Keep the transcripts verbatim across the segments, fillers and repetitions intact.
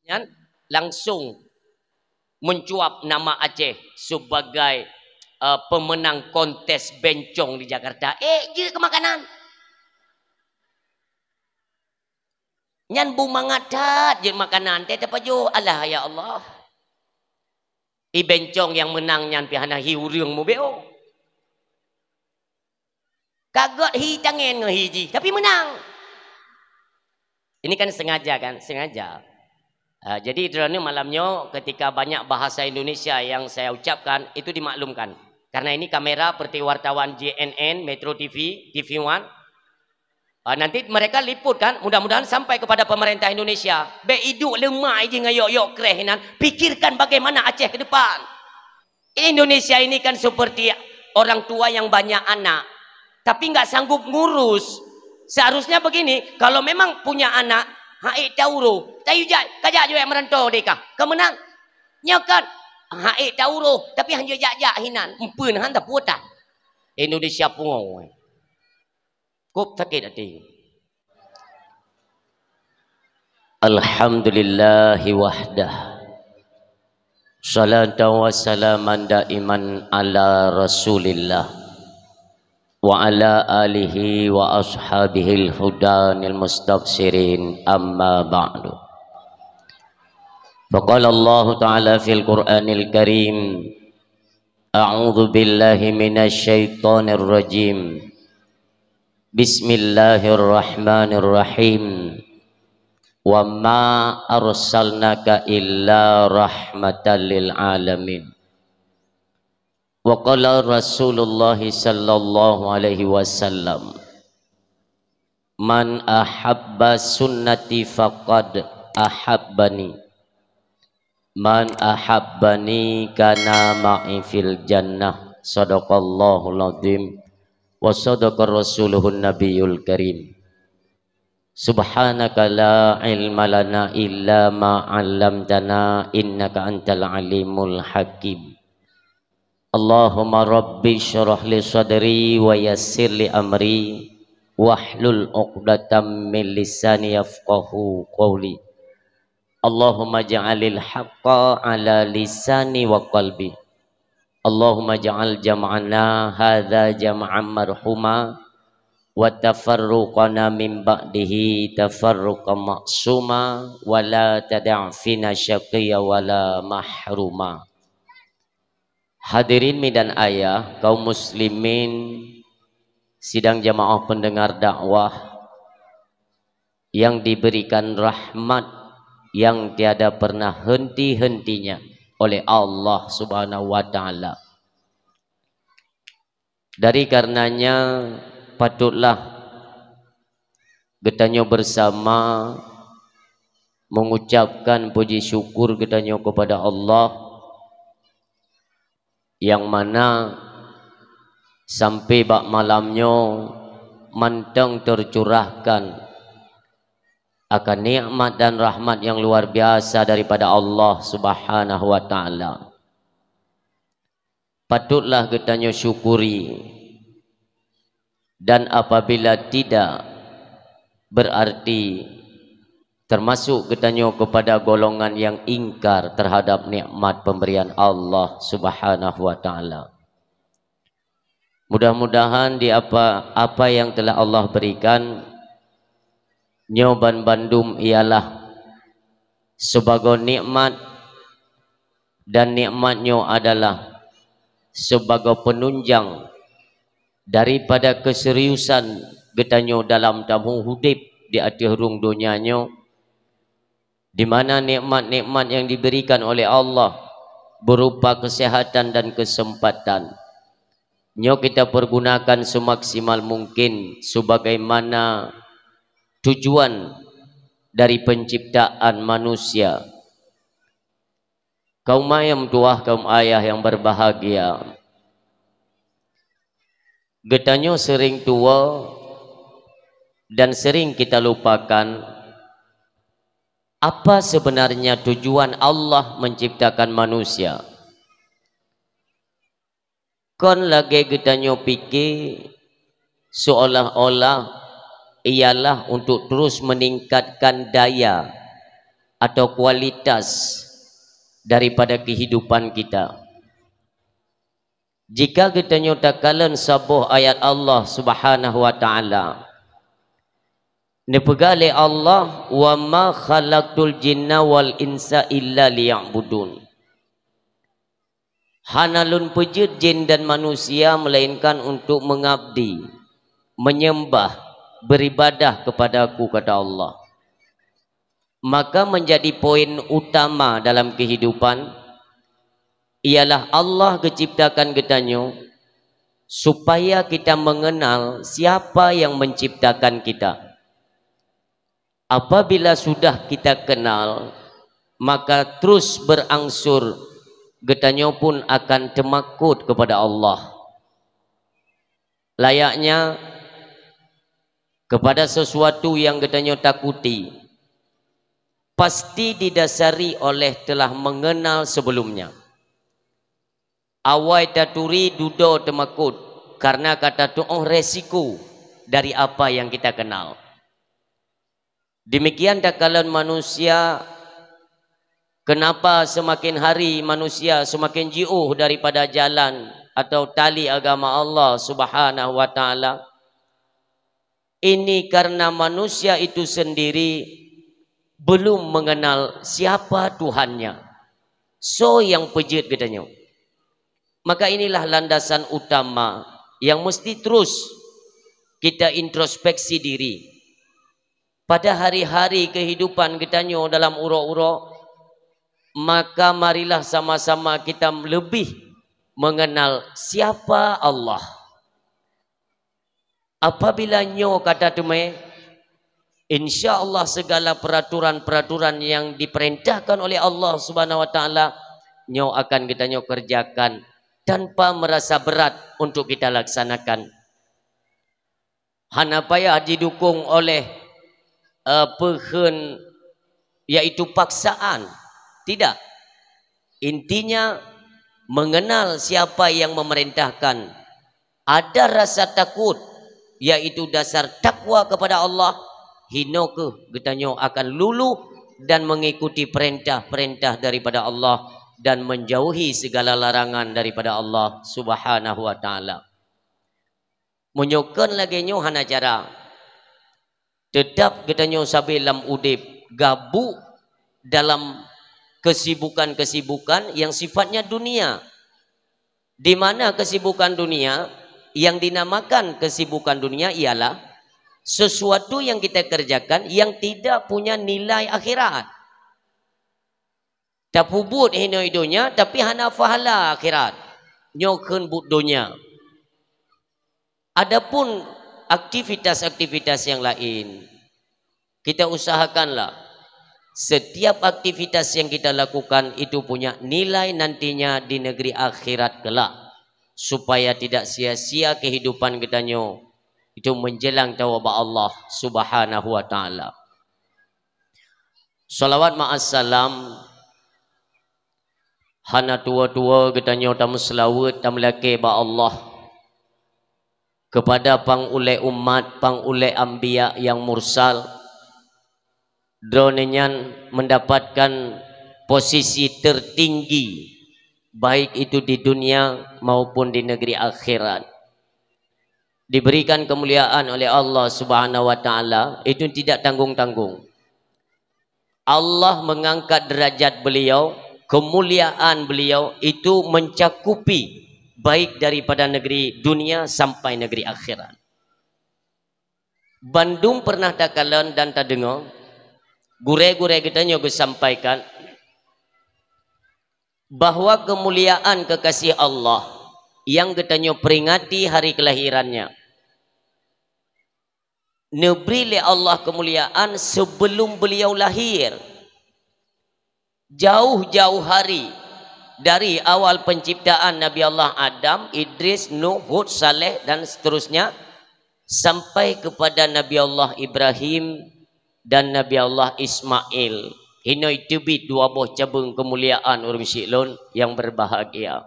nyan langsung mencuap nama Aceh sebagai, eh, pemenang kontes bencong di Jakarta. Eh, jeuet keu makanan. Nyan bu mangat that jeuet makanan, teuh tapajoh, alah ya Allah. I bencong nyang meunang nyan pih hana hi ureuëng mubeue. Ka gét hi tangen ngon hi jih, tapi meunang. Ini kan sengaja kan? Sengaja. Ah, jadi, droeneuh malam nyoe ketika banyak bahasa Indonesia yang saya ucapkan, itu dimaklumkan. Karena ini kamera seperti wartawan J N N, Metro T V, T V One. Ah, nanti mereka liput kan, mudah-mudahan sampai kepada pemerintah Indonesia. Bék iduek leumah jih ngon yok-yok kreh inan, pikirkan bagaimana Aceh ke depan. Indonesia ini kan seperti orang tua yang banyak anak, tapi nggak sanggup ngurus. Seharusnya begini, kalau memang punya anak, hai tauro, tayu jak, kajak juek merantau deka, kemenang. Nyoe kan, hai tauro, tapi hanya jak-jak hinan, empeun han taputa. Indonesia pungo. Kop sakét até. Alhamdulillahi wahdah. Salatan wa salaman daiman ala Rasulillah wa ala alihi wa ashabihil hudanil mustabsyirin, amma ba'du. Faqala Allahu ta'ala fil Qur'anil Karim, a'udzu billahi minasy syaithanir rajim. Bismillahirrahmanirrahim. Wa ma arsalnaka illa rahmatan lil alamin. Wa qala Rasulullah sallallahu alaihi wasallam, "Man ahabba sunnati faqad ahabbani. Man ahabbani kana ma'i fil jannah." Sadaqallahul azim. Wa sadaqa rasuluhun nabiyul karim. Subhanaka la ilma lana illa ma 'allamtana innaka antal alimul hakim. Allahumma rabbi syrah li sadri wa yassir li amri wahlul 'uqdatam min lisani yafqahu qawli. Allahumma ja'alil haqqa ala lisani wa qalbi. Allahumma ja'al jam'ana hadza jam'an marhuma wa tafarruqana min ba'dihi tafarruqan ma'suma wa la tada' fina syaqiyya wa la mahruma. Hadirin mi dan ayah, kaum muslimin, sidang jamaah pendengar dakwah yang diberikan rahmat yang tiada pernah henti-hentinya oleh Allah Subhanahu wa Ta'ala. Dari karenanya, patutlah geutanyoe bersama mengucapkan puji syukur geutanyoe kepada Allah, yang mana sampai bak malam nyoe mantong tercurahkan akan nikmat dan rahmat yang luar biasa daripada Allah Subhanahu wa Ta'ala. Patutlah geutanyoe syukuri, dan apabila tidak, berarti termasuk geutanyoe kepada golongan yang ingkar terhadap nikmat pemberian Allah Subhanahu wa Ta'ala. Mudah-mudahan di apa, apa yang telah Allah berikan, nyoe ban bandum ialah sebagai nikmat, dan nikmat nyoe adalah sebagai penunjang daripada keseriusan geutanyoe dalam tamu udép di ateueh rhueng donya nyoe, di mana nikmat-nikmat yang diberikan oleh Allah berupa kesehatan dan kesempatan, nyoe kita pergunakan semaksimal mungkin sebagaimana tujuan dari penciptaan manusia. Kaum meutuwah, kaum ayah yang berbahagia, geutanyoe sering tuwoe dan sering kita lupakan apa sebenarnya tujuan Allah menciptakan manusia. Kon lagée geutanyoe pike seolah-olah ialah untuk terus meningkatkan daya atau kualitas daripada kehidupan kita. Jika geutanyoe takalon saboh ayat Allah Subhanahu wa Ta'ala, neupeugah lé Allah, "Wa ma khalaqtul jinna wal insa illa liya'budun." Hana lôn peujeuet jin dan manusia melainkan untuk mengabdi, menyembah, beribadah kepada-Ku, kata Allah. Maka menjadi poin utama dalam kehidupan ialah Allah geuciptakan geutanyoe supaya kita mengenal siapa yang menciptakan kita. Apabila sudah kita kenal, maka terus berangsur geutanyoe pun akan teumakot kepada Allah. Layaknya kepada sesuatu yang geutanyoe takuti, pasti didasari oleh telah mengenal sebelumnya. Awai taturi dudoe teumakot, karena ka tatu'oh resiko dari apa yang kita kenal. Demikian takalon manusia, kenapa semakin hari manusia semakin jiôh daripada jalan atau tali agama Allah Subhanahu wa Ta'ala? Ini karena manusia itu sendiri belum mengenal siapa Tuhannya. Soe nyang peujeuet geutanyoe? Maka inilah landasan utama yang mesti terus kita introspeksi diri. Pada hari-hari kehidupan geutanyoe dalam uroe-uroe, maka marilah sama-sama kita lebih mengenal siapa Allah. Apabila nyoe ka tateumé, insya Allah segala peraturan-peraturan yang diperintahkan oleh Allah Subhanahu wa Ta'ala, nyoe akan geutanyoe kerjakan tanpa merasa berat untuk kita laksanakan. Hana payah didukung oleh, eh, peukheun, yaitu paksaan. Tidak. Intinya, mengenal siapa yang memerintahkan. Ada rasa takut, yaitu dasar takwa kepada Allah. Hino kheueh geutanyoe akan luluh dan mengikuti perintah-perintah daripada Allah dan menjauhi segala larangan daripada Allah Subhanahu wa Ta'ala. Meunyoe kon lagée nyoe hana cara. Teutab geutanyoe sabe lam udeb gabuk dalam kesibukan-kesibukan yang sifatnya dunia. Di mana kesibukan dunia, yang dinamakan kesibukan dunia ialah sesuatu yang kita kerjakan yang tidak punya nilai akhirat. Tapeubuet hinoe donya, tapi hana pahala akhirat. Nyoe kheun buet donya. Adapun aktivitas-aktivitas yang lain, kita usahakanlah setiap aktivitas yang kita lakukan itu punya nilai nantinya di negeri akhirat kelak, supaya tidak sia-sia kehidupan geutanyoe itu menjelang tawoe bak Allah Subhanahu wa Ta'ala. Salawat ma'assalam hana tuwoe-tuwoe geutanyoe tameuseulaweuet, tameulakée bak Allah, kepada pang ulée umat, pang ulée anbiya nyang mursal, droeneuh nyan mendapatkan posisi tertinggi, baik itu di dunia maupun di negeri akhirat. Diberikan kemuliaan oleh Allah Subhanahu wa Ta'ala, itu tidak tanggung-tanggung. Allah mengangkat derajat beliau, kemuliaan beliau itu mencakupi baik daripada negeri dunia sampai negeri akhirat. Bandum pernah takalon dan tadeungoe, gurée-gurée geutanyoe geusampaikan bahwa kemuliaan kekasih Allah yang geutanyoe peringati hari kelahirannya, neubri lé Allah keumuliaan sebelum beliau lahir. Jauh-jauh hari, dari awal penciptaan Nabi Allah Adam, Idris, Nuh, Hud, Saleh, dan seterusnya, sampai kepada Nabi Allah Ibrahim dan Nabi Allah Ismail. Hinoe teubiet dua boh cabeueng keumuliaan ureuëng syik lôn nyang berbahagia.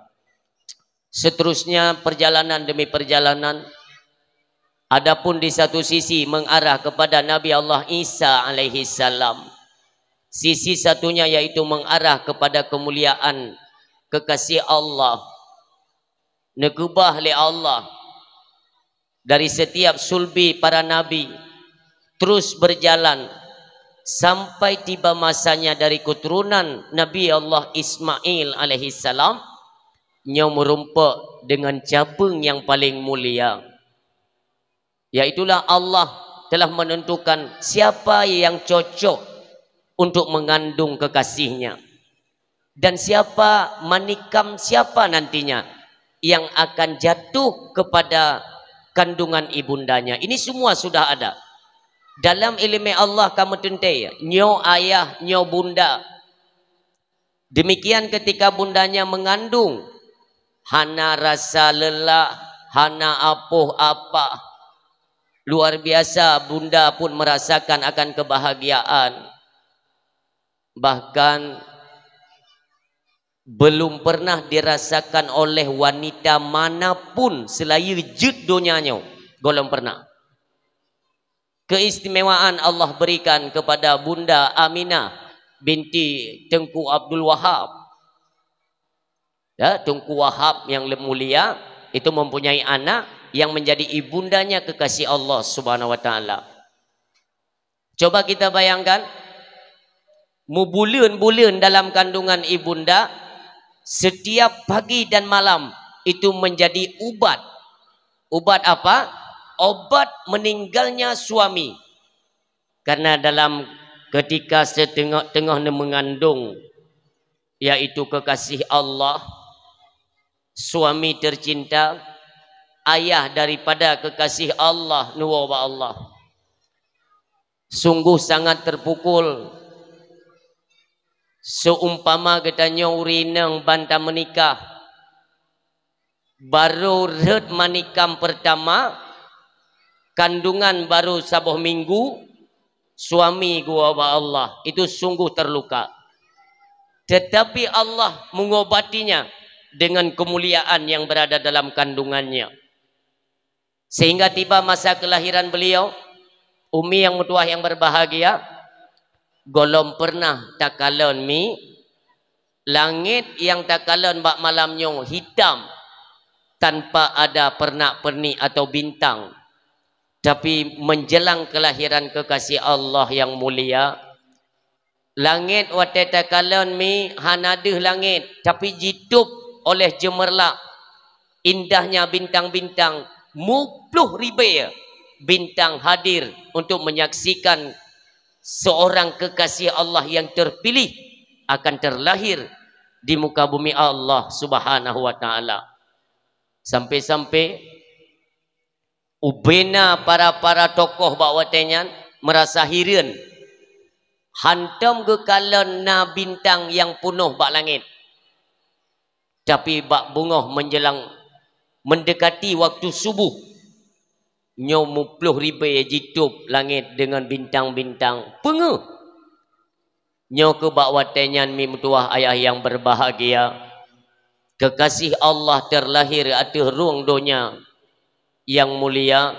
Seterusnya, perjalanan demi perjalanan. Adapun di satu sisi mengarah kepada Nabi Allah Isa alaihi salam. Sisi satunya yaitu mengarah kepada kemuliaan kekasih Allah, neukeubah lé Allah dari setiap sulbi para nabi, terus berjalan sampai tiba masanya dari keturunan Nabi Allah Ismail alaihissalam, nyoe meurumpok dengan cabeueng yang paling mulia. Yaitulah Allah telah menentukan siapa yang cocok untuk mengandung kekasihnya. Dan siapa manikam siapa nantinya yang akan jatuh kepada kandungan ibundanya. Ini semua sudah ada. Dalam ileumèe Allah ka meuteuntèe, nyoe ayah, nyoe bunda. Demikian ketika bundanya mengandung, hana rasa lelah, hana apoh apah. Luar biasa, bunda pun merasakan akan kebahagiaan. Bahkan belum pernah dirasakan oleh wanita manapun seulayeue jeuet donya nyoe, gohlom pernah. Keistimewaan Allah berikan kepada Bunda Aminah binti Teungku Abdul Wahab. Ya, Teungku Wahab yang le-, mulia itu mempunyai anak yang menjadi ibundanya kekasih Allah Subhanahu wa Taala. Coba kita bayangkan, mubuleuen-buleuen dalam kandungan ibunda, setiap pagi dan malam itu menjadi ubat. Ubat apa? Obat meninggalnya suami. Karena dalam ketika seteungoh-teungoh mengandung, yaitu kekasih Allah, suami tercinta, ayah daripada kekasih Allah, neuwoe bak Allah. Sungguh sangat terpukul. Seumpama geutanyoe ureueng inong ban tameunikah, barô rhot manikam pertama, kandungan barô saboh minggu, suami geuwoe bak Allah, itu sungguh terluka. Tetapi Allah mengobatinya dengan kemuliaan yang berada dalam kandungannya. Sehingga tiba masa kelahiran beliau, Umi yang meutuwah yang berbahagia, gohlom pernah takalon mi, langét nyang takalon bak malam nyoe hitam, tanpa ada pernak-pernik atau bintang. Tapi menjelang kelahiran kekasih Allah yang mulia, langét watée takalon mi hana deuh langét, tapi jitôb oleh jeumeurlak indahnya bintang-bintang, muploh ribée bintang hadir untuk menyaksikan seorang kekasih Allah yang terpilih akan terlahir di muka bumi Allah Subhanahu wa Taala. Sampai-sampai ubena para-para tokoh bak watée nyan meurasa hireuen, hántom geukalon na bintang nyang peunoh bak langét. Tapi bak beungoh menjelang mendekati waktu suboh, nyoe muploh ribée jitôb langét deungon bintang-bintang. Peungeuh! Nyoe keuh bak watée nyan mi meutuwah ayah yang berbahagia, kekasih Allah terlahir ateueh rueng donya yang mulia,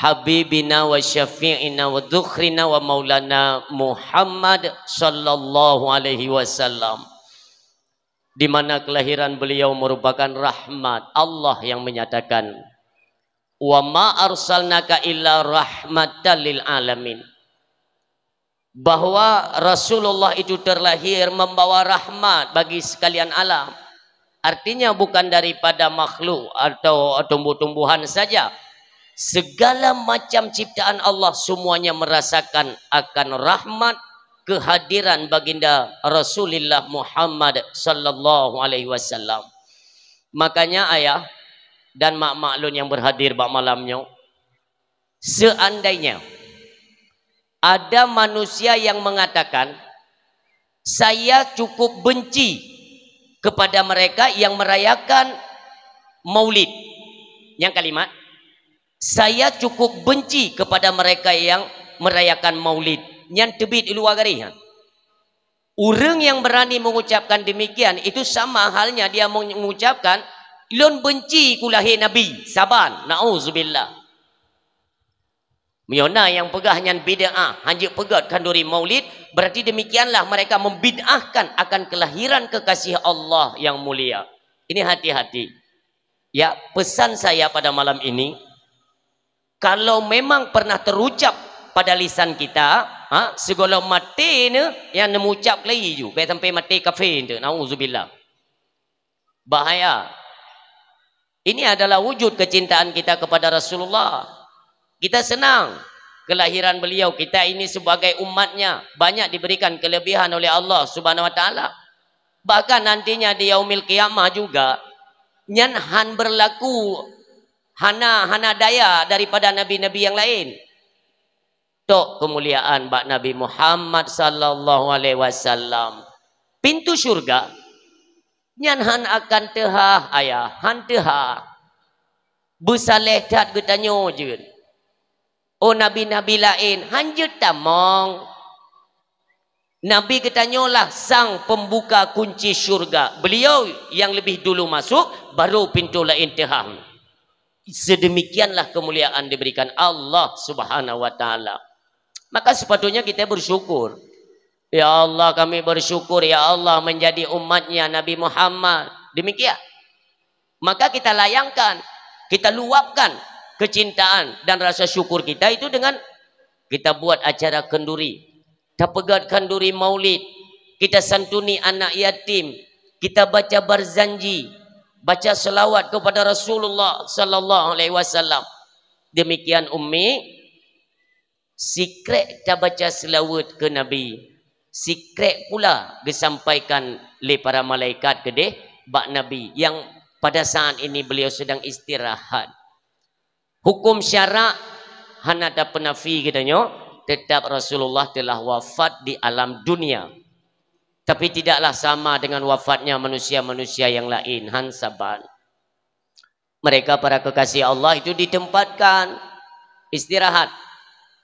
Habibina wa Syafi'ina wa Dzukhrina wa Maulana Muhammad sallallahu alaihi wasallam, di mana kelahiran beliau merupakan rahmat. Allah yang menyatakan, "Wa ma arsalnaka illa rahmatan lil alamin." Bahwa Rasulullah itu terlahir membawa rahmat bagi sekalian alam. Artinya bukan daripada makhluk atau tumbuh-tumbuhan saja. Segala macam ciptaan Allah semuanya merasakan akan rahmat kehadiran baginda Rasulullah Muhammad sallallahu alaihi wasallam. Makanya ayah dan mak-mak lôn yang berhadir bak malam nyoe, seandainya ada manusia yang mengatakan, "Saya cukup benci kepada mereka yang merayakan Maulid." Nyang kalimat, "Saya cukup benci kepada mereka yang merayakan Maulid." Nyan teubiet u luwa garéh nyan. Ureuëng yang berani mengucapkan demikian, itu sama halnya dia mengucapkan, "Lôn benci ku lahé Nabi saban." Nauzubillah. Meunyoe na nyang peugah nyan bid'ah, hanjeuet peugét khanduri maulid, berarti demikianlah mereka membid'ahkan akan kelahiran kekasih Allah yang mulia. Ini hati-hati. Ya, pesan saya pada malam ini, kalau memang pernah terucap pada lisan kita, ha, sigohlom maté ni nyang neucap lagi ju, bèk sampai maté kafé tu, nauzubillah. Bahaya. Ini adalah wujud kecintaan kita kepada Rasulullah. Kita senang kelahiran beliau, kita ini sebagai umatnya banyak diberikan kelebihan oleh Allah Subhanahu wa Taala. Bahkan nantinya di yaumil qiyamah juga, nyan han berlaku, hana, hana daya daripada nabi-nabi yang lain. Tok keumuliaan bak Nabi Muhammad sallallahu alaihi wasallam. Pintu syurga nyan han akan teuhah, ayah, han teuhah. Beusaléh that geutanyoe jeuet. Oh, nabi-nabi laén han jeuet tamong. Nabi geutanyoe lah sang pembuka kunci syurga. Beliau yang lebih dulu masuk, baru pintu laén teuhah. Sedemikianlah kemuliaan diberikan Allah Subhanahu wa Taala. Maka sepatutnya kita bersyukur. Ya Allah, kami bersyukur, ya Allah, menjadi umatnya Nabi Muhammad. Demikian. Maka kita layangkan, kita luapkan kecintaan dan rasa syukur kita itu dengan kita buat acara kenduri. Tapeugét khanduri maulid, kita santuni anak yatim, kita baca barzanji, baca selawat kepada Rasulullah sallallahu alaihi wasallam. Demikian Ummi, sikrek tabaca selawat ke Nabi, sikrek pula geusampaikan lé para malaikat keudeh bak Nabi yang pada saat ini beliau sedang istirahat. Hukum syarak hana tapeunafi geutanyoe, tetap Rasulullah telah wafat di alam dunia. Tapi tidaklah sama dengan wafatnya manusia-manusia yang lain, han saban. Mereka para kekasih Allah itu ditempatkan istirahat.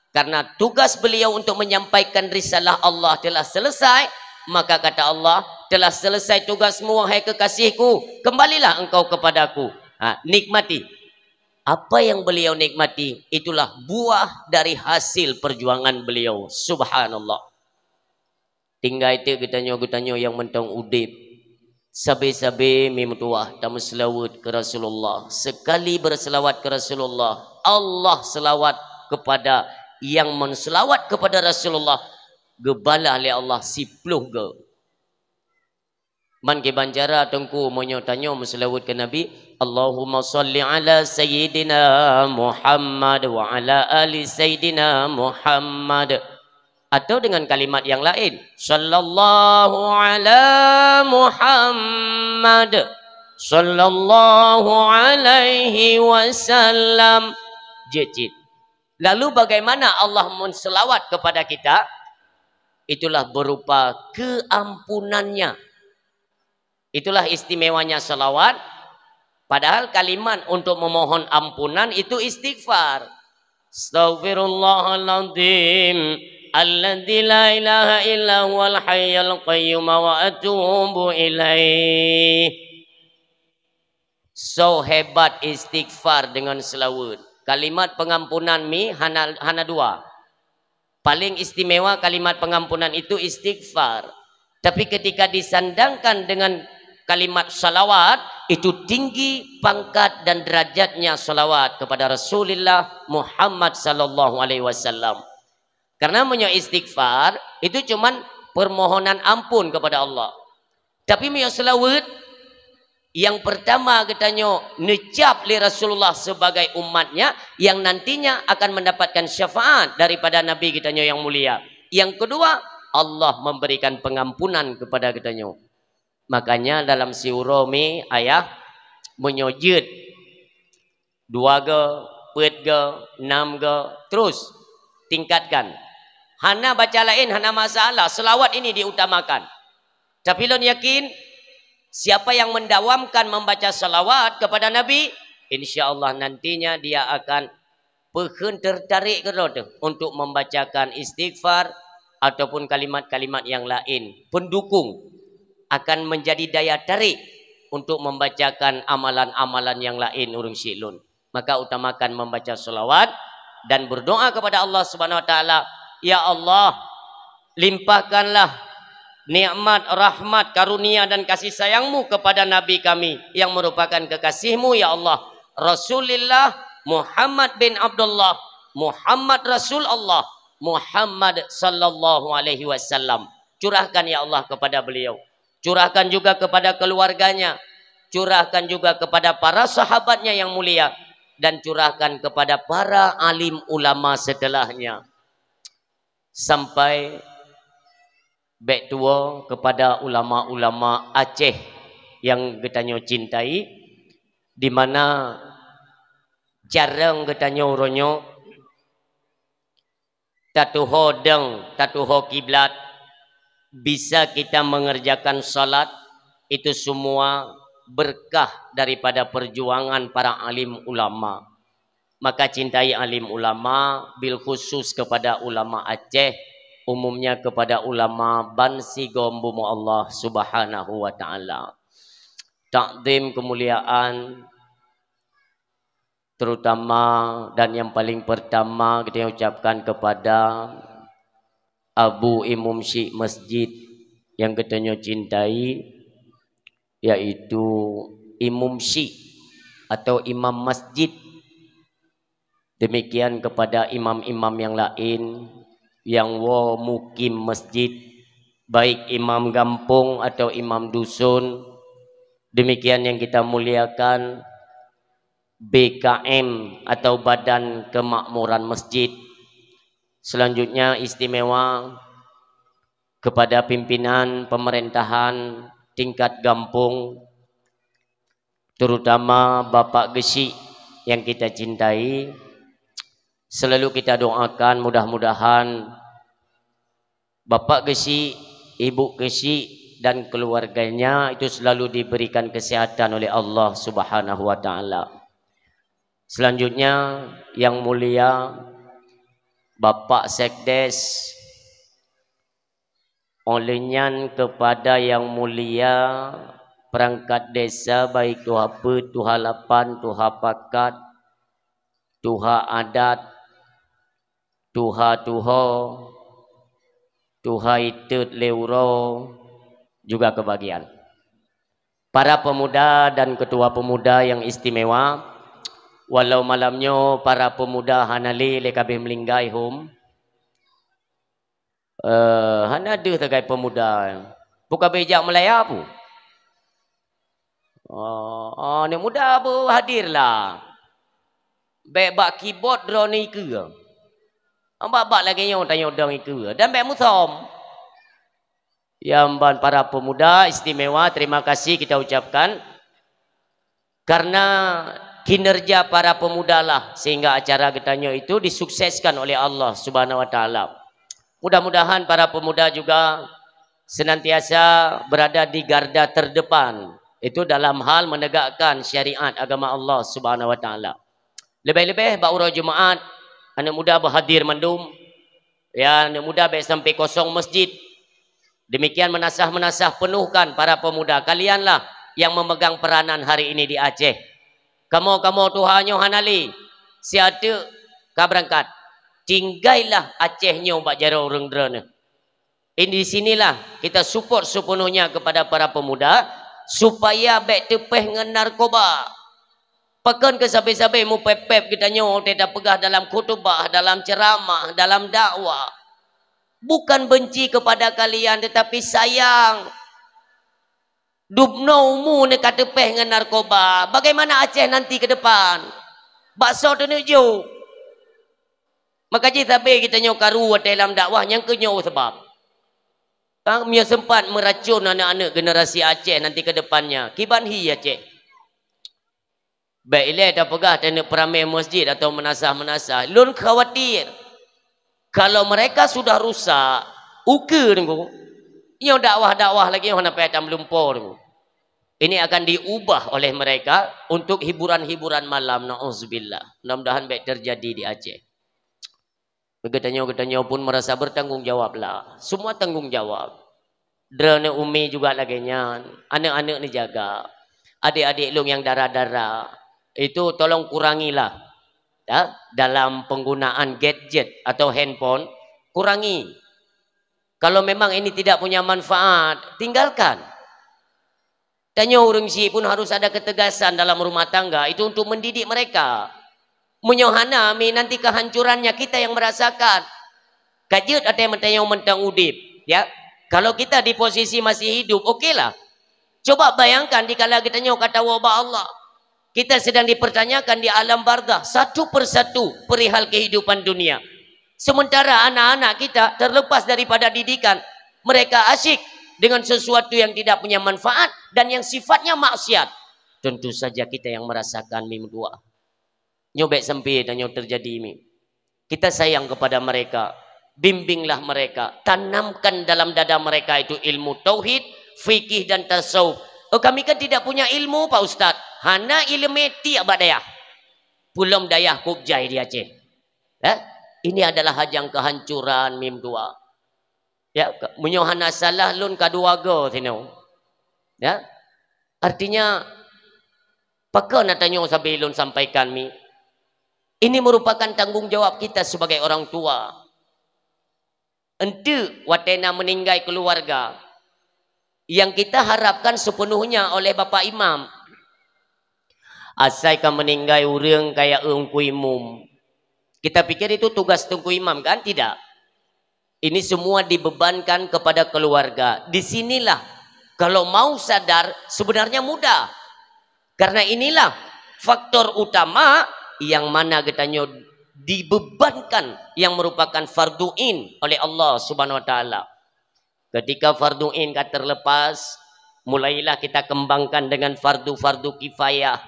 Karena tugas beliau untuk menyampaikan risalah Allah telah selesai, maka kata Allah, "Telah selesai tugasmu, wahai kekasihku, kembalilah engkau kepadaku." Ha, nikmati. Apa yang beliau nikmati, itulah buah dari hasil perjuangan beliau. Subhanallah. Tinggai teuk geutanyoe-geutanyoe nyang mantong udeb. Sabe-sabe meutuah tameuseulaweuet keu Rasulullah. Sekali berselawat keu Rasulullah, Allah selawat kepada yang menselawat kepada Rasulullah, geubalah lé Allah siploh goe. Ban kiban cara teungku meunyoe tanyoe meuseulaweuet keu Nabi, "Allahumma shalli ala sayyidina Muhammad wa ala ali sayyidina Muhammad." Atau dengan kalimat yang lain, "Sallallahu ala Muhammad, sallallahu alaihi wasallam." Jeuet cit. Lalu bagaimana Allah menselawat kepada kita? Itulah berupa keampunan-Nya. Itulah istimewanya salawat. Padahal kalimat untuk memohon ampunan itu istighfar. Astaghfirullahaladzim alladzi la ilaha illa huwal hayyul qayyum wa atubu ilaih. So hebat istighfar dengan selawat. Kalimat pengampunan mi hana, hana dua. Paling istimewa kalimat pengampunan itu istighfar. Tapi ketika disandangkan dengan kalimat salawat, itu tinggi pangkat dan derajatnya salawat kepada Rasulullah Muhammad sallallahu alaihi wasallam. Karena meunyoe istighfar, itu cuman permohonan ampun kepada Allah. Tapi meunyoe selawat, yang pertama geutanyoe neucap lé Rasulullah sebagai umatnya yang nantinya akan mendapatkan syafaat daripada Nabi geutanyoe yang mulia. Yang kedua, Allah memberikan pengampunan kepada geutanyoe. Makanya dalam siuroe mi ayah, meunyoe jeuet dua go, peuet go, nam go, terus tingkatkan. Hana baca laén, hana masalah, selawat ini diutamakan. Tapi lôn yakin, siapa yang mendawamkan membaca salawat kepada Nabi, insya Allah nantinya dia akan peuhun tertarik keudroe teuh untuk membacakan istighfar ataupun kalimat-kalimat yang lain, pendukung, akan menjadi daya tarik untuk membacakan amalan-amalan yang lain ureuëng syik lôn. Maka utamakan membaca salawat, dan berdoa kepada Allah Subhanahu wa Taala, "Ya Allah, limpahkanlah nikmat, rahmat, karunia, dan kasih sayang-Mu kepada Nabi kami yang merupakan kekasih-Mu, ya Allah, Rasulillah Muhammad bin Abdullah, Muhammad Rasul Allah, Muhammad sallallahu alaihi wasallam. Curahkan, ya Allah, kepada beliau. Curahkan juga kepada keluarganya. Curahkan juga kepada para sahabatnya yang mulia. Dan curahkan kepada para alim ulama setelahnya." Sampai bèk tuwoe kepada ulama-ulama Aceh nyang geutanyoe cintai, di mana jarang geutanyoe uroe nyoe tatuho dong, tatuho kiblat, bisa kita mengerjakan salat, itu semua berkah daripada perjuangan para alim ulama. Maka cintai alim ulama, bil khusus kepada ulama Aceh, umumnya kepada ulama ban sigom bumoe Allah Subhanahu wa Taala. Takzim kemuliaan terutama dan yang paling pertama kita ucapkan kepada Abu Imum Syik Masjid yang geutanyoe cintai, yaitu Imum Syik atau Imam Masjid. Demikian kepada imam-imam yang lain yang woe mukim masjid, baik imam gampông atau imam dusun. Demikian yang kita muliakan B K M atau Badan Kemakmuran Masjid. Selanjutnya istimewa kepada pimpinan pemerintahan tingkat gampông, terutama Bapak Geuchik yang kita cintai. Selalu kita doakan mudah-mudahan Bapak Geuchik, Ibu Geuchik, dan keluarganya itu selalu diberikan kesehatan oleh Allah Subhanahu wa Taala. Selanjutnya, yang mulia Bapak Sekdes, oleh nyan kepada yang mulia perangkat desa, baik tuha peuet, tuha lapan, tuha pakat, tuha adat, tuha tuho, tuha itot lé uroe juga kebagian. Para pemuda dan ketua pemuda yang istimewa, walau malam nyoe para pemuda hana lé lé kabeh meulinggai hom, eh, hana deuh sagai pemuda. Peue kabeh jak meulaya peue? Oh, oh, aneuk muda beu hadir lah. Bèk bak keyboard droeneuh ikeue. Bak-bak lagèe nyoe tanyoe dong ikeue dan bèk musöm. Nyang ban para pemuda istimewa, terima kasih kita ucapkan karena kinerja para pemuda lah sehingga acara geutanyoe itu disukseskan oleh Allah Subhanahu wa Taala. Mudah-mudahan para pemuda juga senantiasa berada di garda terdepan, itu dalam hal menegakkan syariat agama Allah Subhanahu wa Taala. Leubeh-leubeh bak uroe Jumaat, aneuk muda beuhadir mandum. Ya, aneuk muda bèk sampai kosong masjid. Demikian meunasah-meunasah, penuhkan para pemuda. Kalianlah yang memegang peranan hari ini di Aceh. Kamoe-kamoe tuha nyoe hana lé, siat teuk ka beurangkat. Tinggailah Aceh nyoe bak jaroe ureueng droeneuh. Di sinilah kita support sepenuhnya kepada para pemuda supaya bèk teupèh ngon narkoba. Pakon keu sabe-sabe mupèp-pèp geutanyoe watèe tapeugah dalam khutubah, dalam ceramah, dalam dakwah. Bukan benci kepada kalian, tetapi sayang. Dubnoe umu neuh ka teupèh ngon narkoba. Bagaimana Aceh nanti ke depan? Bak soe taneuk jok? Maka jih sabe geutanyoe karu watèe lam dakwah nyang keu nyoe sabab. Ka meunyoe sempat meuracon aneuk-aneuk generasi Aceh nanti ke depannya, kiban hi Aceh. Bèk ilèe tapeugah taneuk peuramè masjid atawa meunasah-meunasah. Lôn khawatir, kalau mereka sudah rusak, ukeue teungku. Nyoe dakwah-dakwah lagèe nyoe hana payah tameulumpo teungku. Ini akan diubah oleh mereka untuk hiburan-hiburan malam. Nauzubillah. Mudah-mudahan bèk terjadi di Aceh. Geutanyoe-geutanyoe pun merasa bertanggung jawab lah. Semua tanggung jawab. Droeneuh umi juga lagèe nyan. Aneuk-aneuk neujaga. Adik-adik lôn nyang dara-dara, itu tolong kurangilah. Ya, dalam penggunaan gadget atau handphone, kurangi. Kalau memang ini tidak punya manfaat, tinggalkan. Tanyoe ureuëng syiek pun harus ada ketegasan dalam rumah tangga, itu untuk mendidik mereka. Meunyoe hana, mi nanti kehancurannya kita yang merasakan. Ka jeuet até meutanyoe mantong udeb, ya. Kalau kita di posisi masih hidup, okelah. Coba bayangkan dikala geutanyoe ka tawoe bak Allah. Kita sedang dipertanyakan di alam barzakh satu persatu perihal kehidupan dunia. Sementara anak-anak kita terlepas daripada didikan, mereka asyik dengan sesuatu yang tidak punya manfaat dan yang sifatnya maksiat. Tentu saja kita yang merasakan, mi meutuah. Nyoe bék sampai dan nyoe terjadi, mi. Kita sayang kepada mereka, bimbinglah mereka, tanamkan dalam dada mereka itu ilmu tauhid, fikih dan tasawuf. Oh, kami kan tidak punya ilmu, Pak Ustaz. Hana ilmu tiek bak dayah. Pulom dayah kub jai di Aceh. Ya? Ini adalah hajang kehancuran, mi meutuah. Ya, meunyoe hana salah lôn ka dua go sinoe. Ya. Artinya, pakon na tanyoe sabe lôn sampaikan, mi. Ini merupakan tanggung jawab kita sebagai orang tua. Enteuk watée na meuninggai keluarga, yang kita harapkan sepenuhnya oleh Bapak Imam. Asai ka meuninggai ureuëng kaya Teungku Imum. Kita pikir itu tugas Teungku Imam, kan? Tidak. Ini semua dibebankan kepada keluarga. Di sinilah, kalau mau sadar, sebenarnya mudah. Karena inilah faktor utama yang mana geutanyoe dibebankan yang merupakan fardu ain oleh Allah Subhanahu wa Taala. Ketika fardu ain ka terlepas, mulailah kita kembangkan dengan fardu-fardu kifayah,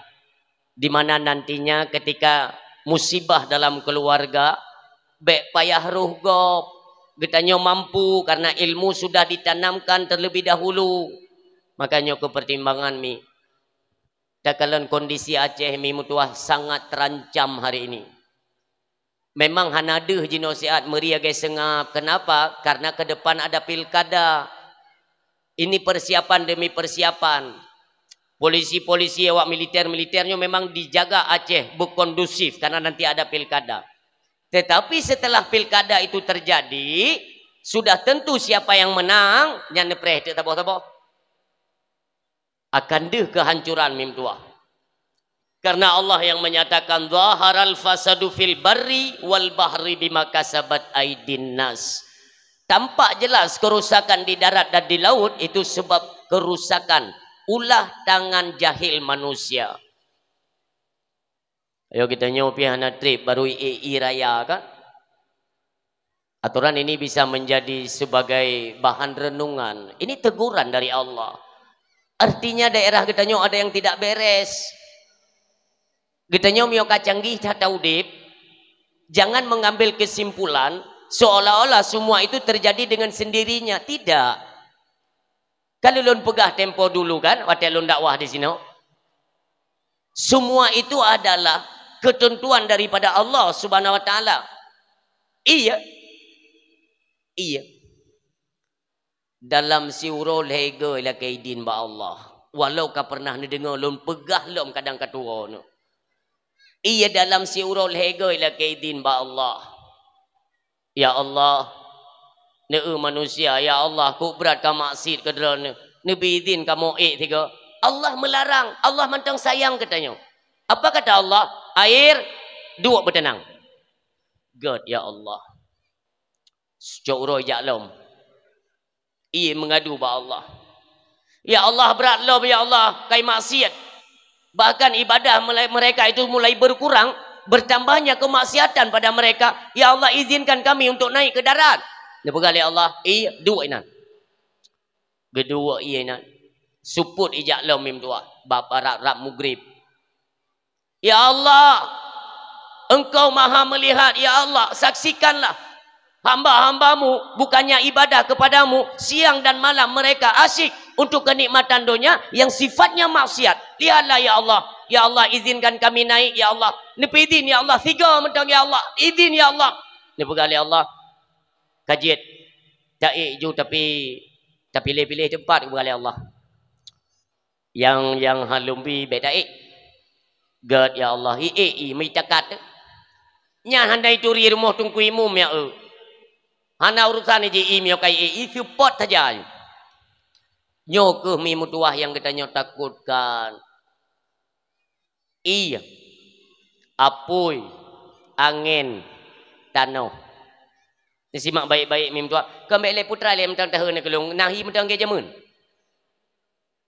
di mana nantinya ketika musibah dalam keluarga, bék payah roh gob. Geutanyoe mampu karena ilmu sudah ditanamkan terlebih dahulu. Makanya ke pertimbangan, mi. Takalon kondisi Aceh, mi meutuah, sangat terancam hari ini. Memang hana deuh jinoe siat meuri lagée seungab. Kenapa? Karena ke depan ada pilkada. Ini persiapan demi persiapan. Polisi-polisi awak militer-militer nyoe memang dijaga Aceh berkondusif karena nanti ada pilkada. Tetapi setelah pilkada itu terjadi, sudah tentu siapa yang menang, nyan neupreh teuk saboh-saboh. Akan deuh kehancuran, mi meutuah. Karena Allah yang menyatakan, "Zaharal fasadu fil barri wal bahri bima kasabat aidin nas." Tampak jelas kerusakan di darat dan di laut itu sebab kerusakan ulah tangan jahil manusia. Ayo, kita nyoe pih hana trip baru i, i raya, kan? Aturan ini bisa menjadi sebagai bahan renungan. Ini teguran dari Allah. Artinya daerah geutanyoe ada yang tidak beres. Geutanyoe miyueb ka canggih that udeb, jangan mengambil kesimpulan seolah-olah semua itu terjadi dengan sendirinya. Tidak. Kalau lôn peugah tempo dulu, kan, watée lôn dakwah di sinoe. Semua itu adalah ketentuan daripada Allah Subhanahu wa Taala. Iya. Iya. Dalam siuroe lhée goe lakée idin bak Allah. Walau ka pernah neudeungoe lôn peugah lom kadang ka tuwoe nyoe. Iya, dalam siuroe lhée goe lakée idin bak Allah. Ya Allah, neueu manusia, ya Allah, kok brat ka maksiet keu droeneuh, neubi idin kamoe ék sigoe. Allah melarang, Allah mantong sayang geutanyoe. Apa kata Allah? Air, duek beuteunang. Gét, ya Allah. Cok uroe jak lom. Ie meungadu bak Allah. Ya Allah, brat lom, ya Allah, kai maksiat. Bahkan ibadah mulai, mereka itu mulai berkurang, bertambahnya kemaksiatan pada mereka. Ya Allah, izinkan kami untuk naik ke darat. Neupeugah lé Allah, "Ie, duek inan." Geuduek ie inan. Supot ijak lom mim tuah. Bak rab-rab mugrib. Ya Allah, Engkau Maha Melihat, ya Allah, saksikanlah hamba-hambamu, bukannya ibadah kepadamu, siang dan malam mereka asyik untuk kenikmatan dunia yang sifatnya maksiat. Lihatlah, ya Allah, ya Allah, izinkan kami naik, ya Allah. Neupi izin, ya Allah, sigoe mantong, ya Allah, izin, ya Allah. Neupeugah lé Allah, ka jeuet, taék ju, tapi tapiléh-piléh teumpat, neupeugah lé Allah. Nyang, nyang halom bi bék taék. Gét, ya Allah, iék ie meucakat. Nyan hana ituri rumoh Teungku Imum ya, eu. Hana urusan ji i mio kai i, i seupôt saja. Nyoe keuh mi meutuwah nyang geutanyoe takotkan. Ie, apui, angén, tanoh. Neusimak baik-baik mi meutuwah. Keu bék lé putra lé mantong taheun keu lôn, na hi mantong gé jameun.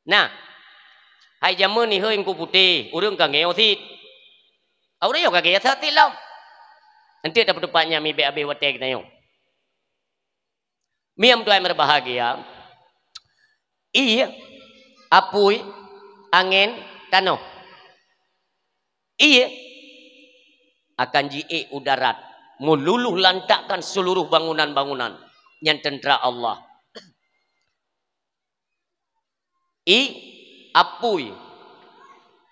Nah, hai jameun ni hôi Teungku Putéh, ureuëng ka ngieng cit. Ureuëng ka ngieng cit lom. Enteuk tapeutupat nyan mi bék habéh watée geutanyoe. Mi meutuwah meubahgia, ie, apui, angén, tanoh. Ie akan jiék u darat, meululuh lantakkan seluruh bangunan-bangunan nyang teuntra Allah. I, apui.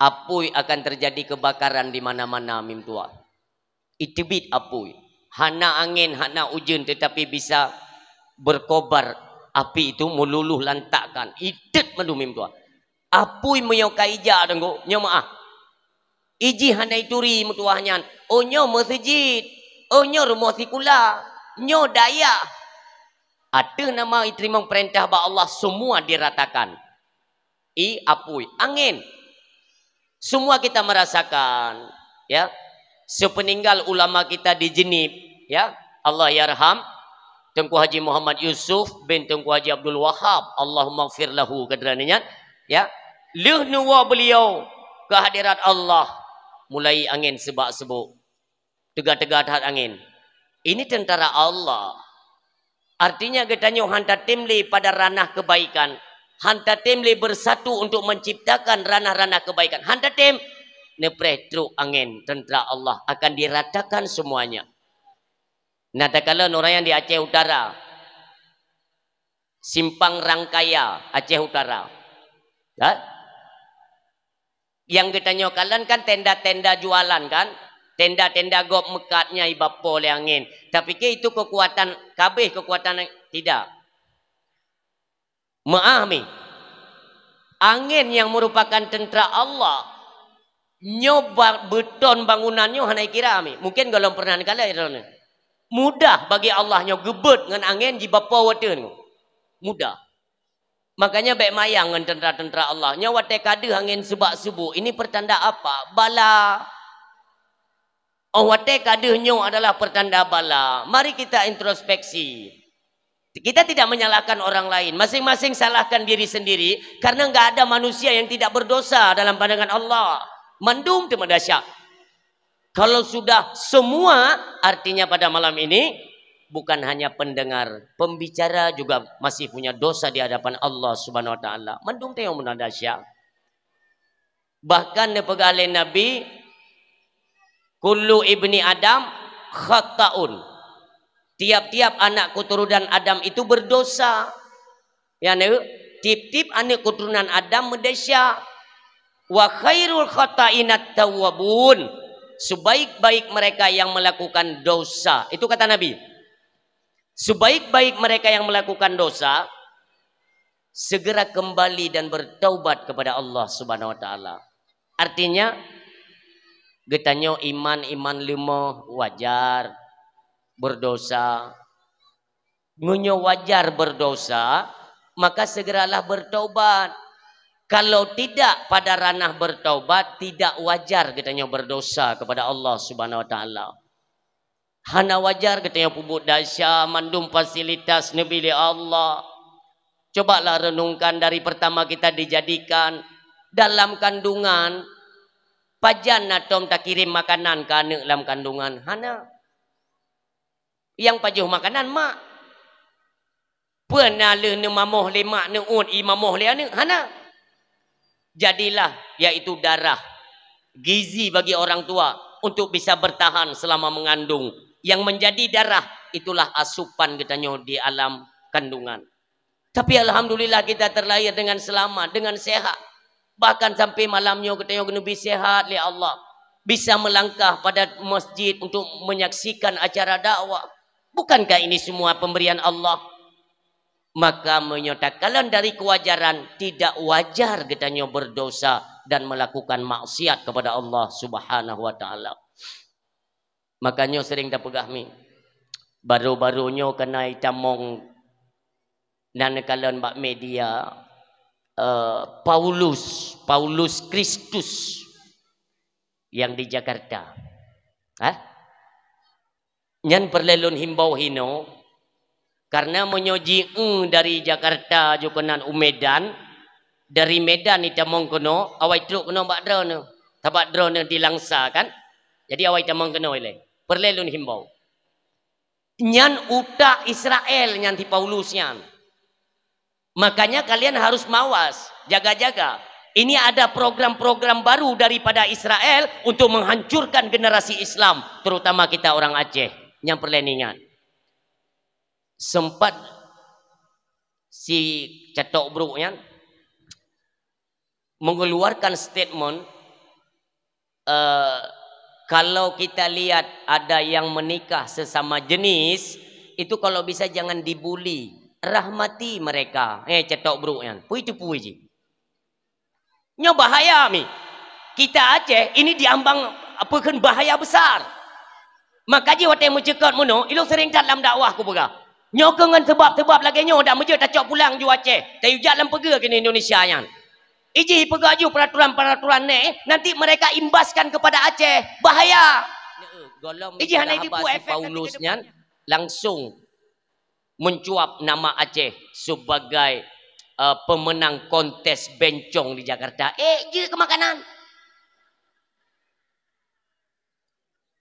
Apui akan terjadi kebakaran di mana-mana mi meutuwah. Iteubiet apui. Hana angén, hana ujeuen, tetapi bisa berkobar api itu, meululuh lantakkan. Itet mandum mi meutuwah. Apui meunyoe ka ijak deungoe, nyoe meuah. Iji hana ituri meutuwah nyan. Oh, nyoe meuseujid. Oh, nyoe rumoh sikula. Nyoe dayah. Ateueh nama iteurimong peurintah bak Allah, semua diratakan. I, apui, angén. Semua kita merasakan, ya. Sepeninggal ulama kita di Jenib, ya, Allah yarham, Teungku Haji Muhammad Yusuf bin Teungku Haji Abdul Wahab, Allahummaghfir lahu, keudroe nyan, ya. Lheueh neuwoe beliau ke hadirat Allah, mulai angén seubak-seubok. Teuga-teuga that angén. Ini tentara Allah. Artinya geutanyoe han tatem lé pada ranah kebaikan, han tatem lé bersatu untuk menciptakan ranah-ranah kebaikan. Han tatem, neupreh trok angén, tentara Allah akan diratakan semuanya. Nah, takalon ureuëng nyang di Aceh Utara, Simpang Rangkaya, Aceh Utara. Ya? Nyang geutanyoe kalon kan tenda-tenda jualan kan? Tenda-tenda gob meukat nyang ibapo lé angén. Tapike itu kekuatan, kabeh kekuatan, tidak. Meuah mi. Angén nyang merupakan tentara Allah. Nyoe ba-, beuton bangunan nyoe hana ikira mi. Mungkin gohlom pernah neukalon droeneuh. Mudah bagi Allah nyoe geubeuet ngon angén jibapo watée nyoe. Mudah. Makanya bék mayang ngon tentara-tentara Allah. Nyoe watée ka deuh angén seubak-seubok, ini pertanda apa? Bala. Oh, watée ka deuh nyoe adalah pertanda bala. Mari kita introspeksi. Kita tidak menyalahkan orang lain. Masing-masing salahkan diri sendiri karena enggak ada manusia yang tidak berdosa dalam pandangan Allah. Mandum teuma dahsyat. Kalau sudah semua, artinya pada malam ini bukan hanya pendengar, pembicara juga masih punya dosa di hadapan Allah Subhanahu wa Taala. Mandum teuh meunan dahsyat. Bahkan neupeugah lé Nabi, "Kullu ibni Adam khatta'un." Tiap-tiap anak keturunan Adam itu berdosa. Ya, neu, tiep-tiep aneuk keuturonan Adam meudesya. "Wa khairul khata'inat tawwabun." Sebaik-baik mereka yang melakukan dosa. Itu kata Nabi. Sebaik-baik mereka yang melakukan dosa, segera kembali dan bertaubat kepada Allah Subhanahu wa Taala. Artinya, geutanyoe iman-iman leumoh, wajar berdosa. Meunyoe wajar berdosa, maka segeralah bertaubat. Kalau tidak pada ranah bertaubat, tidak wajar geutanyoe berdosa kepada Allah Subhanahu wa Taala. Hana wajar geutanyoe peubuet desya, mandum fasilitas neubi lé Allah. Cobalah renungkan dari pertama kita dijadikan dalam kandungan, pajan na tom takirém makanan keu aneuk lam kandungan? Hana. Nyang pajoh makanan mak. Peue na lheueh neumamoh lé mak, neuôt i mamoh lé aneuk? Hana. Jadilah, yaitu darah, gizi bagi orang tua untuk bisa bertahan selama mengandung. Yang menjadi darah, itulah asupan geutanyoe di alam kandungan. Tapi alhamdulillah kita terlahir dengan selamat, dengan sehat. Bahkan sampai malam nyoe geutanyoe geuneubi sehat lé Allah. Bisa melangkah pada masjid untuk menyaksikan acara dakwah. Bukankah ini semua pemberian Allah? Maka meunyoe takalon dari kewajaran, tidak wajar geutanyoe berdosa dan melakukan maksiat kepada Allah Subhanahu wa Taala. Makanya sering tapeugah mi. Baru-baru nyoe keuhai tamong nan kalon bak media, eh, Paulus, Paulus Kristus yang di Jakarta. Hah? Nyan peureulée lôn himbau hinoe, karena meunyoe ji-, eh, dari Jakarta jukeunan u Medan, dari Medan itamong keunoe, awai trok keunoe bak droeneuh. Sabab droeneuh di Langsa kan? Jadi awai tamong keunoe ilée. Peureulée lôn himbau. Nyan utak Israel nyan si Paulus nyan. Makanya kalian harus mawas, jaga-jaga. Ini ada program-program baru daripada Israel untuk menghancurkan generasi Islam, terutama kita orang Aceh. Nyang peureulée ingat. Sempat si Catok Bruk nyan mengeluarkan statement, eh, kalau kita lihat ada yang menikah sesama jenis, itu kalau bisa jangan dibuli, rahmati mereka. Eh, Catok Bruk nyan. Pui teupui jih. Nyoe bahaya mi. Kita Aceh ini diambang apa kheun bahaya besar. Maka jih watée meucukot meunoe, ilong sering that lam dakwah kupeugah. Nyoe keu ngon sebab-sebab lagée nyoe dak meujeuet tacok pulang ju Aceh. Tayue jak lam peugah keunoe Indonesia nyan. Iji peugah ju peraturan-peraturan neh, nanti mereka imbaskan kepada Aceh. Bahaya. Iji hana ibu efek Paulus nyan langsung mencuap nama Aceh sebagai, eh, pemenang kontes bencong di Jakarta. Eh, jeuet keu makanan.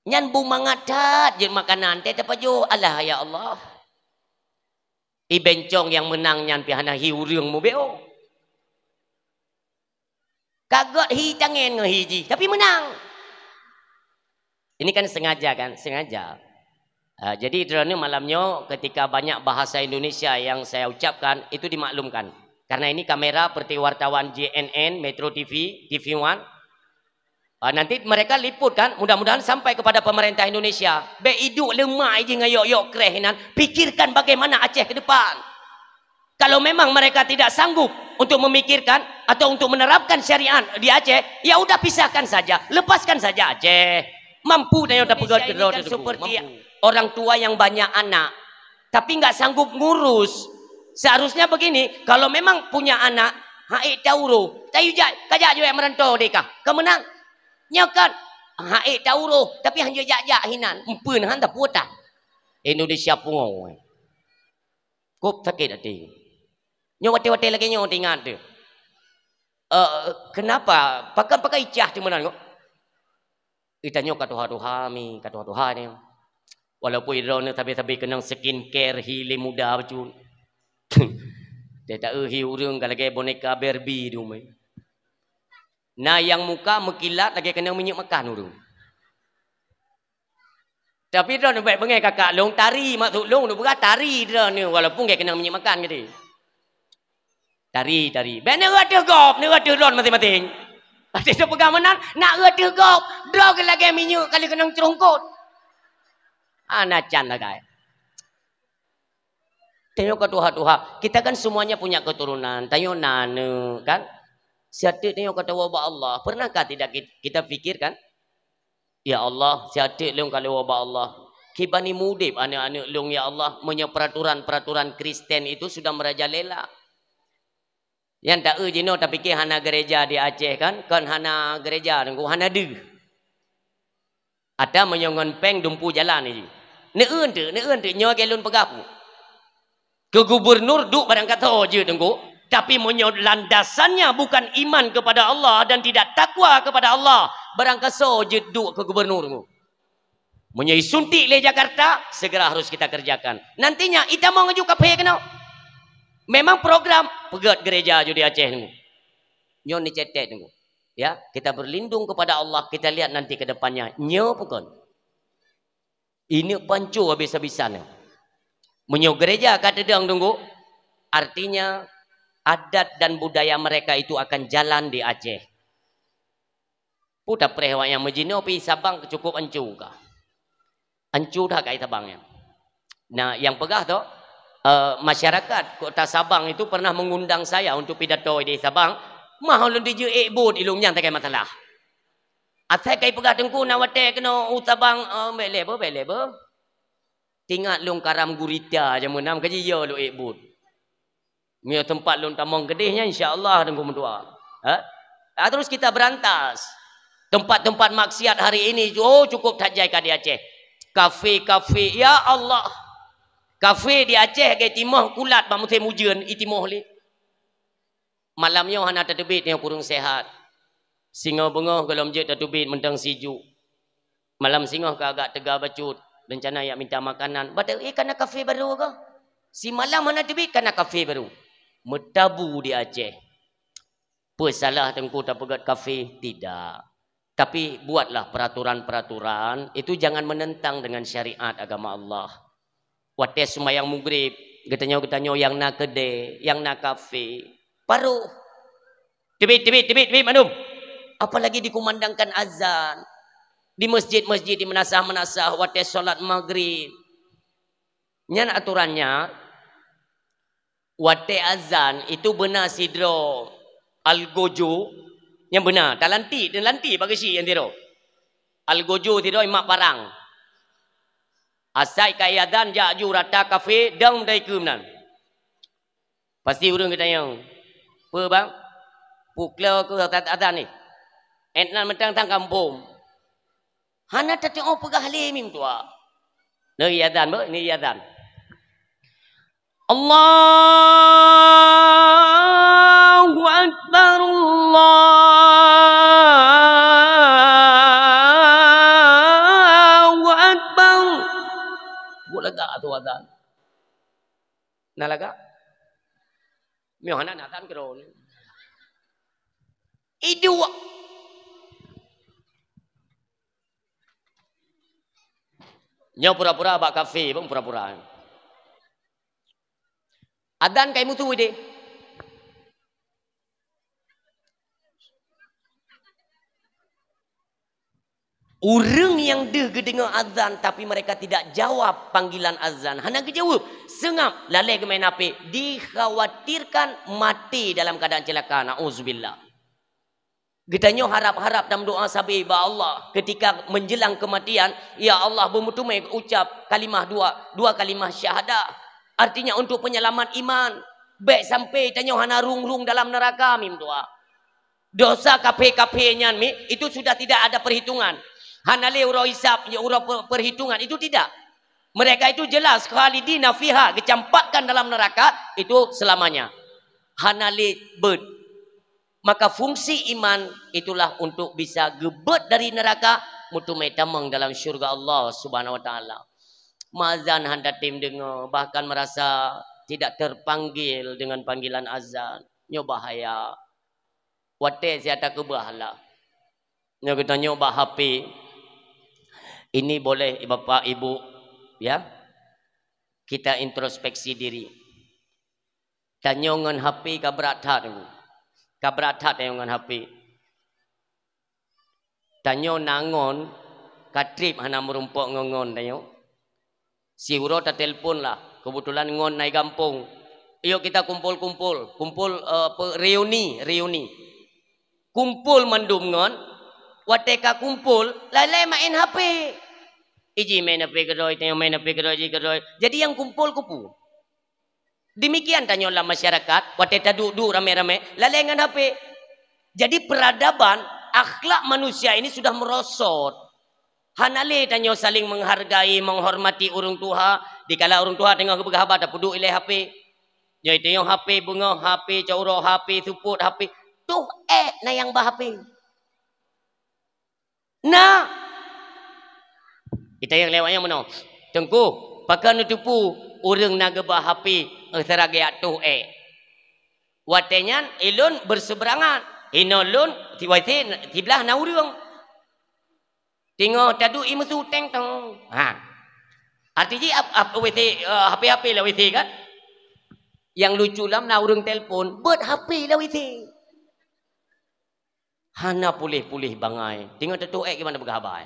Nyan bu mangat that jeuet makanan, teuh tapajoh. Alah, ya Allah. I bencong nyang menang nyan pih hana hi ureuëng mubeo. Ka gét hi tangen ngon hi jih, tapi menang. Ini kan sengaja kan? Sengaja. Ah, jadi, droeneuh malam nyoe ketika banyak bahasa Indonesia yang saya ucapkan, itu dimaklumkan. Karena ini kamera seperti wartawan J N N, Metro T V, T V One. Ah, nanti mereka liput kan, mudah-mudahan sampai kepada pemerintah Indonesia. Bék iduek leumah iji ngon yok-yok kreh inan, pikirkan bagaimana Aceh ke depan. Kalau memang mereka tidak sanggup untuk memikirkan atau untuk menerapkan syariat di Aceh, ya udah pisahkan saja, lepaskan saja Aceh. Mampu tanyoe tapeugah keudroe seperti orang tua yang banyak anak, tapi nggak sanggup ngurus. Seharusnya begini, kalau memang punya anak, hai tauro, tayu jak, kajak juek merantau deka. Kemenang. Nyoe kan, hai tauro, tapi hanya jak-jak hinan, empeun han taputa. Indonesia pungo. Kop sakét até. Nyoe watée-watée lagée nyoe teuingat teuh. Eh, kenapa? Pakon pakai icah teuh meunan kok? Ita nyoe ka tuha-tuha mi, ka tuha-tuha ni. Walaupun droeneuh sabe-sabe keunong skincare hi lé muda bacut. Teuta hi ureuëng ka lagée boneka Barbie di umai. Na nyang muka meukilat lagée keunong minyeuk makan ureuëng. Tapi droeneuh bék beungéh kakak lôn, tari maksud lôn, lôn peugah tari droeneuh, walaupun gét keunong minyeuk makan geude. Tari, tari. Bék neueu ateueh gob, neueu ateueh droeneuh maséng-maséng. Até teupeugah meunan, na eu ateueh gob, droe geuh lagée minyeuk kali keunong ceurongkot. Hana can lagée. Tanyoe ka tuha-tuha. Kita kan semuanya punya keturunan. Tanyoe na aneuk, kan? Siat teuk tanyoe ka tawoe bak Allah. Pernahkah tidak kit-, kita pikirkan? Ya Allah, siat teuk lôn ka lôn woe bak Allah. Kiban ni mudeb aneuk-aneuk lôn, ya Allah, meunyoe peraturan-peraturan Kristen itu sudah merajalela. Nyang taeu jinoe tapike hana gereja di Aceh kan? Kon hana gereja, Teungku, hana deuh. Ata meunyoe ngon péng dumpu jalan jih. Neueu teuk, neueu teuk nyoe lagée lôn peugah ku. Keu gubernur duek barangkasoe jeuet Teungku, tapi meunyoe landasannya bukan iman kepada Allah dan tidak takwa kepada Allah, barangkasoe jeuet duek keu gubernur Teungku. Meunyoe isuntik lé Jakarta, segera harus kita kerjakan. Nantinya itamong aju kaphé keunoe. Memang program peugét gereja aju di Aceh Teungku. Nyoe ni cetek Teungku. Ya, kita berlindung kepada Allah, kita lihat nanti ke depannya. Nyoe pukon. Ini pancu habis-habisan. Meunyoe gereja ka teudong Teungku, artinya adat dan budaya mereka itu akan jalan di Aceh. Peue tapreh awak nyang meujinoe pi Sabang cukup ancu ka. Ancu that ka Sabang nyan. Nah, nyang peugah tu, eh, masyarakat Kota Sabang itu pernah mengundang saya untuk pidato di Sabang. Mah ulôn dijeuet buet ilong nyang tagai masalah. Asai kai peugah teungku na watèe keunoe u Sabang, eh, bèk lé beuh, bèk lé beuh. Tingat lôn karam gurita jameun na, meukaji yo lôn ék buet. Meunyoe teumpat lôn tamong keudeh nyan, insya Allah teungku meutuah. Ha? Ah, terus kita berantas. Tempat-tempat maksiat hari ini, oh, cukup that jai ka di Aceh. Kafe-kafe, ya Allah. Kafe di Aceh lagèe timoh kulat bak musém ujeuen, itimoh lé. Malam nyoe hana tateubiet nyoe kureueng sehat. Singoh beungoh gohlom jeuet tateubiet mantong sijuek. Malam singoh ka agak teuga bacut, rencana jak minta makanan. Bateu, eh, kana kafe barô kah? Simalam hana teubiet kana kafe barô. Meutabu di Aceh. Peue salah teungku tapeugöt kafe? Tidak. Tapi buatlah peraturan-peraturan, itu jangan menentang dengan syariat agama Allah. Watèe seumayang Maghrib, geutanyoe-geutanyoe nyang na keudè, nyang na kafe, barô. Teubiet, teubiet, teubiet, teubiet mandum. Apalagi dikumandangkan azan. Di masjid-masjid, di meunasah-meunasah, watèe salat Maghrib. Nyan aturannya, watèe azan itu beuna sidroe algojo nyang beuna, talantik, talantik bak geuchik nyang sidroe. Algojo sidroe imat parang. Asai ka azan jak ju rata kafe, dong dai keu meunan. Pasti ureueng geutanyong, "Peue bang? Pukloe keuh azan, azan nyoe? Ét nan mantong tan kampông." Hana tateu'oh peugah lé mim tuha. Neu azan beuh, neu azan. Allahu Akbar, Allahu Akbar. Buet lagak tu azan. Na lagak? Meuh hana na tan keudroe. Iduek. Nyoe pura-pura bak kafe, bang, pura-pura. Adan kai mutu deh. Ureuëng nyang deuh geudeungoe azan, tapi mereka tidak jawab panggilan azan, hana geujaweueb, seungab, lalée geumain H P, dikhawatirkan mati dalam keadaan celaka. Na'udzubillah. Geutanyoe harab-harab dan meudoa sabe bak Allah ketika menjelang kematian, "Ya Allah, beumeuteumé ucap kalimah dua, dua kalimah syahadah." Artinya untuk penyelamat iman. Bék sampai tanyoe hana rung-rung dalam neraka, mim doa. Dosa kaphé-kaphé nyan mi, itu sudah tidak ada perhitungan. Hana lé uroe hisab, ya uroe pe-, perhitungan, itu tidak. Mereka itu jelas khalidina fiha, geucampakkan dalam neraka itu selamanya. Hana lé beuet. Maka fungsi iman itulah untuk bisa geubeuet dari neraka, meuteumé tamong dalam syurga Allah Subhanahu wa Taala. Meuazan hana tem deungoe, bahkan merasa tidak terpanggil dengan panggilan azan. Nyoe bahaya. Watée siat takeubah lah. Nyoe geutanyoe bak H P. Ini boleh Bapak Ibu, ya, kita introspeksi diri. Tanyoe ngon H P ka brat that, ka brat that tanyoe ngon H P. Tanyoe na ngon, ka treb hana meurumpok ngon ngon tanyoe. Siuroe tatelpon lah, keubeutulan ngon na i gampông. "Yuk kita kumpul-kumpul, kumpul, eh, apa, reuni, reuni." Kumpul mandum ngon, watée ka kumpul, lalée main H P. Iji main H P keudroe, tanyoe main H P keudroe, ji keudroe. Jadi nyang kumpul keupeue? Demikian tanyoe lam masyarakat, watée taduek-duek ramé-ramé, lalée ngon H P. Jadi peradaban, akhlak manusia ini sudah merosot. Hana lé tanyoe saling menghargai, menghormati ureuëng tuha, dikala ureuëng tuha teungoh geupeugah haba tapeuduek ilée H P. Nyoe tanyoe H P beungoh, H P cot uroe, H P seupôt, H P. Toh ék na nyang ba H P. Na. Itanyong lé awak nyan meunoe, "Teungku, pakon neuteupeue ureuëng na geuba H P, eh, seuragée toh ék?" Watée nyan, ilôn bersebrangan. Inoe lôn, si watée siblah na ureuëng. Teungoh taduek i meusu teng tong. Ha. Arti jih ap-, ap-, W C, eh, H P-H P lam W C kan? Nyang lucu lom na ureuëng telpon, beuet H P lam W C. Hana puléh-puléh bangai. Teungoh teutoh ék gimana peugah haba.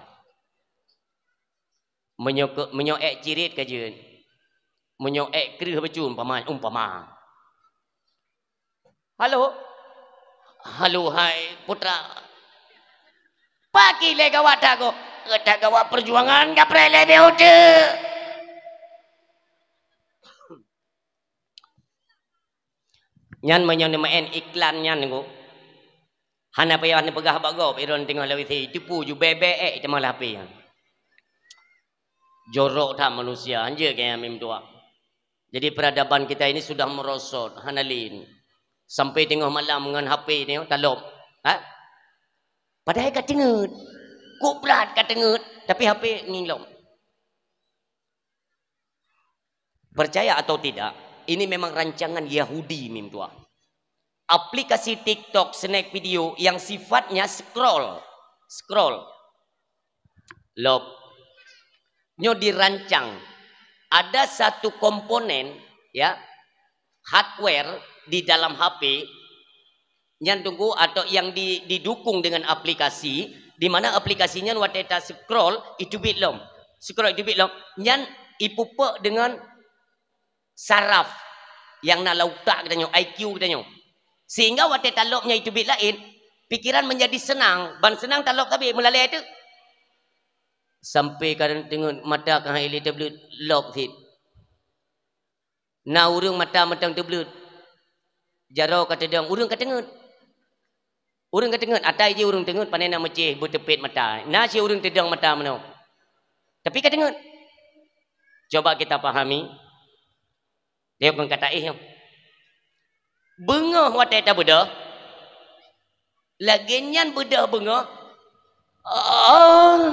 Meunyoe ke-, meunyoe ék cirit ka jeuet. Meunyoe ék kreueh bacut umpama, umpama. Halo. Halo, hai putra. Pakri lé gawat that gob. Geutak gawat peujuangan kapreh lé beh uteuk. Nyan meunyoe neumeu'en iklan nyan, Teungku. Hana payah neupeugah bak gob, droeneuh teungoh lawét, itu pu ju bèk-bèk ék teuma lam H P nyan. Jorok that manusia, hanjeuet keu nyan meutuah. Jadi peradaban kita ini sudah merosot, hana lé. Sampai teungoh malam ngon H P nyoe talop. Ha? Padahai ka teungeut. Kok brat ka teungeut, tapi H P ngieng lom. Percaya atau tidak, ini memang rancangan Yahudi meutuah. Aplikasi TikTok, snack video yang sifatnya scroll, scroll. Lop. Nyoe dirancang. Ada satu komponen, ya, hardware di dalam H P nyan, Teungku, atau yang di, didukung dengan aplikasi, di mana aplikasi nyan watèe ta scroll, iteubiet lom. Scroll iteubiet lom, nyan ipeupeuk dengan saraf nyang na lam utak geutanyoe, I Q geutanyoe. Sehingga watèe talop nyan iteubiet laén, pikiran menjadi senang, ban senang talop sabe meulalè teuk. Sampai kadang teungeut mata ka hai lé teubleuet lop cit. Na ureueng mata mantong teubleuet. Jaroe ka teudong, ureueng ka teungeut. Ureueng ka teungeut, atai jih ureueng teungeut, pane na meucéh beuteupet mata. Na cit ureueng teudong mata meunoe. Tapi ka teungeut. Coba kita pahami. Dia kon kata éh nyoe. Beungoh watèe tabeudôh, lagèe nyan beudôh beungoh. Oh.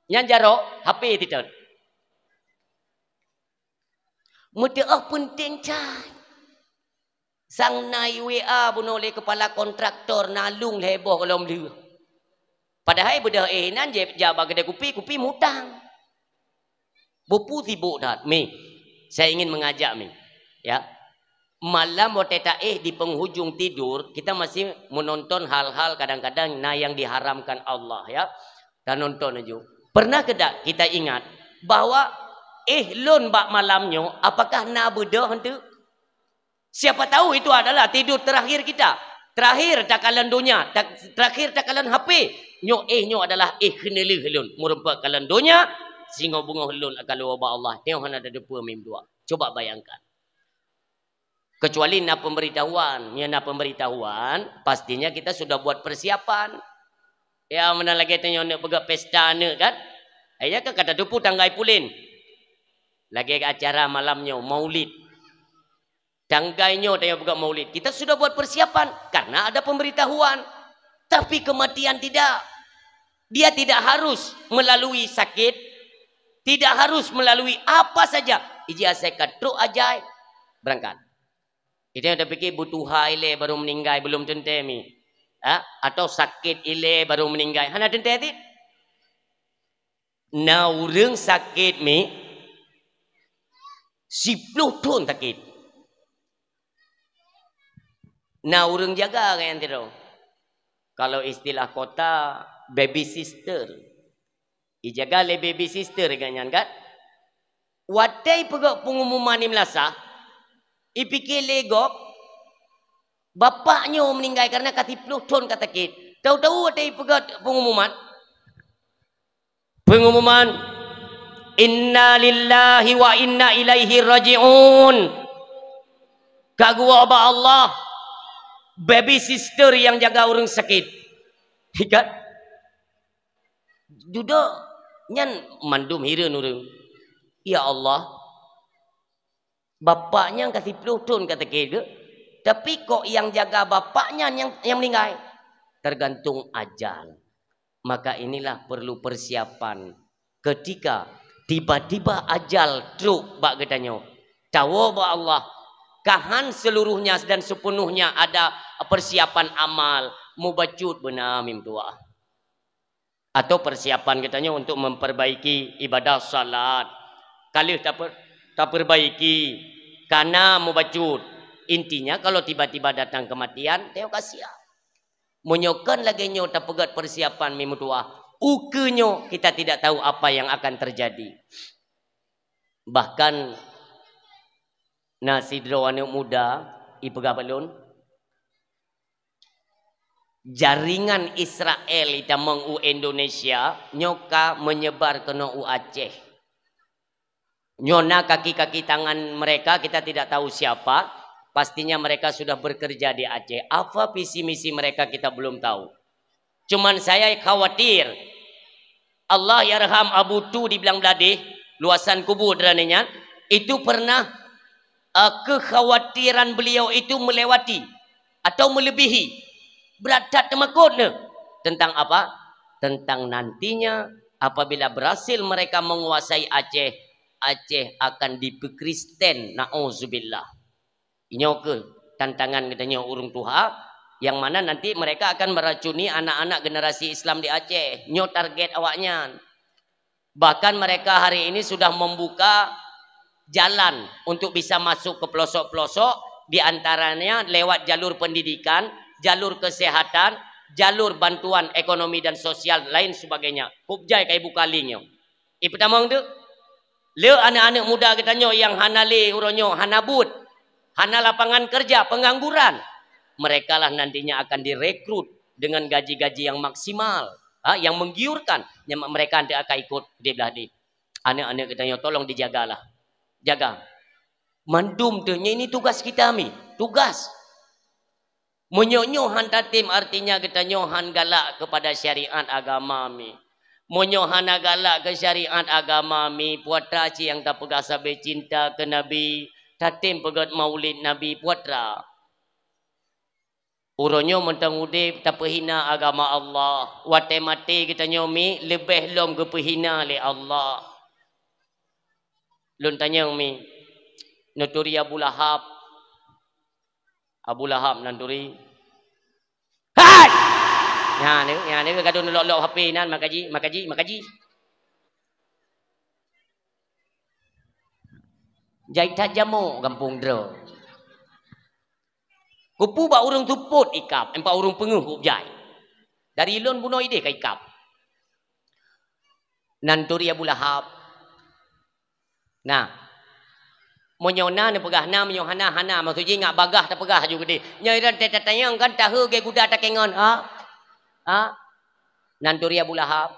Nyan jaroe, H P titot. Meuteu'oh peunteng cai. Sang na i W A bunoe lé kepala kontraktor, na lôn lhèe boh gohlom lheueh. Padahai beudôh éh nyan jép jak bak keudè kupi, kupi mutang. Bupu sibuk that, mi. Saya ingin mengajak, mi. Ya. Malam watèe taéh di penghujung tidur, kita masih menonton hal-hal kadang-kadang na yang diharamkan Allah, ya. Tanonton aju. Pernah keudak kita ingat bahwa éh lôn bak malam nyoe, apakah na beudôh hana? Siapa tahu itu adalah tidur terakhir kita. Terakhir takalon donya, ta-, terakhir takalon H P. Nyoe éh nyoe adalah éh keuneulheueh lôn. Meurumpok kalon donya, singoh beungoh lôn akan luwa bak Allah. Nyoe hana tateupeue meutuah. Coba bayangkan. Kecuali na pemberitahuan. Meunyoe na pemberitahuan, pastinya kita sudah buat persiapan. Ya, meunan lagèe tanyoe neuk peugah pesta aneuk kan? Akhirnya kan ka tateupeue tanggai pulen. Lagèe acara malam nyoe, maulid. Tanggai nyoe tanyoe peugah maulid. Kita sudah buat persiapan karena ada pemberitahuan. Tapi kematian tidak. Dia tidak harus melalui sakit, tidak harus melalui apa saja. Iji asai ka trok ajai, berangkat. Itu nyang tapikir beutuha ilèe baru meninggai, belum teuntèe mi. Ha? Atau sakit ilèe baru meninggai. Hana teuntèe cit. Na ureueng sakét mi, siploh thon sakét. Na ureueng jaga nyan sidroe. Kalau istilah kota, baby sister. Ijaga lé baby sister geuh nyan kan? Watèe ipeugöt pengumuman i meulasah, ipike lé gob, bapak nyoe meuninggai karena ka siploh thon ka sakét. Tahu-tahu watèe ipeugöt pengumuman, Pengumuman, "Inna lillahi wa inna ilaihi raji'un." Ka geuwoe bak Allah, baby sister nyang jaga ureueng sakét. Ikat. Dudoe nyan mandum hireuen ureueng. Ya Allah, bapak nyan ka siploh thon ka sakét geuh, tapi kok nyang jaga bapak nyan nyang, nyang meuninggai? Tergantung ajal. Maka inilah perlu persiapan. Ketika tiba-tiba ajal trok bak geutanyoe, tawoe bak Allah, ka han seluruhnya dan sepenuhnya ada persiapan amal, mubacut beuna mim tuah. Atau persiapan geutanyoe untuk memperbaiki ibadah salat. Ka lheueh taper-, taperbaiki, ka na mubacut. Intinya, kalau tiba-tiba datang kematian, tanyoe ka siap. Meunyoe kon lagèe nyoe tapeugöt persiapan mim tuah, ukeue nyoe kita tidak tahu apa yang akan terjadi. Bahkan na sidroe aneuk muda ipeugah bak lôn, Jaringan Israel itamong u Indonesia nyoe ka menyebar keunoe u Aceh. Nyoe na kaki-kaki tangan mereka, kita tidak tahu siapa. Pastinya mereka sudah bekerja di Aceh. Apa visi misi mereka, kita belum tahu. Cuman saya khawatir. Allah yarham Abu Tu di Blang Bladeh, luasan kubu droeneuh nyan, itu pernah, eh, kekhawatiran beliau itu melewati atau melebihi. Berat that teumakot neuh. Tentang apa? Tentang nantinya apabila berhasil mereka menguasai Aceh, Aceh akan dipeukristen. Nauzubillah. Inyoe keuh tantangan geutanyoe ureuëng tuha, yang mana nanti mereka akan meracuni anak-anak generasi Islam di Aceh. Nyoe target awaknyan. Bahkan mereka hari ini sudah membuka jalan untuk bisa masuk ke pelosok-pelosok, di antaranya lewat jalur pendidikan, jalur kesehatan, jalur bantuan ekonomi dan sosial, lain sebagainya. Kub jai ka ibuka link nyoe. Ipeutamong tu, le aneuk-aneuk muda geutanyoe nyang hana lé uroe nyoe, hana buet, hana lapangan kerja, pengangguran, mereka lah nantinya akan direkrut dengan gaji-gaji yang maksimal, ha, yang menggiurkan. Nyang mereka nanti akan ikut di blah deh. Aneuk-aneuk geutanyoe tolong dijagalah. Jaga. Mandum tu, nyoe ini tugas kita mi. Tugas. Meunyoe nyoe han tatem, artinya geutanyoe han galak kepada syariat agama mi. Meunyoe hana galak ke syariat agama mi, puatra cit nyang tapeugah sabe cinta ke Nabi, tatem peugét maulid Nabi, puatra. Uroe nyoe mantong udeb tapeuhina agama Allah, watée maté geutanyoe mi leubeh lom geupeuhina lé Allah. Lôn tanyong mi, neuturi Abu Lahab. Abu Lahab nan turi. Hai! Nyan ni, nyan ni gadôh neulok-lok H P nan, makaji, makaji, makaji. Jai that jamok gampông droe. Kupu bak ureuëng tupot ikab, empat ureuëng peungeuh kub jai. Dari lôn bunoe ideh ka ikab. Nan turi Abu Lahab. Nah, meunyoe na neupeugah na, meunyoe hana, hana. Maksud jih ngat bagah tapeugah aju keudeh. Nyoe iran teutatanyong kan tahe gé guda takengon. Ha? Ha? Nan turi Abu Lahab.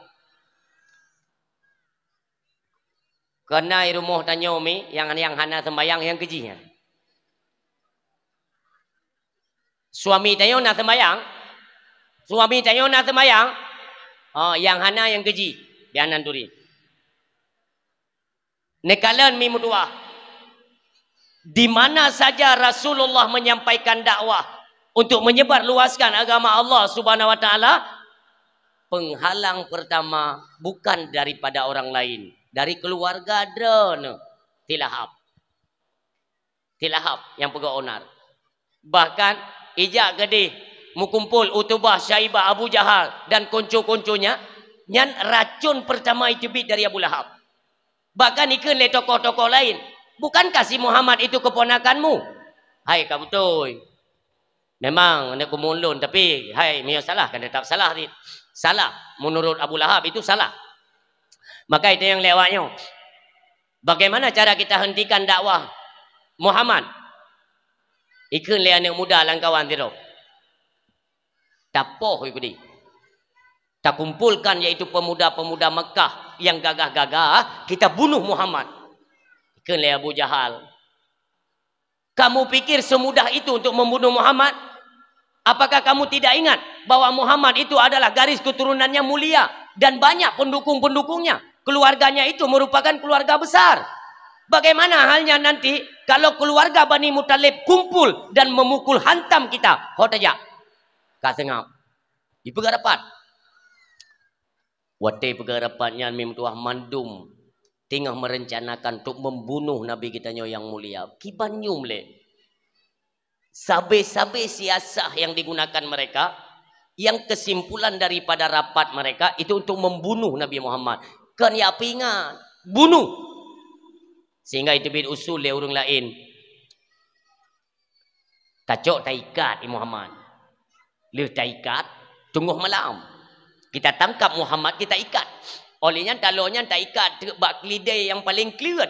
Keuhai rumoh tanyoe mi, nyang, nyang hana sembayang, nyang keujih nyan. Suami tanyoe na sembayang, suami tanyoe na sembayang, oh, nyang hana nyang keujih, bianan turi. Neukalon mi meutuah. Di mana saja Rasulullah menyampaikan dakwah untuk menyebar luaskan agama Allah Subhanahu wa Taala, penghalang pertama bukan daripada orang lain, dari keluarga droeneuh, Tilahab. Tilahab nyang peugah onar. Bahkan ijak keudeh meukumpul Utubah, Syaibah, Abu Jahal dan konco-konconya, nyan racun pertama iteubiet dari Abu Lahab. Bahkan ikheun lé tokoh-tokoh lain, "Bukankah si Muhammad itu keponakanmu?" Hai ka beutôi. Memang aneuk keumuen lôn, tapi hai meunyoe salah kan tetap salah. Salah, menurut Abu Lahab itu salah. Maka itu nyang lewat nyoe. Bagaimana cara kita hentikan dakwah Muhammad? Ikheun lé aneuk muda lam kawan sidroe. Tapoh ikudi. Takumpulkan yaitu pemuda-pemuda Mekah yang gagah-gagah, kita bunuh Muhammad. Ikheun lé Abu Jahal. Kamu pikir semudah itu untuk membunuh Muhammad? Apakah kamu tidak ingat bahwa Muhammad itu adalah garis keturunannya mulia dan banyak pendukung-pendukungnya? Keluarganya itu merupakan keluarga besar. Bagaimana halnya nanti kalau keluarga Bani Muthalib kumpul dan memukul hantam kita? Ho tajak. Ka seungab. Dipeugah rapat. Watée peugah rapat nyan, mi meutuah mandum teungoh merencanakan untuk membunuh Nabi geutanyoe nyang mulia. Kiban nyoe lé. Sabe-sabe siasah yang digunakan mereka, yang kesimpulan daripada rapat mereka itu untuk membunuh Nabi Muhammad. Kon ya peuingat, bunuh. Sehingga iteubiet usul lé ureuëng laén. Tacok taikat i Muhammad. Lheueh taikat, teungoh malam. Kita tangkap Muhammad, kita ikat. Oleh nyan, taloe nyan taikat teuk bak keulidée nyang paleng kleuet.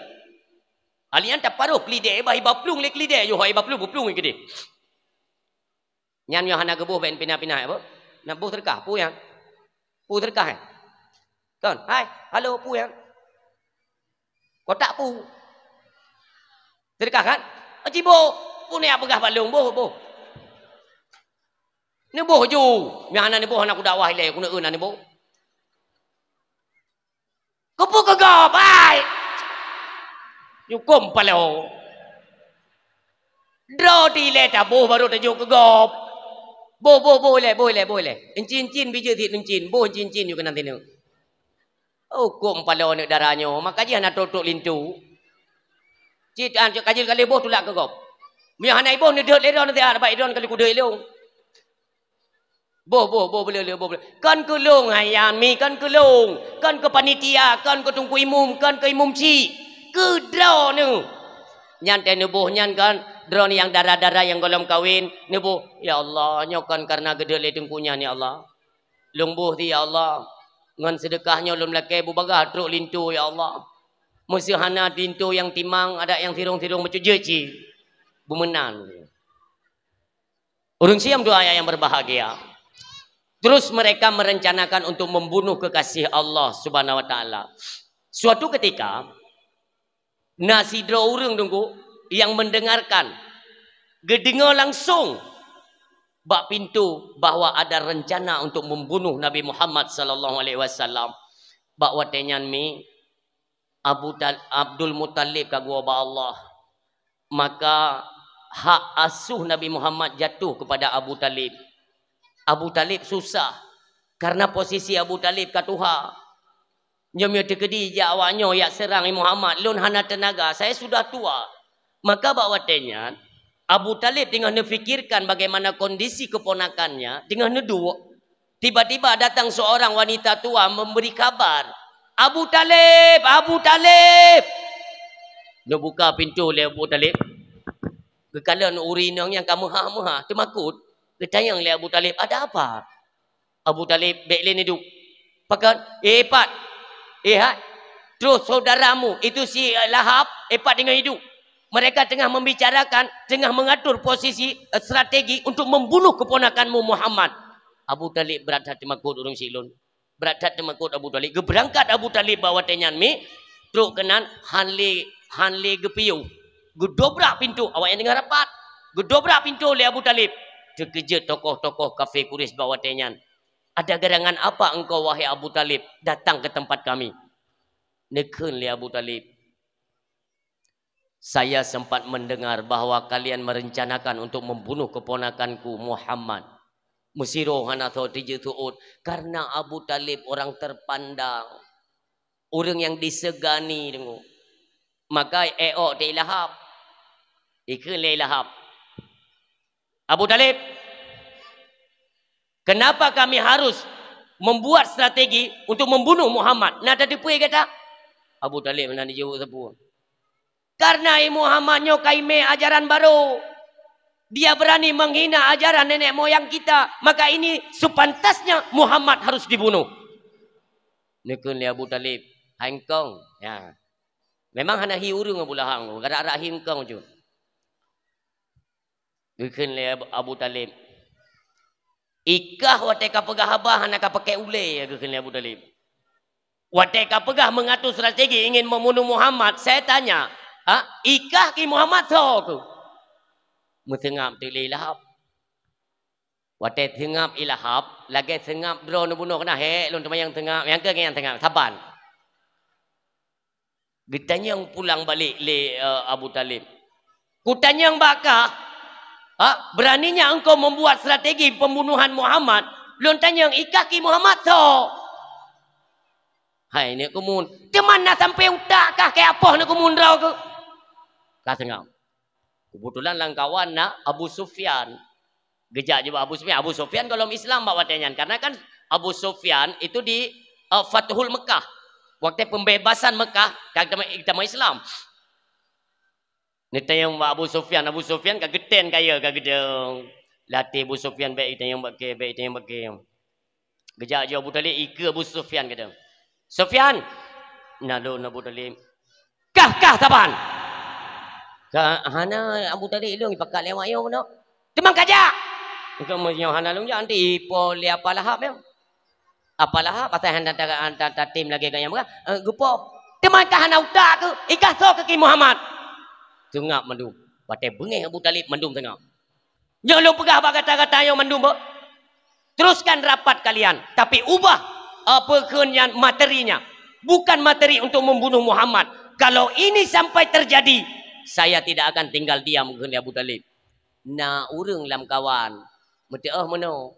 Oleh nyan, taparoh keulidée, bah iba plueng lé keulidée, yoh iba plueng, buplueng keudeh. Nyan nyoe hana geuboh bèk pinah-pinah, ya, Bu? Nak boh seudeukah, peue nyan? Peue seudeukah, eh? Kon, hai, halo, peue nyan? Kotak peue? Seudeukah kan? Aci boh, peue nyan peugah bak lôn, boh, boh. Neuboh ju, nyang hana neuboh hana kudakwah ilée, keuneuk na neuboh. Keupeue keu gob, hai? Nyukôm paloe. Droe dilée taboh barô tajok keu gob. Boh, boh, boh ilée, boh ilée, boh ilée. Incin-incin bijéh sit incin, boh incin-incin yue keunan sineuk. Hukôm paloe aneuk dara nyoe, maka jih hana trok-trok linto. Cit an cok kajil kali boh tulak keu gob. Meunyoe hana iboh neudeuet lé droe, nanti bak droe kali kudeuet lôn. Boh, boh, boh, beuleu, leu, boh, beuleu. Kon keu lôn, hai Yan Mi, kon keu lôn. Kon keu panitia, kon keu teungku imum, kon keu imum chik. Keu droeneuh. Nyan teuh neuboh nyan kan, droeneuh nyang dara-dara nyang gohlom kawen, neuboh, "Ya Allah, nyoe kon kareuna geudeuet lé teungku nyan, ya Allah. Lôn boh ti, ya Allah. Ngon seudeukah nyoe lôn lakée bubagaih trok linto, ya Allah. Meuseuhana linto nyang timang, adak nyang sirong-sirong meucujeuet cit." Beumeunan. Ureuëng siam dua ayat yang berbahagia. Terus mereka merencanakan untuk membunuh kekasih Allah Subhanahu wa Taala. Suatu ketika, na sidroe ureuëng teungku yang mendengarkan, geudeungoe langsung bak pintu bahwa ada rencana untuk membunuh Nabi Muhammad sallallahu alaihi wasallam. Bak watée nyan mi, Abu Tal-, Abdul Muttalib ka geuwoe bak Allah. Maka hak asuh Nabi Muhammad jatuh kepada Abu Talib. Abu Talib susah karena posisi Abu Talib ka tuha. Nyoe meunyoe teukeudi jak awak nyoe yak seurang Muhammad, lôn hana teunaga, saya sudah tua. Maka bak watée nyan, Abu Talib teungoh neufikirkan bagaimana kondisi keponakannya, teungoh neuduek, tiba-tiba datang seorang wanita tua memberi kabar, "Abu Talib, Abu Talib!" Neubuka pintu lé Abu Talib. Geukalon ureuëng inong nyang ka meuhah-meuhah, teumakot. Geutanyong lé Abu Talib, "Ada apa?" Abu Talib bék lé neuduek. Pakon? Eh, pat. Eh, hai. Terus saudaramu itu si, eh, Lahab, eh, pat deungon iduek. Mereka tengah membicarakan, tengah mengatur posisi, eh, strategi untuk membunuh keponakanmu Muhammad. Abu Talib brat that teumakot ureuëng siklon. Brat that teumakot Abu Talib. Geubeurangkat Abu Talib bak watée nyan mi, trok keunan han lé, han lé geupiôh. Geudobrak pintu, awaknyan deungon rapat. Geudobrak pintu lé Abu Talib. Teukeujot tokoh-tokoh kafé Quraisy bak watée nyan. "Ada gerangan apa engkau, wahai Abu Talib, datang ke tempat kami?" Neukheun lé Abu Talib, "Saya sempat mendengar bahwa kalian merencanakan untuk membunuh keponakanku Muhammad." Meusidroe hana soe teujeuet seuôt, karena Abu Talib orang terpandang, ureuëng nyang disegani deungoe. Maka éok teu Lahab. Ikheun lé Lahab, "Abu Talib, kenapa kami harus membuat strategi untuk membunuh Muhammad? Na tateupeue gata?" Abu Talib hana jaweueb sapeue. "Karena Muhammad nyoe ka imé ajaran baru. Dia berani menghina ajaran nenek moyang kita. Maka ini sepantasnya Muhammad harus dibunuh." Neukheun lé Abu Talib, "Hai engkong." Ya. Memang hana hi ureuëng Abu Lahab, gara-gara hi engkong jeuet. Geukheun lé Abu, Abu Talib, "Ikah watée ka peugah haba hana ka pakai ulée," geukheun lé Abu Talib. "Watée ka peugah mengatur strategi ingin membunuh Muhammad, saya tanya, ha, ikah ki Muhammad soe keuh?" Meuseungab teuk lé Lahab. Watée seungab i Lahab, lagée seungab droe neubunoe keunan, "Hék, lôn teuma nyang seungab, nyang keuh nyang seungab, saban." Geutanyong pulang balik lé, eh, Abu Talib. "Kutanyong bak kah, ha, beraninya engkau membuat strategi pembunuhan Muhammad, lôn tanyong ikah ki Muhammad soe?" "Hai neuk keumun, teuma na sampai utak kah keu apoh neuk keumun droe keuh?" Ka seungab. Keubeutulan lam kawan na Abu Sufyan. Geujak jubak Abu Sufyan. Abu Sufyan gohlom Islam bak watée nyan. Karena kan Abu Sufyan itu di, eh, Fathul Mekah. Waktu pembebasan Mekah, ka geutamong, geutamong Islam. Neutanyong bak Abu Sufyan, Abu Sufyan ka geutén kayée, ka geudong. Latée Abu Sufyan bék itanyong bak kée, bék itanyong bak kée. Geujak jih Abu Talib ikeue Abu Sufyan keunoe. "Sufyan, na lôn Abu Talib." "Kah, kah saban?" "Ka hana Abu Talib lôn pakat lewat nyoe keunoe." "Teuma kajak!" Engkau meunyoe hana lôn jak, nanti ipo lé Apa Lahab nyan. Apa Lahab asai hana ta-, ta-, ta-, tatem lagée gaya meuga, eh, geupo. Teuma ka hana utak keu, i ka soe keu Ki Muhammad. Seungab mandum. Watée beungéh Abu Thalib mandum seungab. Nyoe lôn peugah bak gata-gata nyoe mandum, beuh. Teruskan rapat kalian, tapi ubah, eh, peukheun nyan materinya. Bukan materi untuk membunuh Muhammad. Kalau ini sampai terjadi, saya tidak akan tinggal diam, kheun lé Abu Thalib. Na ureuëng lamkawan meuteuôh meunoe,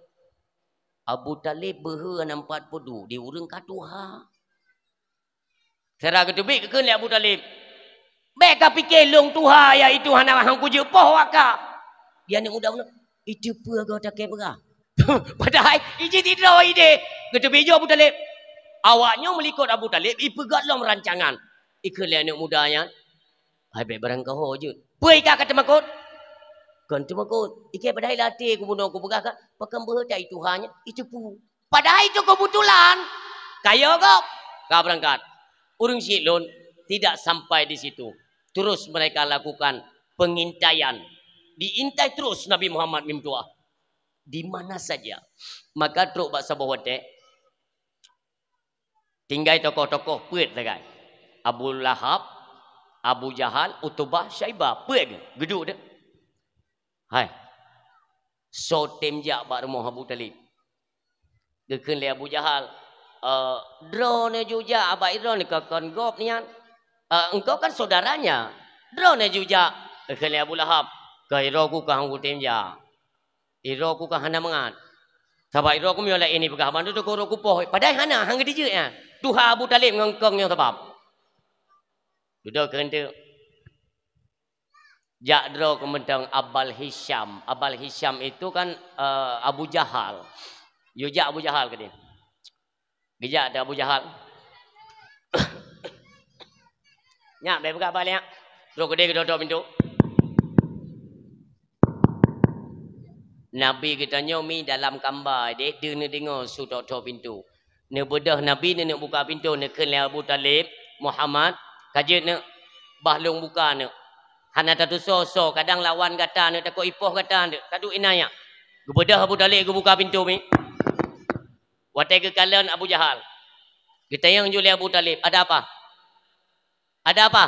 Abu Thalib beuhe nampat peudu di ureuëng ka tuha. Sira geuteubiet geukheun lé Abu Thalib, "Bék ka pike lôn tuha, yaitu hana han kujeuet poh waka." Di aneuëk muda bunoe, "Itu peue goe takée peugah?" Padahai ijih sidroe ideh. Geuteubiet ju Abu Thalib. Awak nyoe meulikot Abu Thalib ipeugét lom rancangan. Ikheun lé aneuëk muda nyan, "Hai bék barangkaho jeuet. Peue ika ka teumakot?" "Kon teumakot. Ikée padahai latée kubunoe kupeugah ka, pakon beuhe tai tuha nyan, itu peue." Padahai itu kebetulan. Kayo gob ka beurangkat. Ureuëng syiek lôn tidak sampai di situ. Terus mereka lakukan pengintaian. Diintai terus Nabi Muhammad meutuah. Di mana saja. Maka trok bak saboh watée, tinggai tokoh-tokoh peuet sagai. Abu Lahab, Abu Jahal, Utubah, Syaibah. Peuet geuduek deh. Hai. Soe tem jak bak rumoh Abu Thalib? Geukheun lé Abu Jahal, "Eh, droeneuh ju jak bak droeneuh, kon gob nyan. Eh, engkau kan saudaranya. Droeneuh ju jak." Geukheun lé Abu Lahab, "Ka iroku ka han kutem jak. Iroku ka hana mangat. Sabab iroku meunyoe laén ipeugah bandum teuka uroku poh. Padahai hana, han geutijeuet nyan. Tuha Abu Thalib ngon kong nyoe sabab." Dudoe keu enteuk. Jak droe keu mantong Abal Hisyam. Abal Hisyam itu kan, eh, Abu Jahal. Yue jak Abu Jahal keudeh. Geujak teuh Abu Jahal. Nyak, bék peugah bak lé nyak. Trok keudeh geutok-tok pintoe. Nabi geutanyoe mi dalam kamba deh, deuh neudeungoe su tok-tok pintoe. Neubeudôh Nabi neuneuk buka pintoe, neukheun lé Abu Thalib, "Muhammad, ka jeuet neuk, bah lôn buka neuk. Hana tatusoe-soe, kadang lawan gata neuk, takot ipoh gata neuk, taduek inan nyak." Geubeudôh Abu Thalib geubuka pintoe mi. Watée geukalon Abu Jahal, geutanyong ju lé Abu Thalib, "Ada apa? Ada apa?"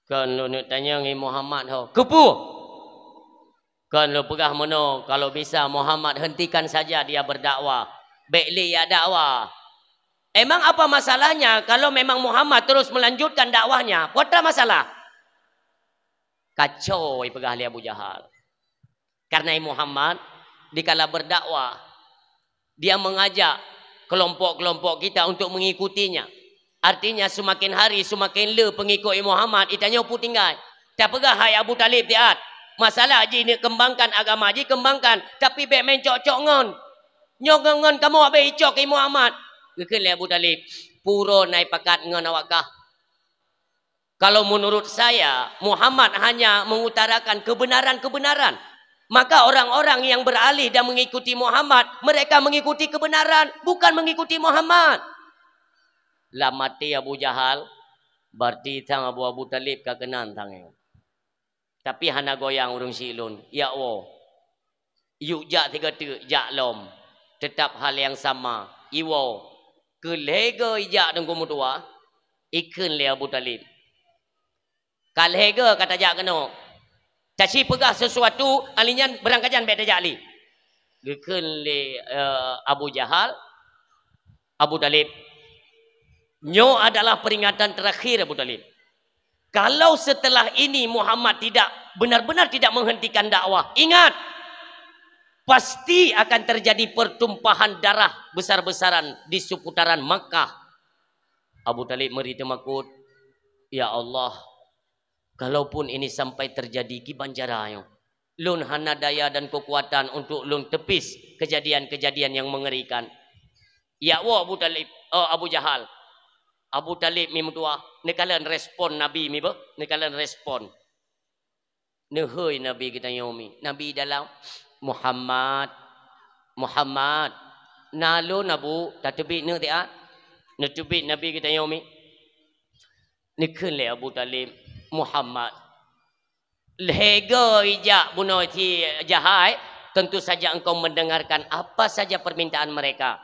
"Kon lôn neuk tanyong i Muhammad ho." "Keupeue?" "Kon lôn peugah meunoe, kalau bisa Muhammad hentikan saja dia berdakwah. Bék lé jak dakwah." "Emang apa masalahnya kalau memang Muhammad terus melanjutkan dakwahnya? Peue atra masalah?" Kacau ipeugah lé Abu Jahal. Karena Muhammad dikala berdakwah, dia mengajak kelompok-kelompok kita untuk mengikutinya. Artinya, semakin hari semakin le pengikut Muhammad, itanyoe peue tinggai. Tapeugah hai Abu Thalib tiat, masalah jih neuk kembangkan agama jih, kembangkan, tapi bék meucok-cok ngon. Nyoe ngon, ngon kamoe abéh icok keu Muhammad. Geukheun lé Abu Thalib, "Pura nai pakat ngon awak kah." Kalau menurut saya, Muhammad hanya mengutarakan kebenaran-kebenaran. Maka orang-orang yang beralih dan mengikuti Muhammad, mereka mengikuti kebenaran, bukan mengikuti Muhammad. Lam até Abu Jahal, berarti sang Abu, Abu Thalib ka keunan sang nyoe. Tapi hana goyang ureuëng syiek lôn, jak woe. Yuk jak sigoe teuk, jak lom. Teutap hal nyang sama, iwoe. Keu lhée goe ijak Teungku meutuah, ikheun lé Abu Thalib, "Ka lhée goe ka tajak keunoe. Taci peugah sesuatu, ali nyan beurangkajan bék tajak lé." Geukheun lé, eh, Abu Jahal, Abu Thalib, "Nyoe adalah peringatan terakhir, Abu Thalib. Kalau setelah ini Muhammad tidak, benar-benar tidak menghentikan dakwah, ingat, pasti akan terjadi pertumpahan darah besar-besaran di seputaran Makkah." Abu Thalib meuri teumakot, "Ya Allah, kalaupun ini sampai terjadi, kiban cara nyoe? Lôn hana daya dan kekuatan untuk lôn teupis kejadian-kejadian yang mengerikan." Jak woe Abu Thalib, oh, Abu Jahal. Abu Thalib mi meutuah, neukalon respon Nabi mi beuh, neukalon respon. Neuhôi Nabi geutanyoe mi. Nabi dalam, "Muhammad, Muhammad, na lôn Abu, tateubiet neuk tiat." Neuteubiet Nabi geutanyoe mi. Neukheun lé Abu Thalib, "Muhammad, Lhèe goe ijak bunoe si jahai, tentu saja engkau mendengarkan apa saja permintaan mereka.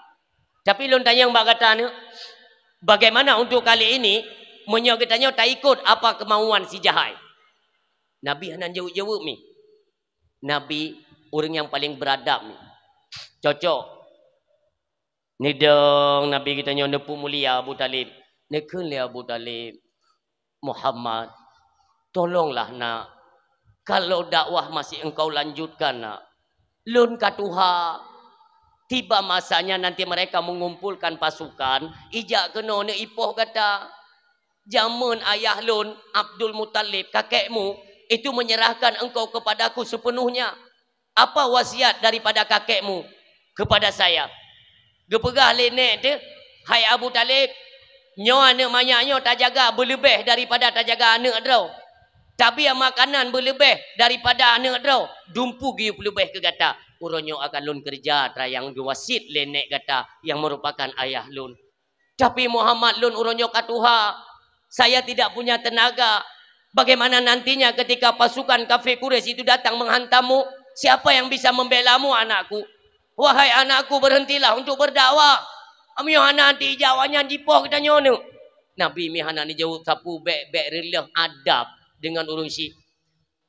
Tapi lôn tanyong bak gata nyoe, bagaimana untuk kali ini, meunyoe geutanyoe taikot apa kemauan si jahai? Nabi hana jaweueb-jaweueb mi. Nabi ureuëng nyang paleng beuradab mi. Cocok. Neudong Nabi geutanyoe neupeumulia Abu Thalib. Neukheun lé Abu Thalib, "Muhammad, tolonglah nak, kalau dakwah masih engkau lanjutkan nak. Lôn ka tuha, tiba masanya nanti mereka mengumpulkan pasukan, ijak keunoe neuipoh gata. Jameun ayah lôn, Abdul Muttalib, kakekmu, itu menyerahkan engkau kepadaku sepenuhnya. Apa wasiat daripada kakekmu kepada saya?" Geupeugah lé nèk teuh, "Hai Abu Thalib, nyoe aneuëk manyak nyoe tajaga beuleubeh daripada tajaga aneuëk droe. Tabri makanan beuleubeh daripada aneuëk droe, dumpeue geuyue peuleubeh keu gata. Uroe nyoe akan lôn keureuja atra nyang geuwasiet lé nèk gata nyang meurupakan ayah lôn. Tapi Muhammad, lôn uroe nyoe ka tuha, saya tidak punya tenaga. Bagaimana nantinya ketika pasukan kafir Quraisy itu datang menghantammu? Siapa yang bisa membelamu, anakku? Wahai anakku, berhentilah untuk berdakwah. Meunyoe hana, nanti ijak awaknyan jipoh geutanyoe nyoe." Nabi mi hana neujaweueb sapeue, bèk-bèk reuloh adab deungon ureuëng syik.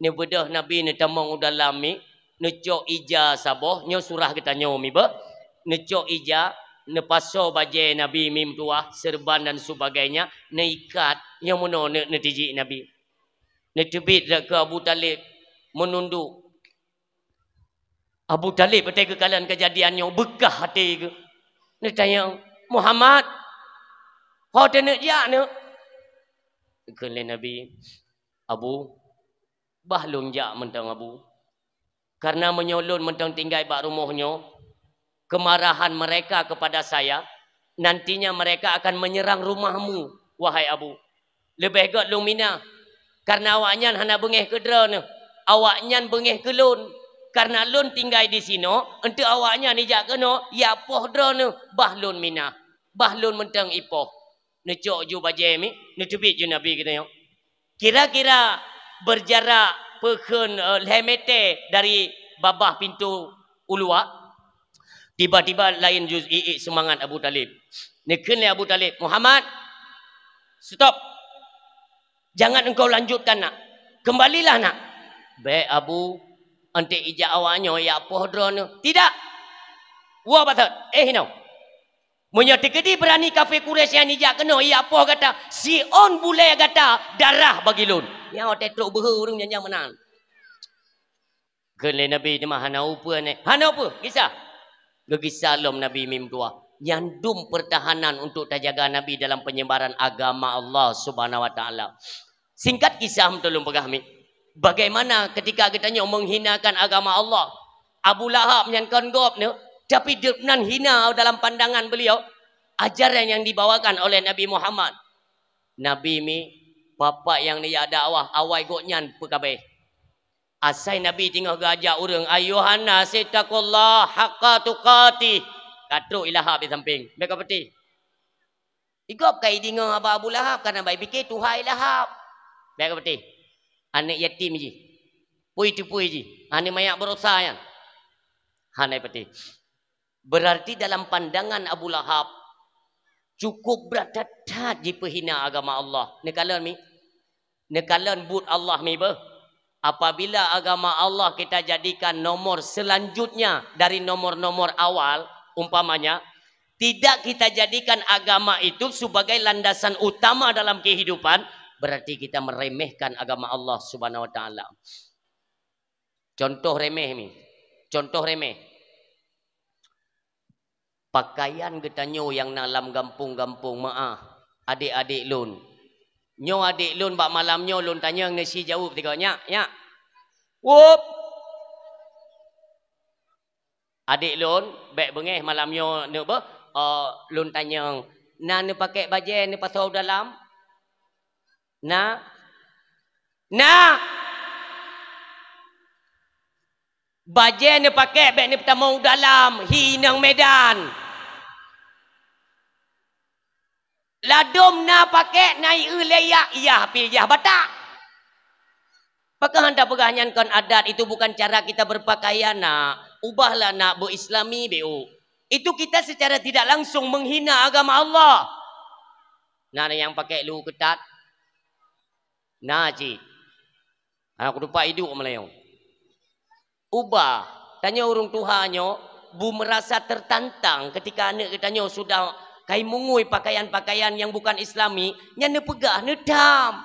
Neubeudôh Nabi neutamong u dalam mi, neucok ija saboh, nyoe surah geutanyoe mi beuh. Neucok ija, neupasoe bajèe Nabi mi meutuwah, seureuban dan sebagainya, neuikat, nyang meunoe neu-, neutijik Nabi. Neuteubiet rot keu Abu Thalib, meununduk. Abu Thalib watèe geukalon keujadian nyoe, beukah até geuh. Neutanyong, "Muhammad, ho teuneuk jak neuk?" Geukheun lé Nabi, "Abu, bah lôn jak mantong, Abu. Karena meunyoe lôn mantong tinggai bak rumoh nyoe, kemarahan mereka kepada saya, nantinya mereka akan menyerang rumahmu, wahai Abu. Leubeh gèt lôn mina, karena awaknyan hana beungèh keu droeneuh, awaknyan beungèh keu lôn. Karena lôn tinggai disinoe, eunteuk awaknyan ijak keunoe, ijak poh droeneuh, bah lôn mina, bah lôn mantong ipoh." Neucok ju bajèe mi, neuteubiet ju Nabi geutanyoe. Kira-kira berjarak peukheun, eh, lhèe mètè dari babah pintoe u luwa, tiba-tiba laén ju iék seumangat Abu Thalib. Neukheun lé Abu Thalib, "Muhammad, stop! Jangan engkau lanjutkan, nak! Kembalilah, nak!" "Bèk, Abu, eunteuk ijak awaknyoe ijak poh droeneuh." "Tidak! Woe bak thot, éh hinoe! Meunyoe teukeudi beurani kafé Quraisy nyan ijak keunoe ijak poh gata, siôn bulèe gata darah bagi lôn." Nyan watèe trok beuhe ureueng nyan meunan. Kheun lé Nabi teuma, "Hana peue nyoe, hana peue, gisa." Geugisa lom Nabi mi meutuwah. Nyan dum peurtahanan untuk tajaga Nabi dalam peunyebaran agama Allah Subhanahu wa Taala. Singkat kisah, meutulông peugah mi, bagaimana ketika geutanyoe menghinakan agama Allah? Abu Lahab nyan kon gob nyoe, tapi deuh nan hina dalam pandangan beliau ajaran yang dibawakan oleh Nabi Muhammad. Nabi mi, bapak nyang neujak dakwah, awai gobnyan peukabeh. Asai Nabi teungoh geuajak ureueng, "Ayuhan nas ittaqullaha haqqa tuqatih." Ka trok i Lahab di sampéng. Bèk kapeuteh. Igob ka ideungö haba Abu Lahab, kana bak ipike tuha i Lahab. Bèk kapeuteh. Aneuk yatim jih. Pui teupui jih. Aneuk manyak barosa nyan. Hana ipeuteh. Berarti dalam pandangan Abu Lahab, cukup brat that-that jipeuhina agama Allah. Neukalon mi? Neukalon buet Allah mi beuh. Apabila agama Allah kita jadikan nomor selanjutnya dari nomor-nomor awal, umpamanya, tidak kita jadikan agama itu sebagai landasan utama dalam kehidupan, berarti kita meremehkan agama Allah Subhanahu wa Taala. Contoh remeh mi. Contoh remeh. Pakaian geutanyoe nyang na lam gampông-gampông, meu'ah, adék-adék lôn. Nyoe adék lôn bak malam nyoe lôn tanyong, neusi jaweueb sigoe, "Nyak, nyak." Wup! Adék lôn, bèk beungèh malam nyoe neuk beuh, eh, lôn tanyong, "Na neupakék bajèe neupasoe u dalam?" Na? Na! Bajèe neupakék bèk neupeutamong u dalam, hi inong Medan. Ladôm na pakék, na ié lé yah, yah pih yah Batak. Pakon hana peugah nyan kon adat, itu bukan cara kita berpakaian, nak. Ubahlah, nak, beu-Islami, beu. Itu kita secara tidak langsung menghina agama Allah. Na nyang pakai lu keutat? Na cit. Hana kutupat iduek meulayeue. Ubah. Tanyoe ureuëng tuha nyoe bu merasa tertantang ketika aneuk geutanyoe sudah kai mungui pakaian-pakaian yang bukan Islami, nyan neupeugah, neutam.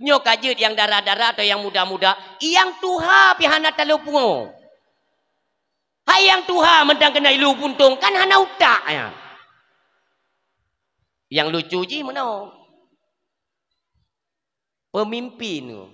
Nyoe ka jeuet nyang dara-dara atau nyang muda-muda, nyang tuha pih hana talo pungo. Hai nyang tuha mantong keuneuk ilu puntong, kan hana utak nyan. Nyang lucu jih meunoe. Pemimpin,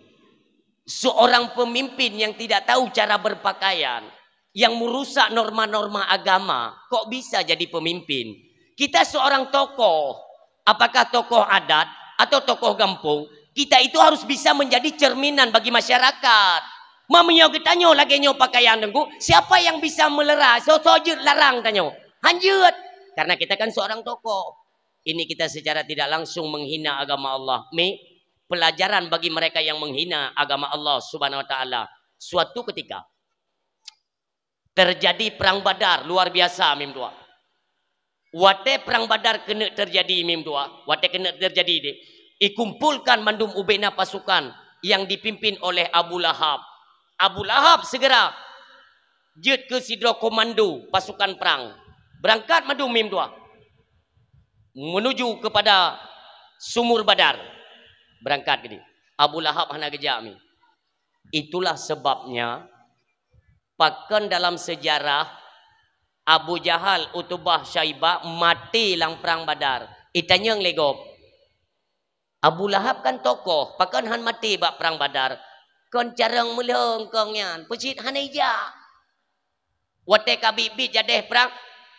seorang pemimpin yang tidak tahu cara berpakaian, yang merusak norma-norma agama, kok bisa jadi pemimpin? Kita seorang tokoh, apakah tokoh adat atau tokoh gampong, kita itu harus bisa menjadi cerminan bagi masyarakat. Meunyoe geutanyoe lagée nyoe pakaian Teungku, siapa yang bisa meulera? Soe-soe jeuet larang tanyoe? Han jeuet. Karena kita kan seorang tokoh. Ini kita secara tidak langsung menghina agama Allah. Mi, pelajaran bagi mereka yang menghina agama Allah Subhanahu wa Taala. Suatu ketika terjadi perang Badar luar biasa, mim dua. Watée perang Badar keuneuk terjadi, mim dua, watée keuneuk terjadi deh, ikumpulkan mandum ubena pasukan yang dipimpin oleh Abu Lahab. Abu Lahab segera jeuet keu sidroe komando pasukan perang. Berangkat mandum, mim dua, menuju kepada Sumur Badar. Berangkat geude. Abu Lahab hana geujak, mi. Itulah sebabnya pakon dalam sejarah Abu Jahal, Utubah, Syaibah maté lam perang Badar. Itanyong lé gob, Abu Lahab kan tokoh, pakon han maté bak perang Badar? Kon carông meulhong kong nyan, peucit hana ijak. Watée ka biet-biet jadeh perang,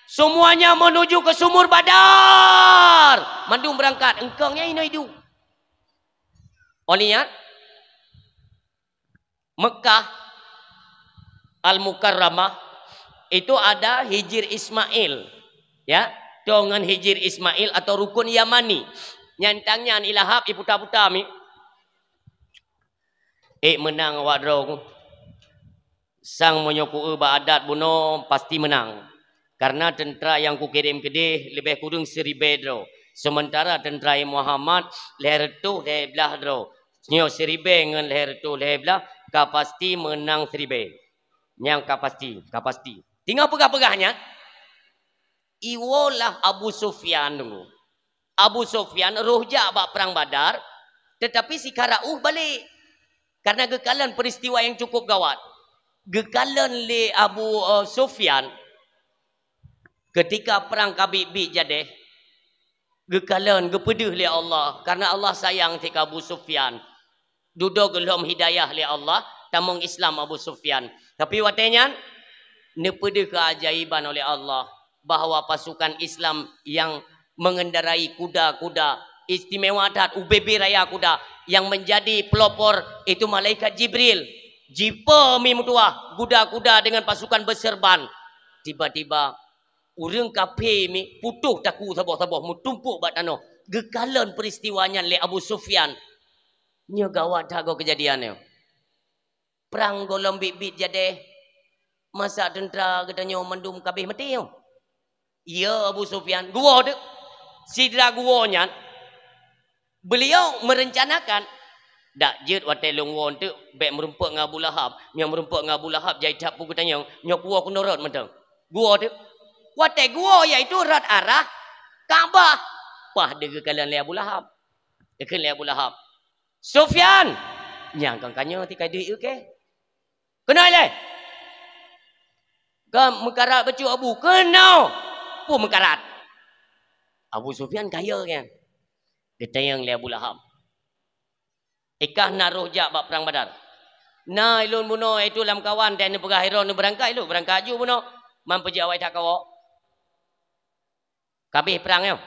semuanya menuju ke Sumur Badar. Mandum berangkat, eungkong nyan inoe iduek. Oleh nyan, Mekah Al-Mukarramah itu ada Hijir Ismail. Ya, tongan Hijir Ismail atau Rukun Yamani. Nyang tang nyan ilahab iputa-puta mi. Eh, meunang awak droe. Sang meunyoe kueu bak adat bunoe pasti meunang. Karena teuntara nyang kukirém keudeh leubeh kureueng siribée droe. Seumeuntara teuntara Muhammad lhée reutôh lhée blaih droe. Nyoe siribée ngon lhée reutôh lhée blaih ka pasti meunang siribée. Nyang ka pasti, ka pasti. Tinggai peugah-peugah nyan, iwoe lah Abu Sufyan dulu. Abu Sufyan roh jak bak perang Badar, tetapi sikara uh balek. Karena geukalon peristiwa yang cukup gawat. Geukalon lé Abu, eh, Sufyan, ketika perang ka biet-biet jadeh, geukalon, geupeudeuh lé Allah, karena Allah sayang teuka Abu Sufyan. Dudoe geulhom hidayah lé Allah, tamong Islam Abu Sufyan. Tapi watée nyan, neupeudeuh keajaiban oleh Allah bahwa pasukan Islam yang mengendarai kuda-kuda istimewa that, U B B raya kuda, yang menjadi pelopor itu malaikat Jibril. Jipo mi meutuah kuda-kuda dengan pasukan berserban. Tiba-tiba ureuëng kafé mi putôh takue saboh-saboh meutumpôk bak tanoh. Geukalon peristiwa nyan lé Abu Sufyan. Nyoe gawat that goe keujadian nyoe. Prang gohlom biet-biet jadeh, masa teuntara geutanyoe mandum ka abéh maté nyoe? Iya, Abu Sufyan, geuwoe teuk. Sidra geuwoe nyan, beuliau meurencanakan, "Dak jeuet watée lôn woe teuk bék meurumpok ngon Abu Lahab. Nyang meurumpok ngon Abu Lahab jai that peue geutanyoe, nyoe kuwoe keunoe rot mantong." Geuwoe teuk. Watée geuwoe, yaitu rot arah Ka'bah. Paih deuh geukalon lé Abu Lahab. Geukheun lé Abu Lahab, "Sufyan!" "Nyang kon ka nyoe ti ka duek, oke." "Keunoe lé!" "Ka meukarat bacut Abu." "Keunoe!" Peue meukarat? Abu Sufyan kaya nyan. Geutanyong lé Abu Lahab, "Ikah na roh jak bak prang Badar?" "Na, ilôn bunoe, itu lam kawan, dan neupeugah droe neubeurangkat, ilôn beurangkat ju bunoe. Man peujeuet awai that kawoe." "Ka abéh prang nyoe?"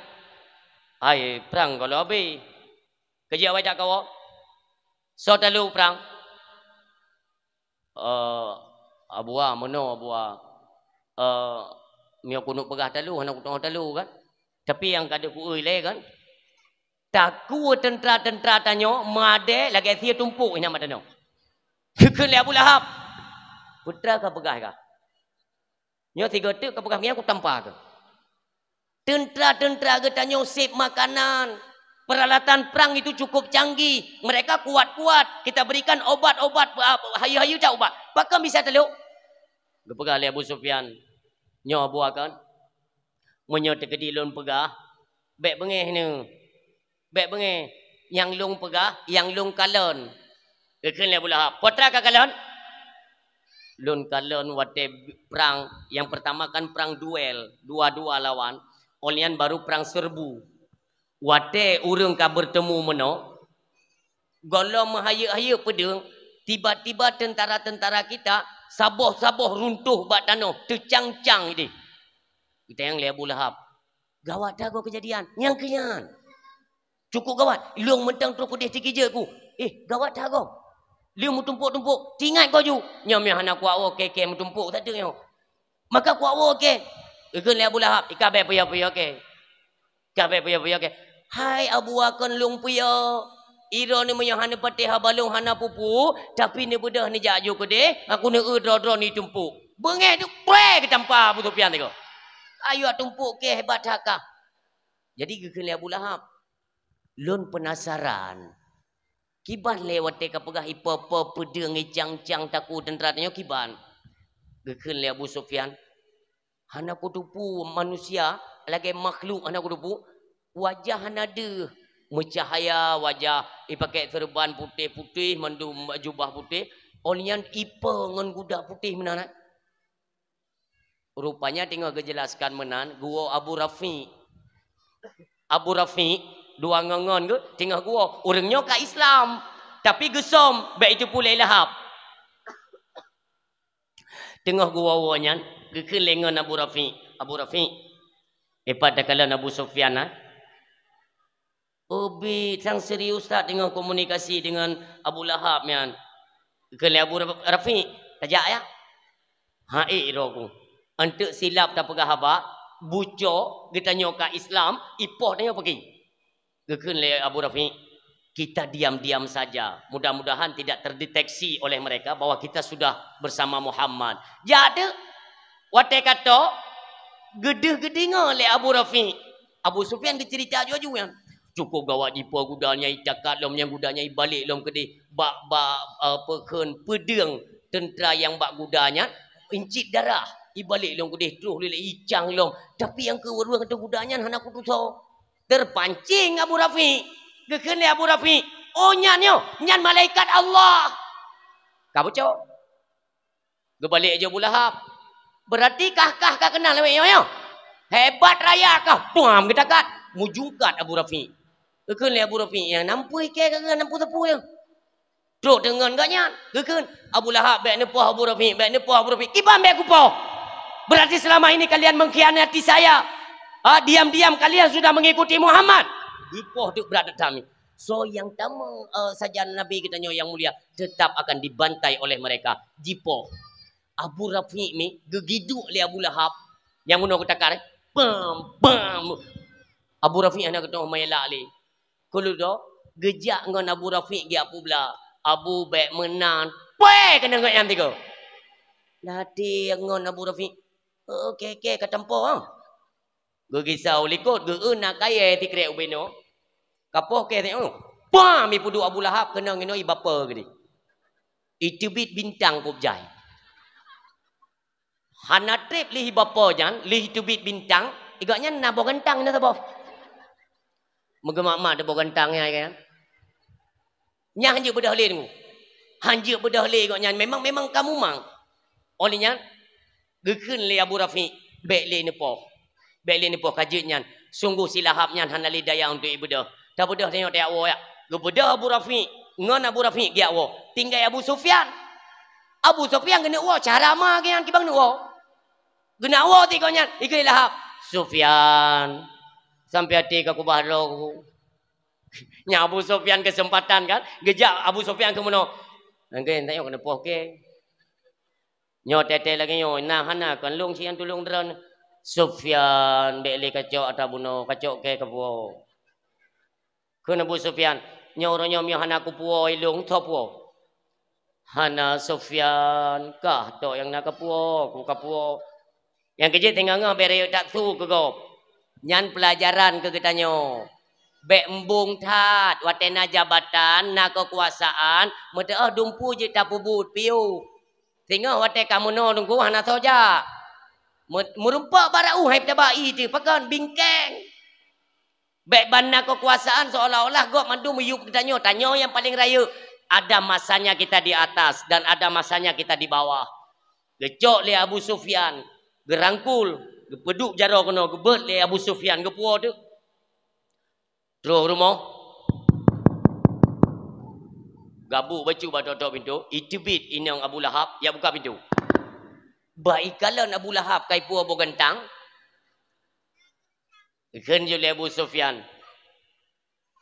"Hai, prang gohlom abéh." "Ka jeuet awai that kawoe?" "Soe talu prang?" "Eh, Abu A, meunoe Abu A. Eh, meunyoe keuneuk peugah talu, hana kuteungoh talu kan. Tapi nyang ka deuh kueu ilée kan, Takue teuntra-teuntra tanyoe meudeh lagée sie tumpok inan mata nyoe. Geukheun lé Abu Lahab, "Peue ka peugah ka? Nyoe sigoe teuk ka peugah ngieng kutampa keuh." Teuntra-teuntra geutanyoe seb makanan, peralatan perang itu cukup canggih. Mereka kuat-kuat. Kita berikan obat-obat, ah, hayu-hayu cak ubat. Pakon bisa teulok? Geupeugah lé Abu Sufyan, "Nyoe Abu Akon, meunyoe teukeudi lôn peugah, bék beungéh neuh. Bék beungéh. Nyang lôn peugah, nyang lôn kalon." Geukheun lé Abu Lahab, "Peue ka kalon?" "Lôn kalon watée perang, yang pertama kan perang duel, dua-dua lawan, óh lheueh nyan baru perang serbu. Watée ureuëng ka bertemu meunoe, gohlom meuhayeu-hayeu peudeueng, tiba-tiba tentara-tentara kita saboh-saboh runtoh bak tanoh, teucang-cang ideh." Geutanyong lé Abu Lahab, "Gawat that goe keujadian." "Nyang keu nyan. Cukup gawat. Lôn mantong troh keudeh teukeujot ku." "Eh, gawat that goe. Lheueh meutumpok-tumpok, tingat goe ju." "Nyoe meuhana kuwoe kée-kée meutumpok sateue nyoe. Maka kuwoe kée." Geukheun lé Abu Lahab, "Ika bék puyo-puyo kée. Ika bék puyo-puyo kée." "Hai Abu Akon lôn puyo. Droeneuh meunyoe hana patéh haba lôn hana peue-peue, tapi neubeudôh neujak ju keudeh, aku neueu droe-droe neutumpok." Beungéh tu, preh geutampa Abu Sufyan teuh. "Ayo tumpok kée, hebat that kah." Jadi geukheun lé Abu Lahab, "Lôn peunasaran. Kiban lé watée ka peugah ipo-po peudeueng icang-cang takue teuntra tanyoe kiban?" Geukheun lé Abu Sufyan, "Hana kuteupeue manusia, lagée makhluk hana kuteupeue. Wajah hana deuh, meucahya wajah, ipakék seureuban putéh-putéh, mandum jubah putéh, óh lheueh nyan ipo ngon guda putéh meunan." Rupanya teungoh geujelaskan meunan, geuwoe Abu Rafi. Abu Rafi, dua ngon-ngon geuh, teungoh geuwoe. Ureuëng nyoe ka Islam, tapi geusöm, bék itu pulée Lahab. Teungoh geuwoe-woe nyan, geukheun lé ngon Abu Rafi, "Abu Rafi, ipat takalon Abu Sufyan, ha?" "Oh, bit, sang serius that teungoh komunikasi deungon Abu Lahab nyan." Geukheun lé Abu Rafi, "Tajak ya." "Hai droe ku, eunteuk silap tapeugah haba, buco geutanyoe ka Islam, ipoh tanyoe peugi." Geukheun lé Abu Rafi, "Kita diam-diam saja. Mudah-mudahan tidak terdeteksi oleh mereka bahwa kita sudah bersama Muhammad." Jak teuk. Watée ka trok, geudeuh geudeungoe lé Abu Rafi. Abu Sufyan geuceurita aju-aju nyan. Cukup gawat jipo guda nyang itakat lom, nyang guda nyang ibalek lom keudeh bak, bak, eh, peukheun peudeueng teuntra nyang bak guda nyan, incit darah. Ibalek lom keudeh troh lé icang lom. Tapi nyang keu ureuëng ateueh guda nyan hana kutusoe. Terpancing Abu Rafi. Geukheun lé Abu Rafi, "Oh, nyan nyoe, nyan malaikat Allah." Ka bucok. Geubalek aju Abu Lahab. "Berarti kah-kah ka keunal lawét nyoe, nyoe? Hebat raya kah?" Puam geutakat. Mujungkat Abu Rafi. Geukheun lé Abu Rafi, "Nyang nampu ikée ka geuh nampu sapeue nyoe?" Trok deungon gobnyan, geukheun, "Abu Lahab, bék neupoh Abu Rafi, bék neupoh Abu Rafi." "Kiban bék kupoh? Berarti selama ini kalian mengkhianati saya. Ha, diam-diam kalian sudah mengikuti Muhammad." Geupoh teuk brat that mi. Soe nyang tamong, eh, sajan Nabi geutanyoe nyang mulia tetap akan dibantai oleh mereka. Jipoh. Abu Rafi mi geugiduk lé Abu Lahab. Nyang bunoe geutakar, eh? Bam, bam. Abu Rafi hana geutanyoe meulak lé. Keuleudok, geujak ngon Abu Rafi geujak peubla. "Abu, bék meunan." Pue keuneuk ngon nyang tiga. Lati ngon Abu Rafi. "Oke, oke, ka tampo, ha." Geugisa u likot, geu-eu na kayée sikrek ubé nyoe. Kapoh kée nyoe. Pam, ipeuduek Abu Lahab keunoe ngon ibape geude. Iteubiet bintang kub jai. Hana treb lheueh ibape nyan, lheueh iteubiet bintang, igak nyan na boh gantang na saboh. Meugeumak-mak teuh boh gantang nyan, kan? Nyan hanjeuet beudôh lé teungku. Hanjeuet beudôh lé gobnyan memang, memang ka mumang. Óh lheueh nyan, geukheun lé Abu Rafiq, "Bék lé neupoh. Bék lé neupoh ka jeuet nyan. Sunggoh si Lahab nyan hana lé daya untuk ibeudôh. Tabeudôh tanyoe tajak woe yak." Geubeudôh Abu Rafiq, ngon Abu Rafiq geujak woe. Tinggai Abu Sufyan. Abu Sufyan geuneuk woe, cara ma geuh nyan kibang neuk woe. Geuneuk woe tigoe nyan, ikheun lé Lahab, "Sufyan, sampai até ka kubah droe ku." Nyan Abu Sufyan keuseumpatan kan, geujak Abu Sufyan keu meunoe. Nangken tanyoe keuneuk poh kée. Nyoe teuntée lagée nyoe, na hana kon lôn sian tulông droeneuh. "Sufyan, bék lé kacok atra bunoe, kacok kée keupoh." Kheun Abu Sufyan, "Nyoe uroe nyoe miyueb hana kupuwoe ilong, soe puwoe?" "Hana Sufyan, kah tok nyang na kapuwoe, ku kapuwoe." Nyang keujeuet teungoh-ngoh bèk rayeuk that su keu gob. Nyan peulajaran keu geutanyoe. Bèk embong that, watèe na jabatan, na keukuasaan, meuteuoh dumpeue jeuet tapeubuet piôh. Singoh watèe ka meunoe teungku hana soe jak. Meu-, meurumpok bak raoh hai peutaba ie teuh, pakon bingkeng. Bèk ban na keukuasaan seolah-olah gob mandum miyueb geutanyoe, tanyoe nyang paleng rayeuk. Ada masanya kita di atas dan ada masanya kita di bawah. Geucok lé Abu Sufyan, geurangkul, geupeuduek jaroe keunoe, geubeuet lé Abu Sufyan, geupuwoe teuh. Troh rumoh. Gabuk bacut bak tok-tok pintoe, iteubiet inong Abu Lahab, jak buka pintoe. Bak ikalon Abu Lahab ka ipuwoe boh gantang. Kheun jih lé Abu Sufyan,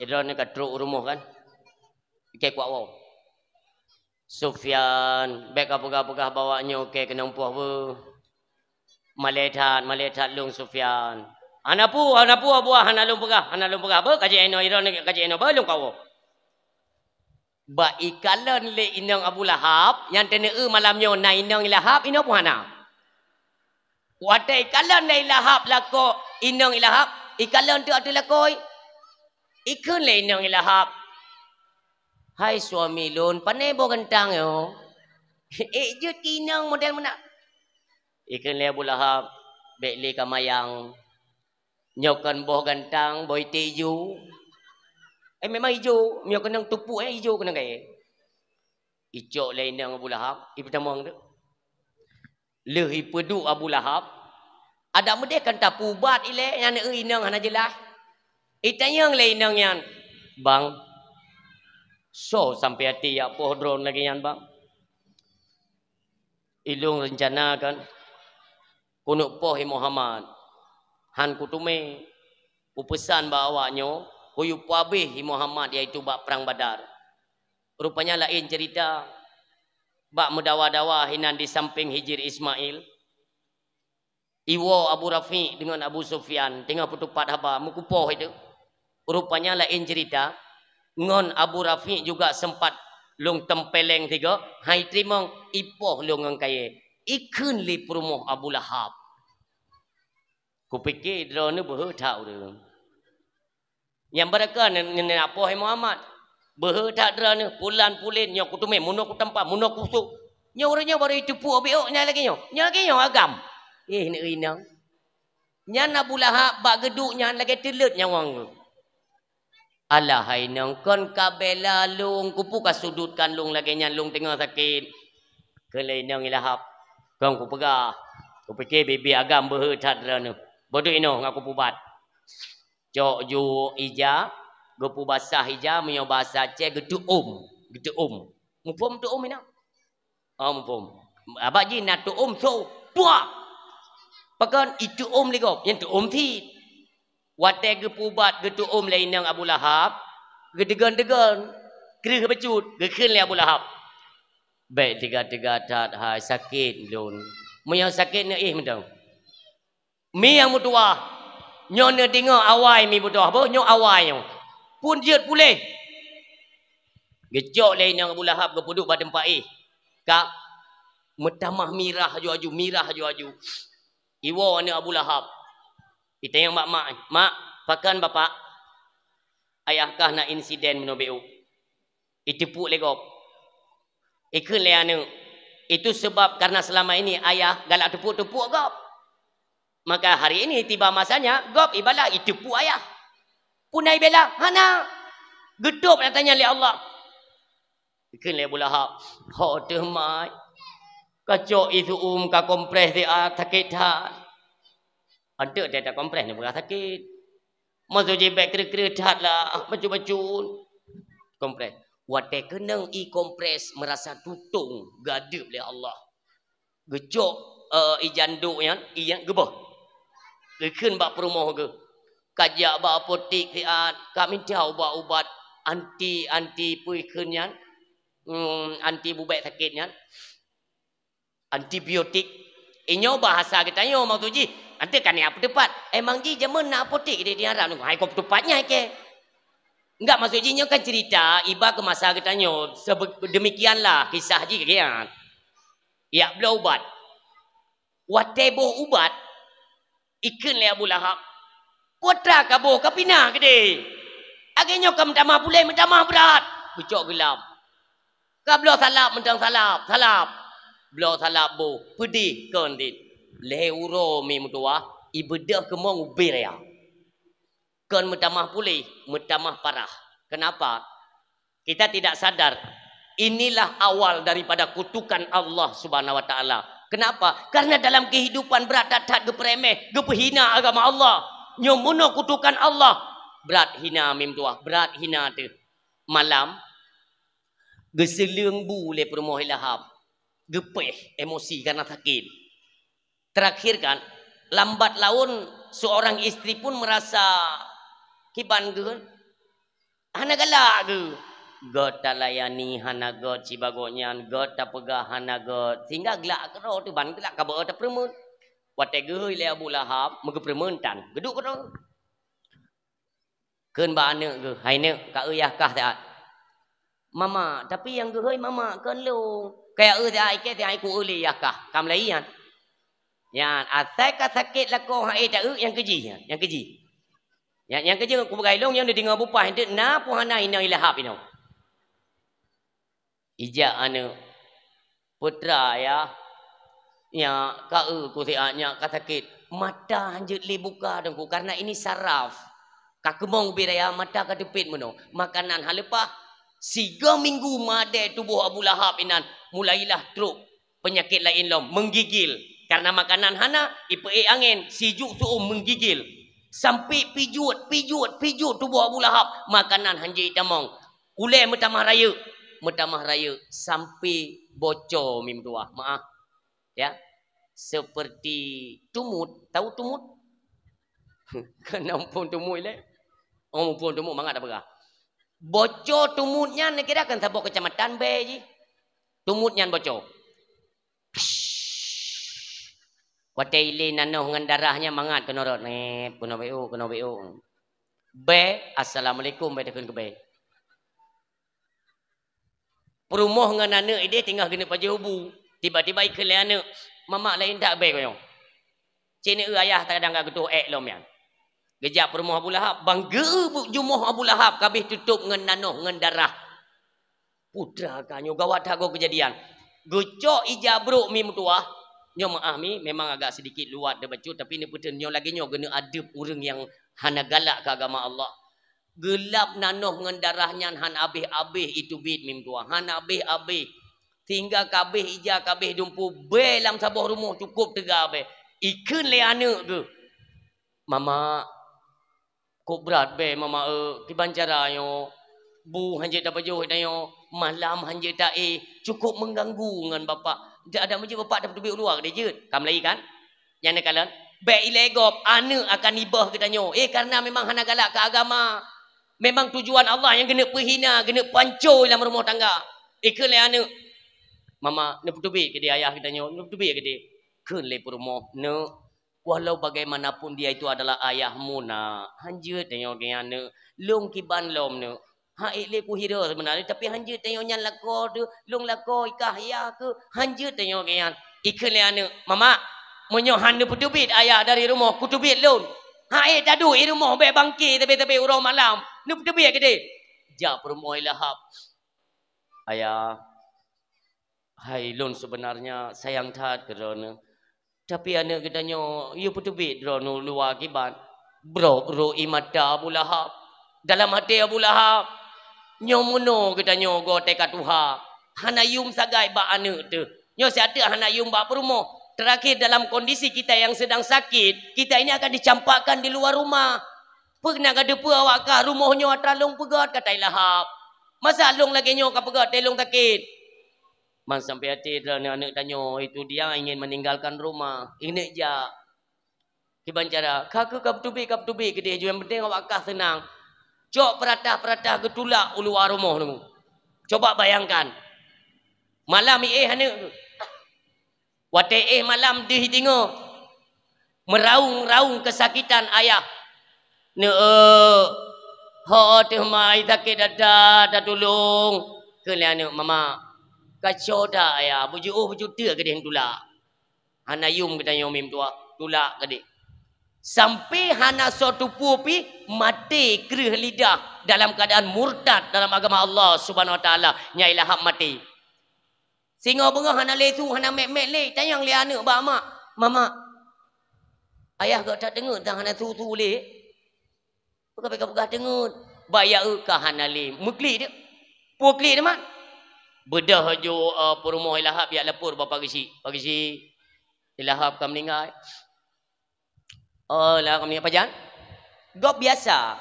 "Droeneuh ka trok u rumoh kan? Ikei kuat woe." "Sufyan, bèk kapeugah-peugah bahwa nyoe kei keunong poh beuh. Malèe that, malèe that lôn Sufyan." "Hana peue, hana peue, Abu, hana lôn peugah, hana lôn peugah. Beuh, ka jeuet inoe, droeneuh ka jeuet inoe, beuh lôn kawoe." Bak ikalon lé inong Abu Lahab, nyang teuneu malam nyoe na inong Lahab, inoe pun hana. Watèe ikalon lé Lahab lakoe, inong Lahab, ikalon teuk ateueh lakoe. Ikheun lé inong Lahab, "Hai suami lôn, pané boh gantang nyoe? Ék jeuet keu inong model meunan." Ikheun lé Abu Lahab, "Bèk lé kamayang. Nyoe kon boh gantang, boh iték ijo." Eh, memang ijo, nyoe keunong tupuk, eh, ijo keunong kayèe. Icok lé inong Abu Lahab, ipeutamong tu. Lheueh ipeuduek Abu Lahab, adak meudeh kan tapeuubat ilèe, nyan inong hana jeulaih. Itanyong lé inong nyan, "Bang, soe sampai até jak poh droeneuh lagèe nyan, Bang?" "Ilôn reuncana kan keuneuk poh, hai Muhammad. Han kuteumé, kupeusan bak awak nyoe, kuyue peuhabéh, hai Muhammad, yaitu bak Prang Badar." Rupanya laén ceurita. Bak meudawa-dawa hinan di sampéng Hijir Ismail, iwoe Abu Rafiq deungon Abu Sufyan teungoh peutupat haba, meukupoh itu. Rupanya laén ceurita, ngon Abu Rafiq juga seumpat lôn tempeleng sigoe, han iteurimong, ipoh lôn ngon kayèe. Ikheun lé peurumoh Abu Lahab. Kupike droeneuh beuhe that ureueng. Nyang beureukat neu-, neu-, neupoh, hai Muhammad. Beuhe that droeneuh, pulan pulen, nyoe kuteumé, meunoe kutampa, meunoe kusôk. Nyoe ureueng nyoe barô iteupue biôk nyan lagèe nyoe. Nyoe lagèe nyoe agam. Eh, neu inong. Nyan Abu Lahab bak geuduek nyan lagèe teuleuet nyawöng geuh. "Alah hai inong, kon ka bela lôn, keupeue kasudutkan lôn lagèe nyan, lôn teungoh sakét?" Kheun lé inong Lahab, "Kon kupeugah, kupike bibi agam beuhe that droeneuh. Boh duek inoe ngon kupeubat." Cok juwok ija, geupeubasah ija, meunyoe basa Aceh geuteuôm, geuteuôm. Muphom teuôm inong? Oh, muphom. Abak jih na teuôm so, puah! Pakon iteuôm lé gob, nyan teuôm cit. Watèe geupeubat geuteuôm lé inong Abu Lahab, geudeugon-deugon, kreueh bacut, geukheun lé Abu Lahab, "Bèk teuga-teuga that hai, sakét lôn. Meunyoe sakét neuéh mantong." Mi nyang meutuwah, nyoe neudeungoe awai mi beudôh, boh nyoe awai nyoe. Phon jeuet puléh. Geucok lé inong Abu Lahab geupeuduek bak teumpat éh. Ka meutamah mirah aju-aju, mirah aju-aju. Iwoe aneuk Abu Lahab. Itanyong bak mak, "Mak, pakon bapak?" "Ayah kah na insiden meunoe biôk." Iteupuk lé gob. Ikheun lé aneuk, "Itu sebab karena selama ini ayah galak teupuk-teupuk gob. Maka hari ini tiba masanya gob ibalah iteupuk ayah." Pun ai bela, hana. Geutôb na tanya lé Allah. Ikheun lé Abu Lahab, "Ho teuh mai. Kacok isu um ka kompres di a sakét that." Anteuk teuh takompres neupeugah sakét. Maksud jih bèk kreueh-kreueh that lah, bacut-bacut. Kompres. Watèe keunong i kompres meurasa tutong geuadeueb lé Allah. Geucok, eh, i janduk nyan, i nyan geubôh. Geukheun bak peurumoh geuh. Ka jak bak apotik siat, ka minta ubat-ubat anti, anti peue ikheun nyan. Hmm, anti bubèk sakét nyan. Antibiotik. Inyoe bahasa geutanyoe maksud jih, anteuk ka niat peuteupat. Emang jih jameun na apotek di, di Arab nyoe. Hai, kon peuteupat nyan kèe. Enggak, maksud jih nyoe kan cerita iba ke masa geutanyoe. Sebe-, demikianlah kisah jih kian. Yak bloe ubat. Watée boh ubat, ikheun lé Abu Lahab, "Peue teuma ka boh ka pinah keudeh? Lagée nyoe ka meutamah puléh, meutamah brat." Geucok geulam. Ka bloe salab, mantong salab, salab. Bloe salab boh, peudeh kon dit. Lhée uroe mi meutuwah, ibeudôh keumong ubé raya. Kon meutamah puléh, meutamah parah. Kenapa? Kita tidak sadar. Inilah awal daripada kutukan Allah Subhanahu wa Taala. Kenapa? Karena dalam kehidupan brat that-that geupeureméh, geupeuhina agama Allah. Nyoe meunoe kutukan Allah. Brat hina mi meutuwah, brat hina teuh. Malam, geuseuleueng bu lé peurumoh Lahab. Geupéh, emosi karena sakét. Terakhir kan, lambat laun seorang istri pun merasa kiban geuh, hana galak geuh. Göt talayani hana göt sibagoe nyan, göt tapeugah hana göt, sehingga glak keudroe teuh ban glak ka beu tapeureumeun. Watée geuhôi lé Abu Lahab, meugeupeureumeun tan, geuduek keudroe. Kheun bak aneuëk geuh, "Hai neuëk, ka eu yah kah siat?" "Mama, tapi nyang geuhôi mama kon lôn." "Kaya eu siat, ikée siat, ku eu lé yah kah." Ka meulayeue nyan. Nyan, asai ka sakét lakoe han ék ta eu, nyang keujih nyan, nyang keujih. Nyang, nyang keujih kupeugah lôn nyang neudeungoe bupah, eunteuk na peue hana inoe i Lahab inoe. Ijak aneuëk, "Peue teuma yah, nyak ka eu ku siat, nyak ka sakét." Mata hanjeuet lé buka Teungku, karena ini saraf. Ka keumong ubé raya, mata ka teupét meunoe. Makanan hana leupah. Sigoe minggu madé tuboh Abu Lahab inan, mulailah trok peunyakét laén lom, menggigil. Karena makanan hana, ipeuék angén, sijuek seu-uem menggigil. Sampai pijuet, pijuet, pijuet tuboh Abu Lahab, makanan hanjeuet itamong. Ulée meutamah rayeuk, meutamah rayeuk sampai boco mi meutuwah. Maaf, ya. Seperti tumut. Tahu tumut? Keunoe muphom tumut lé. Oh, muphom tumut mangat tapeugah. Boco tumut nyan neukira kan saboh keucamatan bée jih. Tumut nyan boco. Watée ilée nanoh ngon darah nyan mangat keunoe rot, nep, keunoe beu, keunoe beu. Bée, assalamualaikum, bée takheun keu bée. Peurumoh ngon aneuëk ideh teungoh geuneuk pajoh bu. Tiba-tiba ikheun lé aneuëk, "Mamak, laén that bée konyong. Cit neueu ayah takadang ka geutoh ék lom nyan." Geujak peurumoh Abu Lahab, ban geu-eu bu-, jumoh Abu Lahab ka abéh tutôb ngon nanoh ngon darah. Putra ka nyoe gawat that goe keujadian. Geucok ija brok mi meutuwah. Nyoe meuáh mi memang agak sedikit luwat teubacut, tapi neupeuteun nyoe lagée nyoe geuneuk adeueb ureuëng nyang hana galak keu agama Allah. Geulap nanoh ngon darah nyan hana abéh-abéh iteubiet mi meutuwah, hana abéh-abéh. Sehingga ka abéh ija, ka abéh dumpeue, bée lam saboh rumoh cukôp teuga bée. Ikheun lé aneuëk geuh, "Mamak, kok brat bée Mamak eu, kiban cara nyoe? Bu hanjeuet tapajoh tanyoe, malam hanjeuet taéh, cukôp mengganggu ngon Bapak. Dak ada meujeuet Bapak tapeuteubiet u luwa keudeh jeuet." Ka meulayeue kan? Nyang neukalon, bék ilée gob, aneuëk akan iböh geutanyoe. Eh, karena memang hana galak keu agama. Memang tujuan Allah nyang geuneuk peuhina, geuneuk pancô lam rumoh tangga. Ikheun lé aneuëk, "Mamak, neupeuteubiet keudeh ayah geutanyoe, neupeuteubiet keudeh." Kheun lé peurumoh, "Neuk, walau bagaimanapun dia itu adalah ayahmu, nak. Hanjeuet tanyoe keu nyan, neuk. Lôn kiban lom, neuk. Han ék lé kuhira seubeuna, tapi hanjeuet tanyoe nyan lakoe teuh, lôn lakoe i kah yah keuh, hanjeuet tanyoe keu nyan." Ikheun lé aneuëk, "Mamak, meunyoe han neupeuteubiet ayah dari rumoh, kuteubiet lôn. Han ék taduek i rumoh bék bangke sabe-sabe uroe malam. Neupeuteubiet keudeh." Jak peurumoh Lahab, "Ayah, hai lôn seubeunarnya sayang that keu droeneuh. Tapi aneuëk geutanyoe yue peuteubiet droeneuh u luwa kiban." Brok-brok ie mata Abu Lahab. Dalam até Abu Lahab, "Nyoe meunoe geutanyoe goe teuka tuha, hana yum sagai bak aneuëk teuh. Nyoe siat teuk hana yum bak peurumoh. Terakhir dalam kondisi kita yang sedang sakit, kita ini akan dicampakkan di luar rumah. Peue na ka teupeue awak kah rumoh nyoe atra lôn peugöt," kata i Lahab. "Masa lôn lagée nyoe ka peugöt teuh lôn sakét?" Man sampai até droeneuh aneuëk tanyoe, itu dia ingin meninggalkan rumah, ingin jak. Kiban cara, ka keuh ka peuteubiet, ka peuteubiet keudeh, nyang penting awak kah seunang. Cok peuratah-peuratah geutulak u luwa rumoh nyoe. Coba bayangkan. Malam éh aneuëk. Watée éh malam deuh deungoe, meuraung-raung keusakitan ayah. Neueu, Ho teuh mai sakét dada, tatulông. Kheun lé aneuk, "Mama, kaco that ayah, beujiôh beujuta keudeh tulak." Hana yum geutanyoe mi meutuah, tulak keudeh. Sampai hana soe tupue pih, maté kreueh lidah dalam keuadaan murtad dalam agama Allah Subhanahu Wa Taala, nyai Lahab maté. Singoh beungoh hana lé su, hana mét-mét lé, tanyong lé aneuk bak mak, "Mama, ayah gata teungeut dah hana su-su lé?" Peugah-peugah teungeut. Bak ya eu ka hana lé. Meuklik dia. Peue klik dia mat? Beudôh ju, eh, peurumoh Ilahab jak lapor bak Pak Geuchik. "Pak Geuchik, Ilahab ka meuninggai." "Oh, Ilahab ka meuninggai. Pajan?" Gob biasa.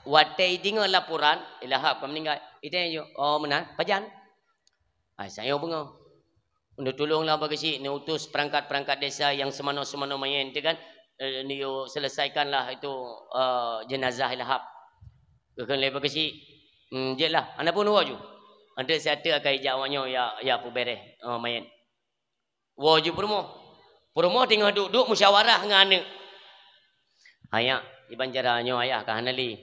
Watèe deungoe laporan, "Ilahab ka meuninggai." Itanya ju, "Oh, meunan. Pajan?" Hai, sayang beungoh. Untuk tulonglah Pak Geuchik, neuutus perangkat-perangkat desa nyang seumanoe-seumanoe manyèn tu kan, eh, neuyue selesaikanlah itu, eh, jenazah Ilahab. Geukheun lé Pak Geuchik, "Hmm, jeuet lah, hana peue neuwoe ju. Enteuk siat teuk akan ijak awaknyoe ya, ya peubeureh, eh, manyèn." Woe ju peurumoh. Peurumoh teungoh duek-duek musyawarah ngon aneuk. "Hai nyak, kiban cara nyoe ayah ka hana lé,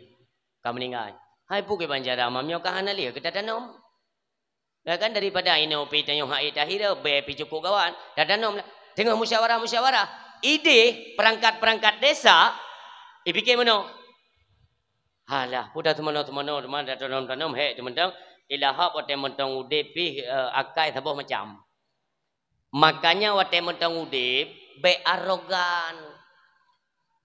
ka meuninggai." "Hai peue kiban cara, mam nyoe ka hana lé, ka tatanom." Ya kan, daripada inoe pi tanyoe hai tahira, bèe pi cukup gawat. Tatanom lah. Teungoh musyawarah-musyawarah, idéh perangkat-perangkat desa, ipike meunoe. Halah, peue dah teumanoe-teumanoe, teuma dah tanom-tanom, hek teumeutong, Ilahab watèe mantong udép pih, eh, akai saboh macam. Makanya watèe mantong udép, bèk arogan.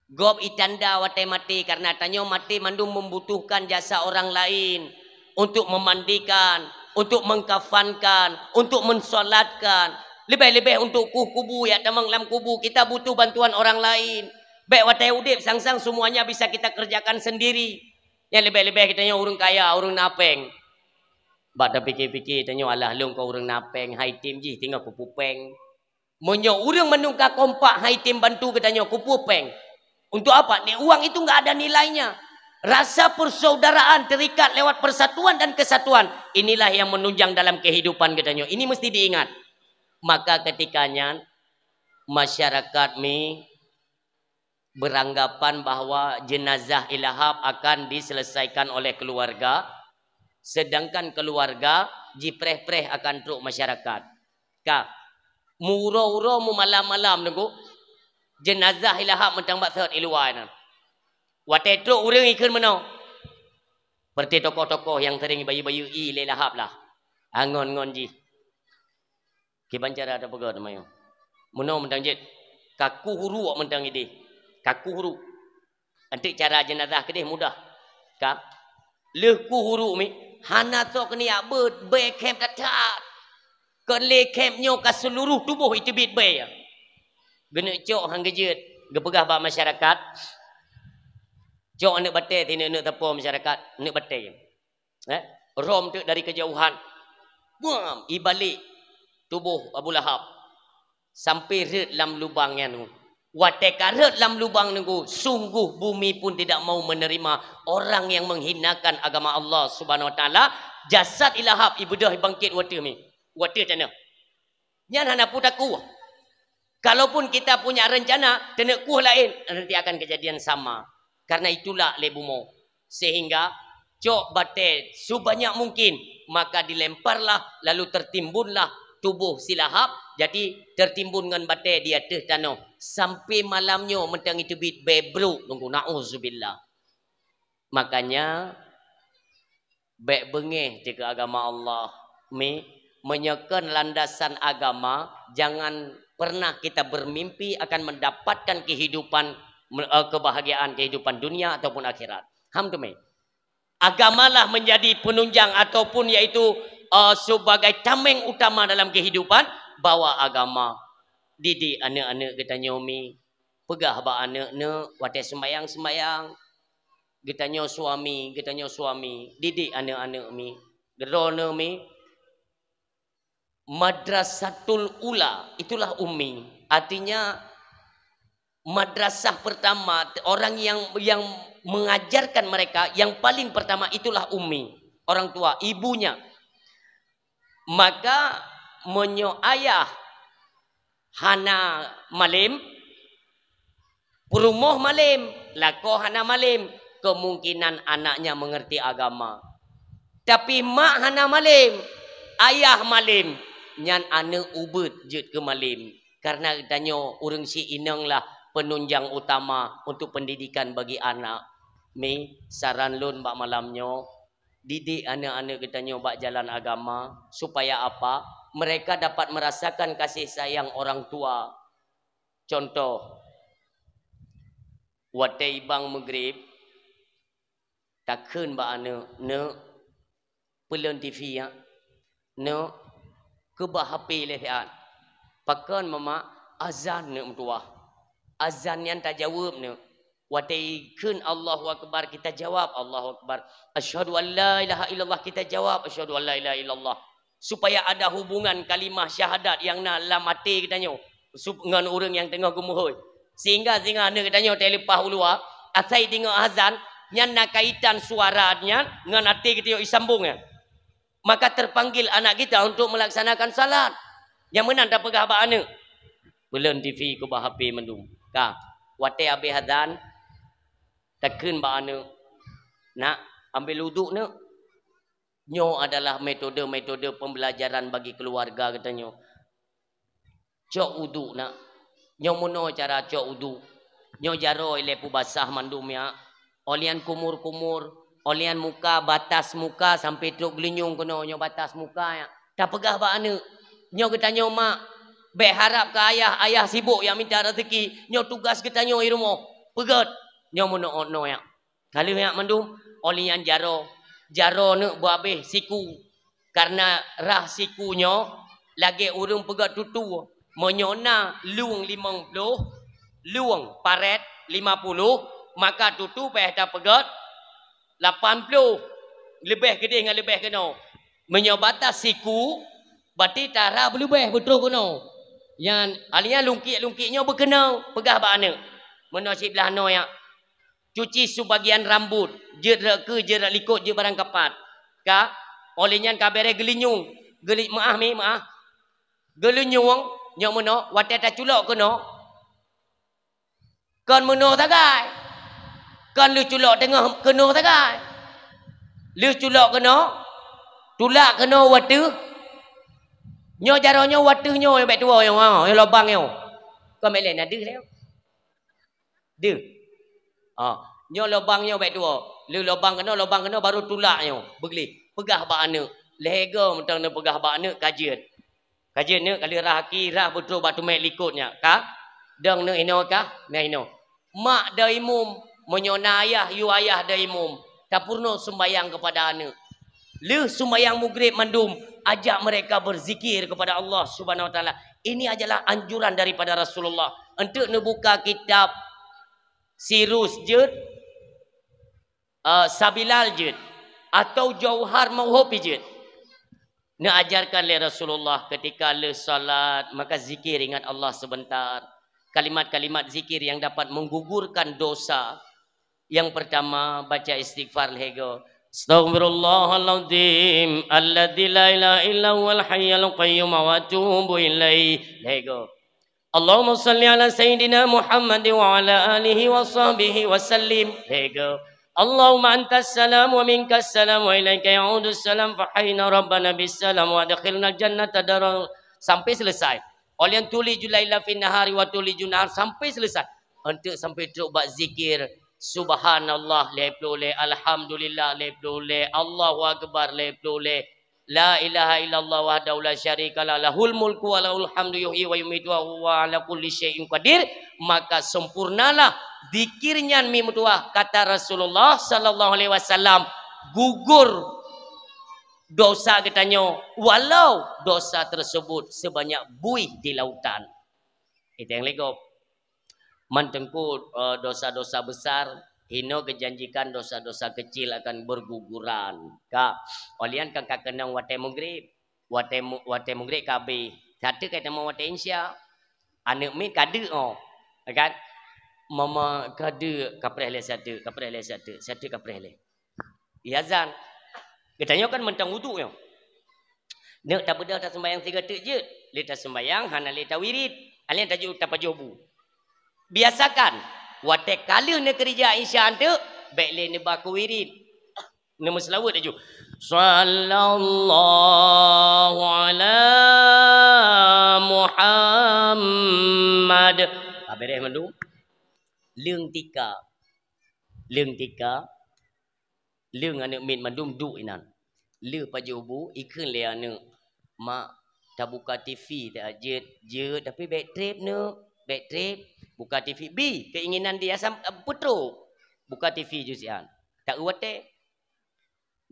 Gob itanda watèe maté, karena tanyoe maté mandum membutuhkan jasa orang lain untuk memandikan, untuk mengkafankan, untuk mensolatkan. Leubeh-leubeh untuk kueh kubu, jak tamong lam kubu, kita butuh bantuan orang lain. Bèk watèe udép sang-sang semuanya bisa kita kerjakan sendiri. Nyang leubeh-leubeh geutanyoe ureueng kaya, ureueng na pèng. Bak tapike-pike tanyoe, alah lôn kon ureueng na pèng, hai tem jih teungoh kupeue pèng. Meunyoe ureueng mandum ka kompak hai tem bantu geutanyoe kupeue pèng. Untuk apa? Ni uang itu enggak ada nilainya. Rasa persaudaraan terikat lewat persatuan dan kesatuan, inilah yang menunjang dalam kehidupan geutanyoe. Ini mesti diingat. Maka ketika nyan, masyarakat mi beranggapan bahwa jenazah Ilahab akan diselesaikan oleh keluarga, sedangkan keluarga jipreh-preh akan trok masyarakat. Ka, meuuroe-uroe, meumalam-malam, Teungku, jenazah Ilahab mantong bak sot i luwa nyan. Watèe trok ureueng ikheun meunoe, seperti tokoh-tokoh nyang sering bayeue-bayeue ié lé Ilahab lah. Angon-ngon jih. Kiban cara tapeugah teuma nyoe. Meunoe mantong jeuet, kaku huruk mantong idéh. Kaku huruk. Enteuk cara jenazah keudeh mudah. Ka? Lheueh ku huruk mi, hana soe keuniyak beuet, bèe khém that-that. Kon lé khém nyoe ka seuluruh tuboh iteubiet bèe. Geuneuk cok han geujeuet, geupeugah bak masyarakat. Cok aneuk batèe, ti neuk-neuk sapo masyarakat, aneuk batèe. Eh, rom teuk dari kejauhan. Buam, ibalek tuboh Abu Lahab sampai rhot lam lubang nyan. Watèe ka rhot lam lubang nyan, sungguh bumi pun tidak mau menerima orang yang menghinakan agama Allah Subhanahu Wa Taala. Jasad Ilahab ibeudôh ibangkit watèe mi, watèe tanoh. Nyan hana peue takueh. Kalaupun kita punya rencana, taneuk kueh laén, nanti akan kejadian sama. Karena itulak lé bumoe. Sehingga cok batèe sebanyak mungkin, maka dilemparlah, lalu tertimbunlah tuboh si Lahab. Jadi, tertimbun ngon batèe di ateueh tanoh. Sampai malam nyoe mantong iteubiet bèe brôk, Teungku. Nauzubillah. Makanya, bèk beungéh dikeue agama Allah. Mi, meunyoe kon landasan agama, jangan pernah kita bermimpi akan mendapatkan kehidupan, me-, eh, kebahagiaan kehidupan dunia ataupun akhirat. Ham teumé. Agamalah menjadi penunjang ataupun yaitu, eh, sebagai tameng utama dalam kehidupan, bawa agama. Didik aneuk-aneuk geutanyoe mi, peugah bak aneuk-neuk watèe seumayang-seumayang, geutanyoe suami, geutanyoe suami, didik aneuk-aneuk mi. Droeneuh mi, madrasatul ula, itulah ummi. Artinya, madrasah pertama, orang yang, yang mengajarkan mereka, yang paling pertama itulah ummi, orang tua, ibunya. Maka, meunyoe ayah hana malém, peurumoh malém, lakoe hana malém, kemungkinan anaknya mengerti agama. Tapi mak hana malem, ayah malem, nyan aneuk ubeuet jeuet keu malem. Karena geutanyoe ureuëng si inong lah penunjang utama untuk pendidikan bagi anak. Mi, saran lôn bak malam nyoe, didik aneuk-aneuk geutanyoe bak jalan agama, supaya apa? Mereka dapat merasakan kasih sayang orang tua. Contoh, watée ibang Maghrib, takheun bak aneuk, "Neuk, peulon T V ya. Neuk, keubah H P lé siat." "Pakon, Mama?" "Azan neuk meutuwah." Azan nyan tajaweueb neuk. Watée ikheun Allahu Akbar, kita jawab Allahu Akbar. Asyhadu an la ilaha illallah, kita jawab asyhadu an la ilaha illallah. Supaya ada hubungan kalimah syahadat nyang na lam até geutanyoe sup-, ngon ureuëng nyang teungoh geumeuhôi. Sehingga singoh aneuk geutanyoe teuleupah u luwa, asai deungoe azan, nyan na kaitan suara nyan ngon até geutanyoe isambong nyan. Maka terpanggil anak kita untuk melaksanakan salat. Nyang meunan tapeugah bak aneuk, "Peulon T V keubah H P mandum." Ka, watée habéh azan, takheun bak aneuk, "Nak, ambil uduk neuk." Nyoe adalah metode-metode pembelajaran bagi keluarga geutanyoe. Cok uduk nak. Nyoe meunoe cara cok uduk. Nyoe jaroe ilée peubasah mandum ya. Óh lheueh nyan kumur-kumur, óh lheueh nyan muka, batas muka sampai trok geulinyueng keunoe, nyoe batas muka ya. Tapeugah bak aneuk, nyoe geutanyoe mak, bék harab keu ayah, ayah sibok nyang minta rezeki. Nyoe tugas geutanyoe i rumoh. Peugét. Nyoe meunoe-noe ya. Ka lheueh nyan mandum, óh lheueh nyan jaroe. Jaroe neuk beuabéh siku. Karena rhah siku nyoe lagée ureuëng peugét tutu. Meunyoe na lueng limong ploh, lueng parét lima puluh, maka tutu payah tapeugét lapan ploh. Leubeh keudeh ngon leubeh keunoe. Meunyoe batas siku, berarti tara beuleubeh beutroh keunoe. Nyan, óh lheueh nyan lungkiek-lungkiek nyoe beukeunoe, peugah bak aneuk. Meunoe siblah noe ya. Cuci sebagian rambut, jeuet rot keue, jeuet rot likot, jeuet barang kapat. Ka, óh lheueh nyan ka béreh geulinyueng. Geuli-, meuáh mi, meuáh. Geulinyueng, nyoe meunoe, watée taculok keunoe. Kon meunoe sagai. Kon lheueh culok teungoh keunoe sagai. Lheueh culok keunoe, tulak keunoe u ateueh. Nyoe jaroe nyoe u ateueh nyoe, bék tuwoe nyoe, ha, nyoe lobang nyoe. Kon bék lé na deuh lé. Deuh. Ha, nyoe lobang nyoe bék tuwoe. Lheueh lobang keunoe, lobang keunoe baru tulak nyoe. Beugleh. Peugah bak aneuk. Lhée goe mantong neupeugah bak aneuk ka jeuet. Ka jeuet neuk ka lheueh rhah aki, rhah beutroh bak teumé likot nyan. Ka? Dong neuk inoe ka? Na inoe. Mak dong imum, meunyoe na ayah, yue ayah dong imum. Tapeurunoe sumbayang keupada aneuk. Lheueh sumbayang Maghrib mandum, ajak mereka berzikir kepada Allah Subhanahu Wa Taala. Ini adalah anjuran daripada Rasulullah. Enteuk neubuka kitab Sirus jeuet, eh, Sabilal jeuet, atau Jauhar Mauhub jeuet. Neuajarkan lé Rasulullah ketika lheueh salat, maka zikir, ingat Allah sebentar. Kalimat-kalimat zikir yang dapat menggugurkan dosa. Yang pertama, baca istighfar lhée goe. Astaghfirullahalazim alladzi la ilaha illa huwal hayyul qayyum wa atubu ilaih. Lhée goe. Allahumma salli ala sayyidina Muhammad wa ala alihi wa sahbihi wa sallim. Lhée goe. Allahumma antas salam wa minkas salam wa ilaika ya'udus salam, fa hayyina rabbana bis salam wa adkhilnal jannata daral, sampai selesai. Óh lheueh nyan tulijul laila fin nahari wa tulijun nahar sampai selesai. Enteuk sampai trok bak zikir, subhanallah lhée ploh lhée, alhamdulillah lhée ploh lhée, Allahu akbar lhée ploh lhée, la ilaha illallah wahdahu la syarikalah, lahul mulku wa lahul hamdu yuhyi wa yumitu wa huwa ala kulli syai'in qadir, maka sempurnalah zikir nyan mi meutuwah, kata Rasulullah sallallahu alaihi wasallam, gugur dosa geutanyoe, walau dosa tersebut sebanyak buih di lautan. Itu yang lego. Mantengku, eh, dosa-dosa besar, hino geujanjikan dosa-dosa kecil akan berguguran. Ka, óh lheueh nyan kan ka keunong watée Maghrib. Watée mu-, watée Maghrib ka habéh. Sateuk ka teuma watée Isya. Aneuk miet ka deuk, oh. Kan? Mama ka deuk, kapreh lé sateuk, kapreh lé sateuk, sateuk kapreh lé. Iazan. Geutanyoe kan mantong uduk nyoe. Neuk tabeudôh taseumbahyang sigoe teuk jeuet, lé taseumbahyang hana lé tawirit, alèh tajôh tapajoh bu. Biasakan, watée ka lheueh neukeurija Isya teuk, Bèk lé neuba keu wirid. Neumeuseulaweuet laju. Sallallahu ala Muhammad. Ka beureh mandum. Leueng tika. Leueng tika. Leueng aneuk miet mandum duek inan. Lheueh pajoh bu, ikheun lé aneuk, "Mak, tabuka T V ta jeuet." "Jeuet, tapi bèk trép, Neuk. Bèk trép." Buka T V, bi keinginan dia sam-, peutrok. Buka T V ju siat. Ta eu watèe.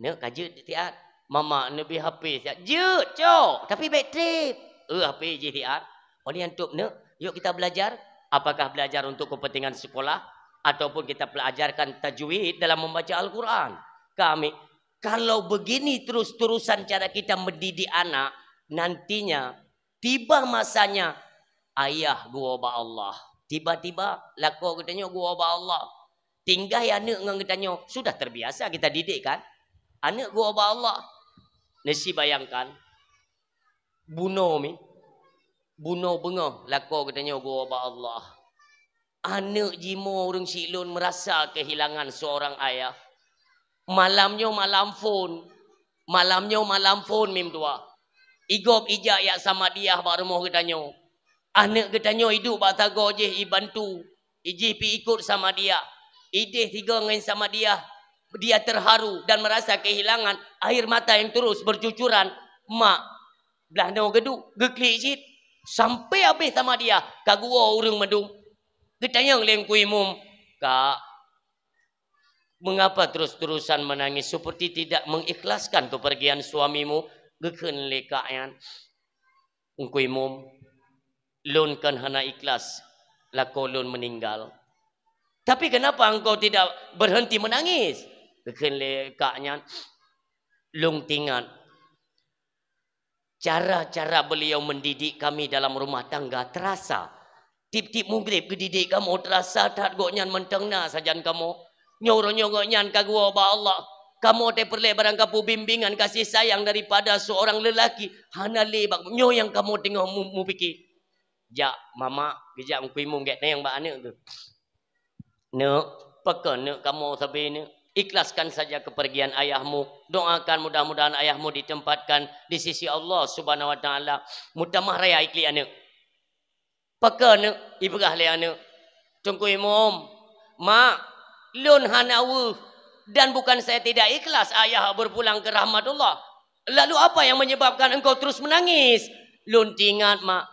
"Neuk, ka jeuet siat." "Mama, neubi H P siat." "Jeuet, cok, tapi bèk trép." "Eu H P jih siat." Oleh nyan top, Neuk, yuk kita belajar. Apakah belajar untuk kepentingan sekolah ataupun kita pelajarkan tajwid dalam membaca Al-Quran? Kami, kalau begini terus-terusan cara kita mendidik anak, nantinya tiba masanya ayah geuwoe bak Allah. Tiba-tiba lakoe geutanyoe geuwoe bak Allah. Tinggai aneuk ngon geutanyoe, sudah terbiasa kita didik kan? Aneuk geuwoe bak Allah. Neusi bayangkan, bunoe mi, bunoe beungoh lakoe geutanyoe geuwoe bak Allah. Aneuk jimoe ureueng siklon meurasa kehilangan seorang ayah. Malam nyoe malam phon. Malam nyoe malam phon mim tuha. Igob ijak jak Samadiyah bak rumoh geutanyoe. Aneuk geutanyoe iduek bak sagoe jih ibantu. Ijih pi ikot Samadiyah. Ideh sigoe ngon Samadiyah. Dia terharu dan merasa kehilangan, air mata yang terus bercucuran. Mak, blah noe geuduek, geuklik cit. Sampai habéh Samadiyah, ka geuwoe ureueng mandum. Geutanyong lé Teungku Imum, "Kak, mengapa terus-terusan menangis seperti tidak mengikhlaskan kepergian suamimu?" Geukheun lé kak nyan, "Teungku Imum, lôn kan hana ikhlas lakoe lôn meninggal. Tapi kenapa engkau tidak berhenti menangis?" Geukheun lé kak nyan, "Lôn teuingat cara-cara beliau mendidik kami dalam rumah tangga terasa. Tiep-tiep mugreb geudidik kamoe, terasa that gobnyan mantong na sajan kamoe. Nyoe uroe nyoe gobnyan ka geuwoe bak Allah. Kamoe teuh peureulée barangkapeue bimbingan kasih sayang daripada seorang lelaki, hana lé bak nyoe nyang kamoe teungoh mu-, mupike." Jak mama, geujak Teungku Imum gét neng bak aneuk geuh. "Neuk, pakon neuk kamoe sabe neuk? Ikhlaskan saja kepergian ayahmu. Doakan mudah-mudahan ayahmu ditempatkan di sisi Allah Subhanahu wa Taala." Meutamah raya iklik aneuk. "Pakon neuk?" Ipeugah lé aneuk. "Teungku Imum, mak, lôn hana weueh dan bukan saya tidak ikhlas ayah berpulang ke rahmatullah. Lalu apa yang menyebabkan engkau terus menangis?" "Lôn teuingat, mak.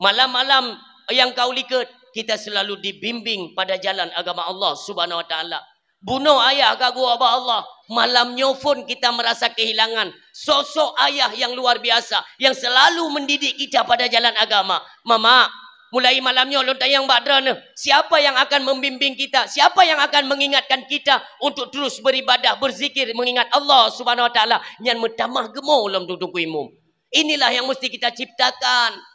Malam-malam nyang ka u likot, kita selalu dibimbing pada jalan agama Allah Subhanahu wa Taala. Bunoe ayah ka geuwoe bak Allah, malam nyoe phon kita merasa kehilangan sosok ayah yang luar biasa, yang selalu mendidik kita pada jalan agama. Mama, mulai malam nyoe lôn tanyong bak droeneuh, siapa yang akan membimbing kita? Siapa yang akan mengingatkan kita untuk terus beribadah, berzikir, mengingat Allah Subhanahu wa Taala?" Nyan meutamah geumo lom Teungku Imum. Inilah yang mesti kita ciptakan.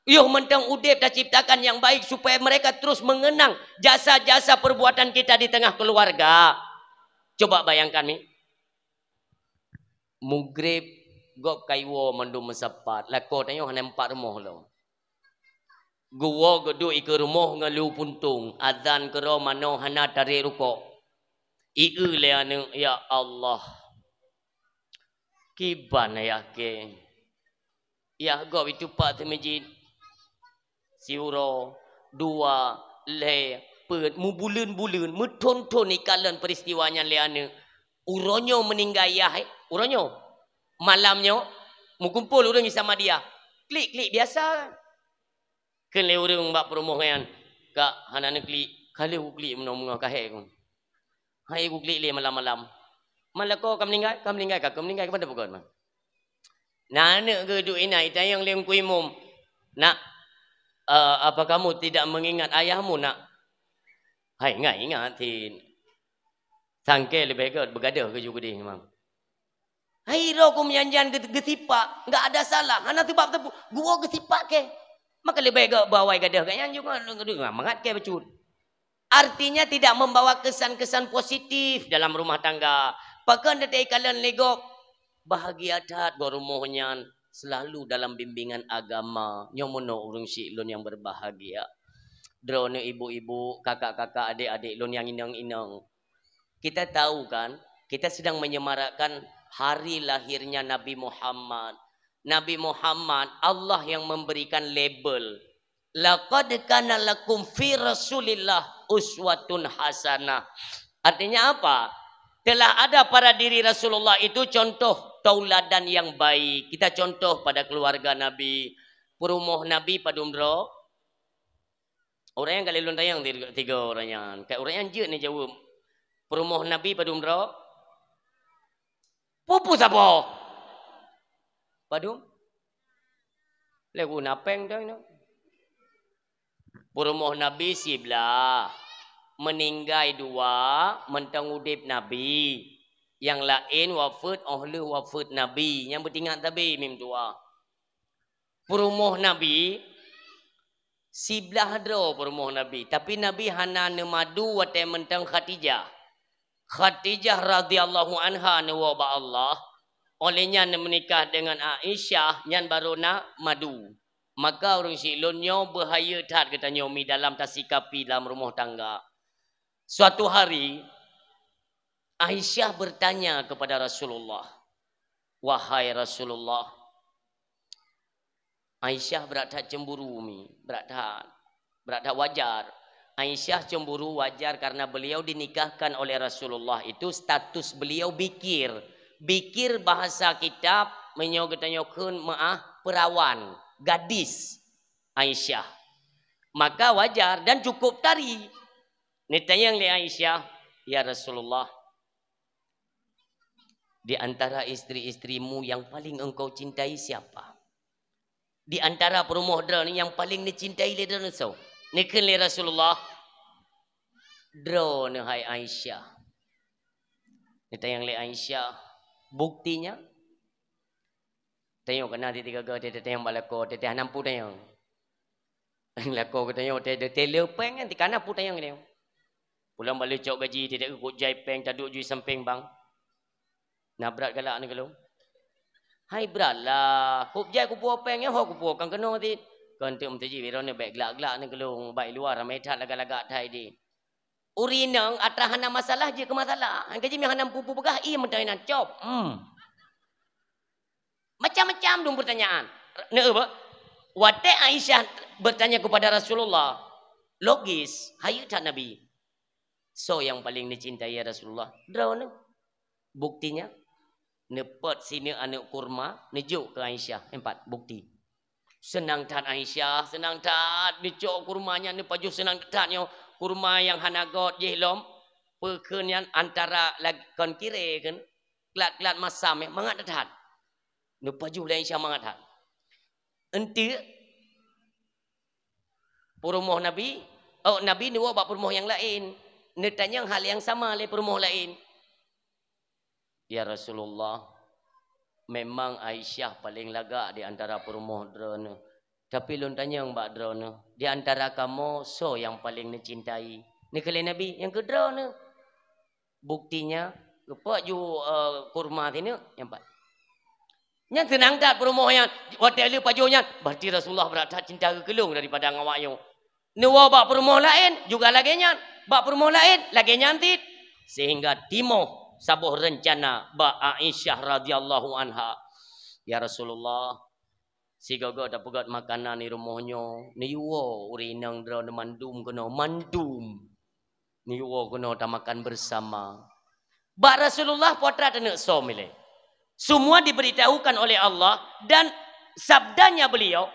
Yoh mantong udeb taciptakan yang baik supaya mereka terus mengenang jasa-jasa perbuatan kita di tengah keluarga. Coba bayangkan ni. Mugreb gob ka iwoe mandum meusapat, lakoe tanyoe hana empat rumoh lom. Geuwoe geuduek ikeue rumoh ngon lu puntong, azan keudroe manoe hana tarek rukok. Ieu lé aneuk, "Ya Allah, kiban ayah kèe." Yah gob itupat teumeujid. Siuroe, dua, lhèe, peuet, meubuleuen-buleuen, meuthon-thon ikalon peuristiwa nyan lé aneuk. Uroe nyoe meuninggai yah, eh, uroe nyoe. Malam nyoe, meukumpol ureueng Samadiyah. Klik-klik biasa. Kheun lé ureueng bak peurumoh nyan, "Kak, hana neuklik, ka lheueh kuklik meunoe meungoh kahé keuh." "Hai kuklik lé malam-malam." "Man lakoe ka meuninggai?" "Ka meuninggai, ka, ka meuninggai, keupada pakon?" Na aneuk geuh duek inan, itanyong lé Teungku Imum, "Nak, eh, apa kamu tidak mengingat ayahmu, Nak?" "Hai, ingat, ingat, Tin." Sangke leubeh gèt beugadoh keu ju keudeh memang. Hai, roh kum nyan-nyan geu-, geusipak, enggak ada salah, hana seubab teupeu, geuwoe geusipak kèe. Maka leubeh gèt beuawai gadoh geuh nyan juga, mangat kèe bacut. Artinya tidak membawa kesan-kesan positif dalam rumah tangga. Pakon teuka ikalon lé gob, bahagia that gob rumoh nyan selalu dalam bimbingan agama. Nyoe meunoe ureueng syik lôn nyang berbahagia. Droeneuh ibu-ibu, kakak-kakak, adék-adék lôn nyang inong-inong. Kita tahu kan, kita sedang menyemarakkan hari lahirnya Nabi Muhammad. Nabi Muhammad, Allah yang memberikan label. "Laqad kana lakum fi Rasulillah uswatun hasanah." Artinya apa? Telah ada pada diri Rasulullah itu contoh tauladan yang baik. Kita contoh pada keluarga Nabi. Peurumoh Nabi padum droe? Ureueng nyang ka lheueh lôn tanyong tiga, tiga ureueng nyan. Ka ureueng nyan jeuet neujaweueb. Peurumoh Nabi padum droe? Peue-peue saboh? Padum? Lé guna péng dah inoe. Peurumoh Nabi siblaih, meuninggai dua, mantong udeb Nabi. Nyang laén wafeuet óh lheueh wafeuet Nabi. Nyang beutingat sabe mim tuha. Peurumoh Nabi, siblaih droe peurumoh Nabi, tapi Nabi hana neumadu watée mantong Khadijah. Khadijah radhiyallahu anha neuwoe bak Allah, óh lheueh nyan neumeunikah deungon Aisyah, nyan barô na madu. Maka ureueng syiek lôn nyoe beuhayeue that geutanyoe mi dalam tasikapi dalam rumoh tangga. Suatu hari, Aisyah bertanya kepada Rasulullah, "Wahai Rasulullah," Aisyah brat that cemburu mi, brat that, brat that wajar. Aisyah cemburu wajar karena beliau dinikahkan oleh Rasulullah itu status beliau bikir. Bikir bahasa kitab meunyoe geutanyoe kheun meuah perawan, gadis Aisyah. Maka wajar dan cukup tari. Neutanyong lé Aisyah, "Ya Rasulullah, di antara istri-istrimu yang paling engkau cintai siapa? Di antara peurumoh droeneuh nyang paling neucintai lé droeneuh soe?" Neukheun lé Rasulullah, "Droeneuh hai Aisyah." Neutanyong lé Aisyah, "Buktinya?" Tanyong keunan tieb-tieb gaga, teuh tanyong bak lakoe, teuh hana mampu tanyong. Lakoe geutanyong, teuh teuh le péng nyan, teuh hana mampu tanyong tanyong. Pulang bak lheueh cok gaji, teuh teuh kup jai péng, taduek ju sampéng bank. Na brat galak nyoe keu lôn? Hai brat lah, kup jai kupuwoe péng nyoe ho kupuwoe kan keunoe cit. Kon teuk meuteujih, droeneuh bék glak-glak nyoe keu lôn, bak luwa ramé that lagak-lagak that ideh. Ureueng inong atra hana masalah jeuet keu masalah. Han ka jih meuhana mampu peugah, ie mantong inan cop. Hmm. Macam-macam dong pertanyaan. Neu, watée Aisyah bertanya kepada Rasulullah, logis, hayeue that Nabi. "Soe nyang paleng neucintai ya Rasulullah?" "Droeneuh." "Buktinya?" Neupot sineuk aneuk kurma, neujok keu Aisyah. Empat, bukti. Seunang that Aisyah, seunang that. Neucok kurma nyan, neupajoh seunang that nyoe. Kurma nyang hana göt jih lom. Peue kheun nyan antara lag-, kon kirée kheun, klat-klat masam, eh, mangat that. Neupajoh lé Aisyah mangat that. Enteuk peurumoh Nabi, oh, Nabi neuwoe bak peurumoh nyang laén. Neutanyong hal nyang sama lé peurumoh laén. "Ya Rasulullah, memang Aisyah paleng lagak di antara peurumoh droeneuh. Tapi lôn tanyong bak droeneuh, di antara kamoe soe nyang paleng neucintai?" Neukheun lé Nabi, "Nyang keu droeneuh." Buktinya, geupot ju, eh, kurma sineuk, nyang pat. Nyan seunang that peurumoh nyan, watée lheueh pajoh nyan, "Berarti Rasulullah brat that cinta keu lôn daripada ngon awak nyoe." Neuwoe bak peurumoh laén juga lagée nyan, bak peurumoh laén lagée nyan cit, sehingga timoh saboh reuncana bak Aisyah radhiyallahu anha. "Ya Rasulullah, sigoe-goe tapeugét makanan di rumoh nyoe, neuyue woe ureueng inong droeneuh mandum keunoe, mandum. Neuyue woe keunoe tamakan bersama." Bak Rasulullah peue atra taneuk som ilée. Semua diberitahukan oleh Allah dan sabdanya beliau,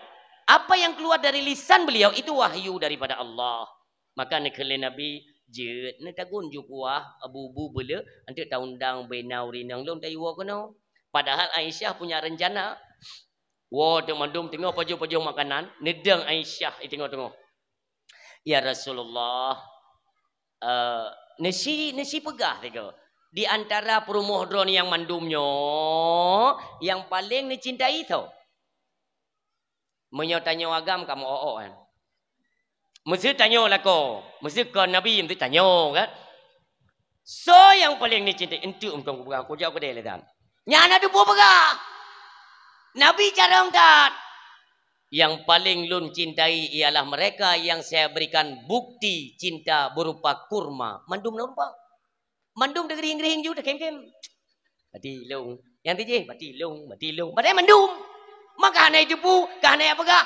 apa yang keluar dari lisan beliau itu wahyu daripada Allah. Maka neukheun lé Nabi, "Jeuet neutagun ju kuah, bu-bu beuleuek, enteuk taundang bubena ureueng inong lôn tayue woe keunoe." Padahal Aisyah punya rencana. Woe teuk mandum teungoh pajoh-pajoh makanan, neudong Aisyah di teungoh-teungoh. "Ya Rasulullah, eh, neusi, neusi peugah sigoe, di antara peurumoh droeneuh nyang mandum nyoe, nyang paleng neucintai soe?" Meunyoe tanyoe agam ka meu-o-o kan. Meuseu tanyoe lakoe, meuseu kon Nabi, meuseu tanyoe kan. Soe nyang paleng neucintai? Enteuk mantong kupeugah, kujak keudeh lé dan. Nyan na teupeue peugah. Nabi carông that. "Yang paling lôn cintai ialah mereka yang saya berikan bukti cinta berupa kurma." Mandum na rupa. Mandum teugeurieng-geurieng ju, teukem-kem. Bati lông. Nyang tijih, bati lông, bati lông. Padahai mandum. Maka hana jiteupeue, ka hana jipeugah.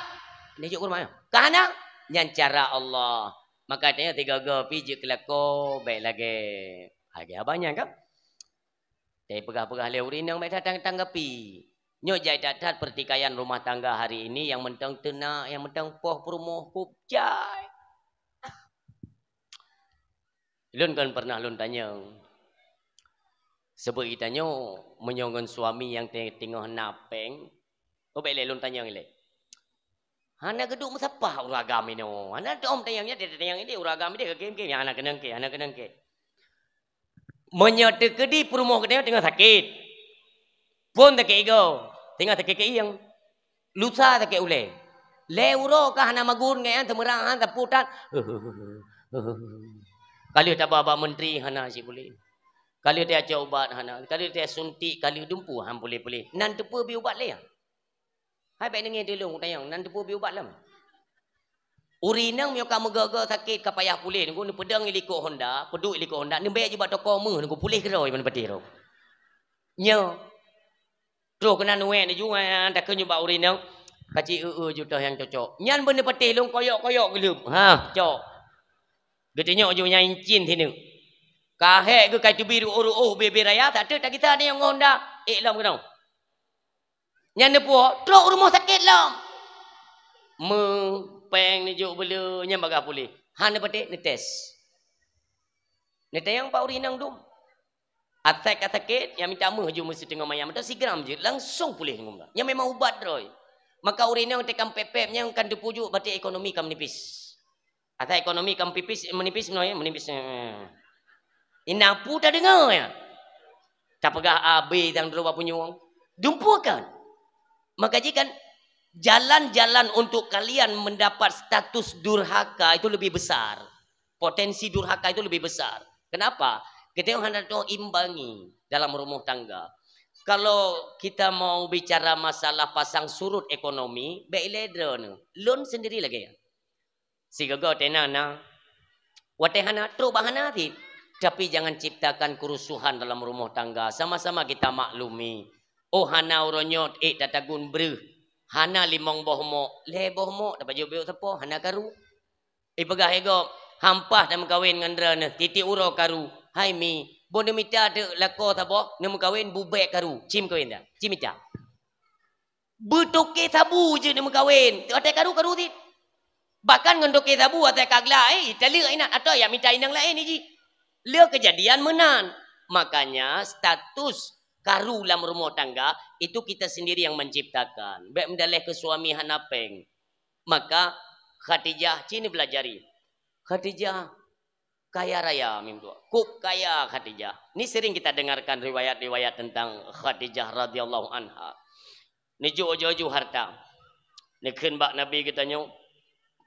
Hana jok u rumoh. Ka hana, nyan cara Allah. Maka tanyoe sigoe-goe pih jeuet keu lakoe, bèk lagèe. Lagèe abang nyan kan? Tapi peugah-peugah lé ureueng inong bèk tatang-tanggapi. Nyoe jai that-that pertikaian rumah tangga hari ini, nyang mantong teunak, nyang mantong poh peurumoh, kôp jai. Lôn kon pernah lôn tanyong. Seubut geutanyoe meunyoe ngon suami nyang te-, teungoh na pèng, oh, bèk lé lôn tanyong ilèe. Hana geuduek meusapah ureueng agam inoe. Hana tom tanyong nyan, tanyong idéh ureueng agam idéh ka kém-kém, hana keunong kém, hana keunong kém. Meunyoe teukeudi peurumoh geutanyoe teungoh sakét, phon sakét igoe, teungoh sakét keuieng, lusa sakét ulèe, lhèe uroe ka hana magun ngon nyan, seumeurang han, sapeue tan. Ka lheueh taba bak menteri hana cit puléh. Ka lheueh tacok ubat hana, ka lheueh tasuntik, ka lheueh dumpeue han puléh-puléh. Nan teupeue bi ubat lé nyan. Hai bèk neungieng teulông tanyong, nan teupeue bi ubat lom. Ureueng inong meunyoe ka meugoe-goe sakét ka payah puléh, nunggu neupeudong i likot honda, peuduek i likot honda, neubèe jih bak toko meuh, nunggu puléh keudroe ban patéh droe. Nyoe. Troh keunan uwèk laju, eh, takheun nyoe bak ureueng inong, ka cit eu-eu ju toh nyang cocok. Nyan beuneupatéh lông koyok-koyok geuleub. Ha, cok. Geutunyok ju nyang incin sineuk. Ka hék geukai teubi ruôh-ruôh bie-bie raya, tak teuk tagisa nyoe ngon honda. Ék lom keunoe. Nyan neupuwoe, trok u rumoh sakét lom. Meu, pèng neujok beuleu, nyan bagah puléh. Han neupatéh, neutés. Neutanyong bak ureueng inong dum. Asai ka sakét, nyang mita meuh ju meusitingoh manyam, atau sigram jeuet, langsong puléh ngon. Nyan memang ubat droe. Maka ureueng inong teuka pép-pép nyang kan teupujuk, berarti ekonomi ka meunipis. Asai ekonomi ka meunipis, meunipis meunoe, meunipis. Inah pu tadeungoe nyan. Tapeugah abéh nyang droe bak punyueng. Dumpeue kan? Maka jih kan, jalan-jalan untuk kalian mendapat status durhaka itu lebih besar. Potensi durhaka itu lebih besar. Kenapa? Kita hana teuimbangi dalam rumah tangga. Kalau kita mau bicara masalah pasang surut ekonomi, bèk ilèe droeneuh. Lôn sendiri lagèe nyan. Sigoe-goe teuh na, na. Watèe hana, trok bak hana cit. Tapi jangan ciptakan kerusuhan dalam rumah tangga. Sama-sama kita maklumi. Oh, hana uroe nyoe ék tatagun breuh. Hana limong boh mok, lhèe boh mok, tapajoh beuet sapo, hana karu. Ipeugah lé gob, hampah tameukawen ngon droeneuh, tiep-tiep uroe karu. Hai mi, boh neumita teuk lakoe saboh, neumeukawen bubèk karu. Ci meukawen dak? Ci mita. Beutoké sabu jeuet neumeukawen. Watèe karu, karu cit. Bahkan ngon toké sabu watèe ka glak, eh, taleuek inan, atau jak mita inong laén jih. Le keujadian meunan. Makanya status karu lam rumoh tangga itu kita sendiri yang menciptakan. Bèk meudalèh keu suami hana pèng. Maka Khadijah ci neubelajari. Khadijah kaya raya meutuah. Kôp kaya Khadijah. Ni sering kita dengarkan riwayat-riwayat tentang Khadijah radhiyallahu anha. Neujok aju-aju harta. Neukheun bak Nabi geutanyoe,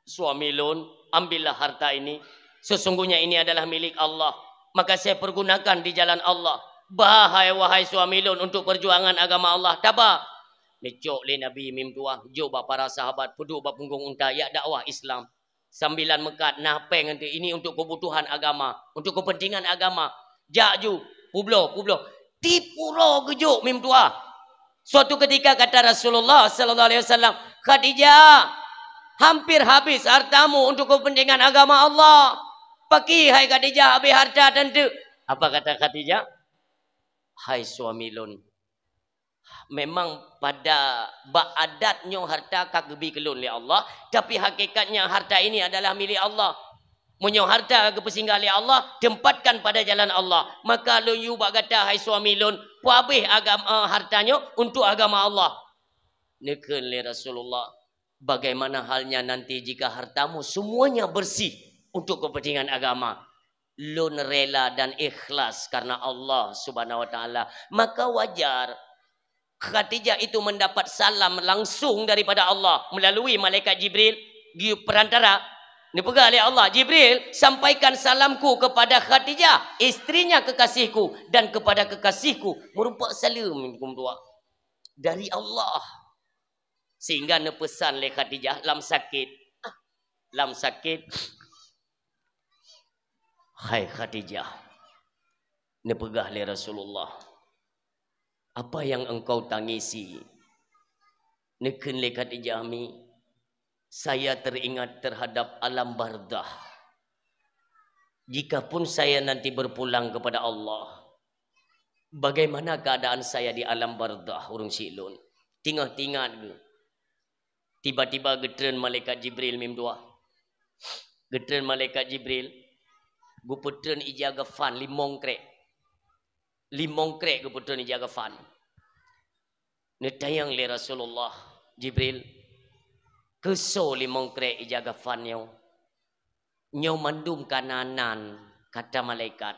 "Suami lôn, ambillah harta ini. Sesungguhnya ini adalah milik Allah. Maka saya pergunakan di jalan Allah. Ba hai, wahai suami lôn, untuk perjuangan agama Allah. Taba." Neucok lé Nabi meutuah, jok bak para sahabat, peuduek bak punggong unta, jak dakwah Islam. Sambilan meukat, na pèng ngon teuk, ini untuk kebutuhan agama, untuk kepentingan agama. Jak ju, peubloe, peubloe. Tiep uroe geujok meutuah. Suatu ketika kata Rasulullah sallallahu alaihi wasallam, "Khadijah, hampir habis hartamu untuk kepentingan agama Allah." "Pakri hai Khadijah habis harta tanteuk?" Apa kata Khadijah? "Hai suami lôn, memang pada bak adat nyoe harta ka geubi keu lôn lé Allah, tapi hakikatnya harta ini adalah milik Allah. Meunyoe harta ka geupeusinggah lé Allah, tempatkan pada jalan Allah. Maka lôn yue bak gata, hai suami lôn, peuhabéh agam-, eh, harta nyoe untuk agama Allah." Neukheun lé Rasulullah, "Bagaimana halnya nanti jika hartamu semuanya bersih untuk kepentingan agama?" "Lôn rela dan ikhlas karena Allah Subhanahu wa Taala." Maka wajar Khadijah itu mendapat salam langsung daripada Allah melalui malaikat Jibril di perantara. Neupeugah lé Allah, "Jibril, sampaikan salamku kepada Khadijah, istrinya kekasihku, dan kepada kekasihku." Meureumpok saleuem dari Allah. Sehingga neupeusan lé Khadijah lam sakét. Lam sakét, "Hai Khadijah, Neupeugah lé Rasulullah, "Apa yang engkau tangisi?" Neukheun lé Khadijah, "Mi, saya teringat terhadap alam barzakh. Jikapun saya nanti berpulang kepada Allah, bagaimana keadaan saya di alam barzakh, ureuëng syiek lôn?" Teungoh teuingat geuh, tiba-tiba geutreun malaikat Jibril mim dua. Geutreun malaikat Jibril, geupeutreun ija gafan limong krek. Limong krek geupeutreun ija gafan. Neutanyong lé Rasulullah, "Jibril, keusoe limong krek ija gafan nyoe?" "Nyoe mandum ka na nan," kata malaikat.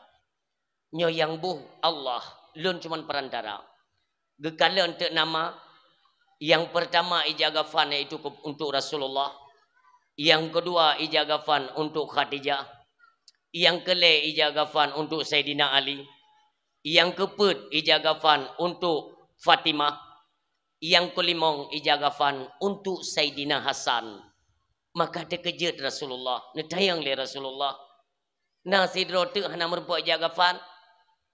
"Nyoe nyang boh Allah, lôn cuman perantara." Geukalon teuk nama, nyang pertama ija gafan yaitu ke-, untuk Rasulullah, nyang keudua ija gafan untuk Khadijah, nyang keulhèe ija gafan untuk Saidina Ali, nyang keupeuet ija gafan untuk Fatimah, nyang keulimong ija gafan untuk Saidina Hasan. Maka teukeujot Rasulullah, neutanyong lé Rasulullah, "Na sidroe teuk hana meurumpok ija gafan?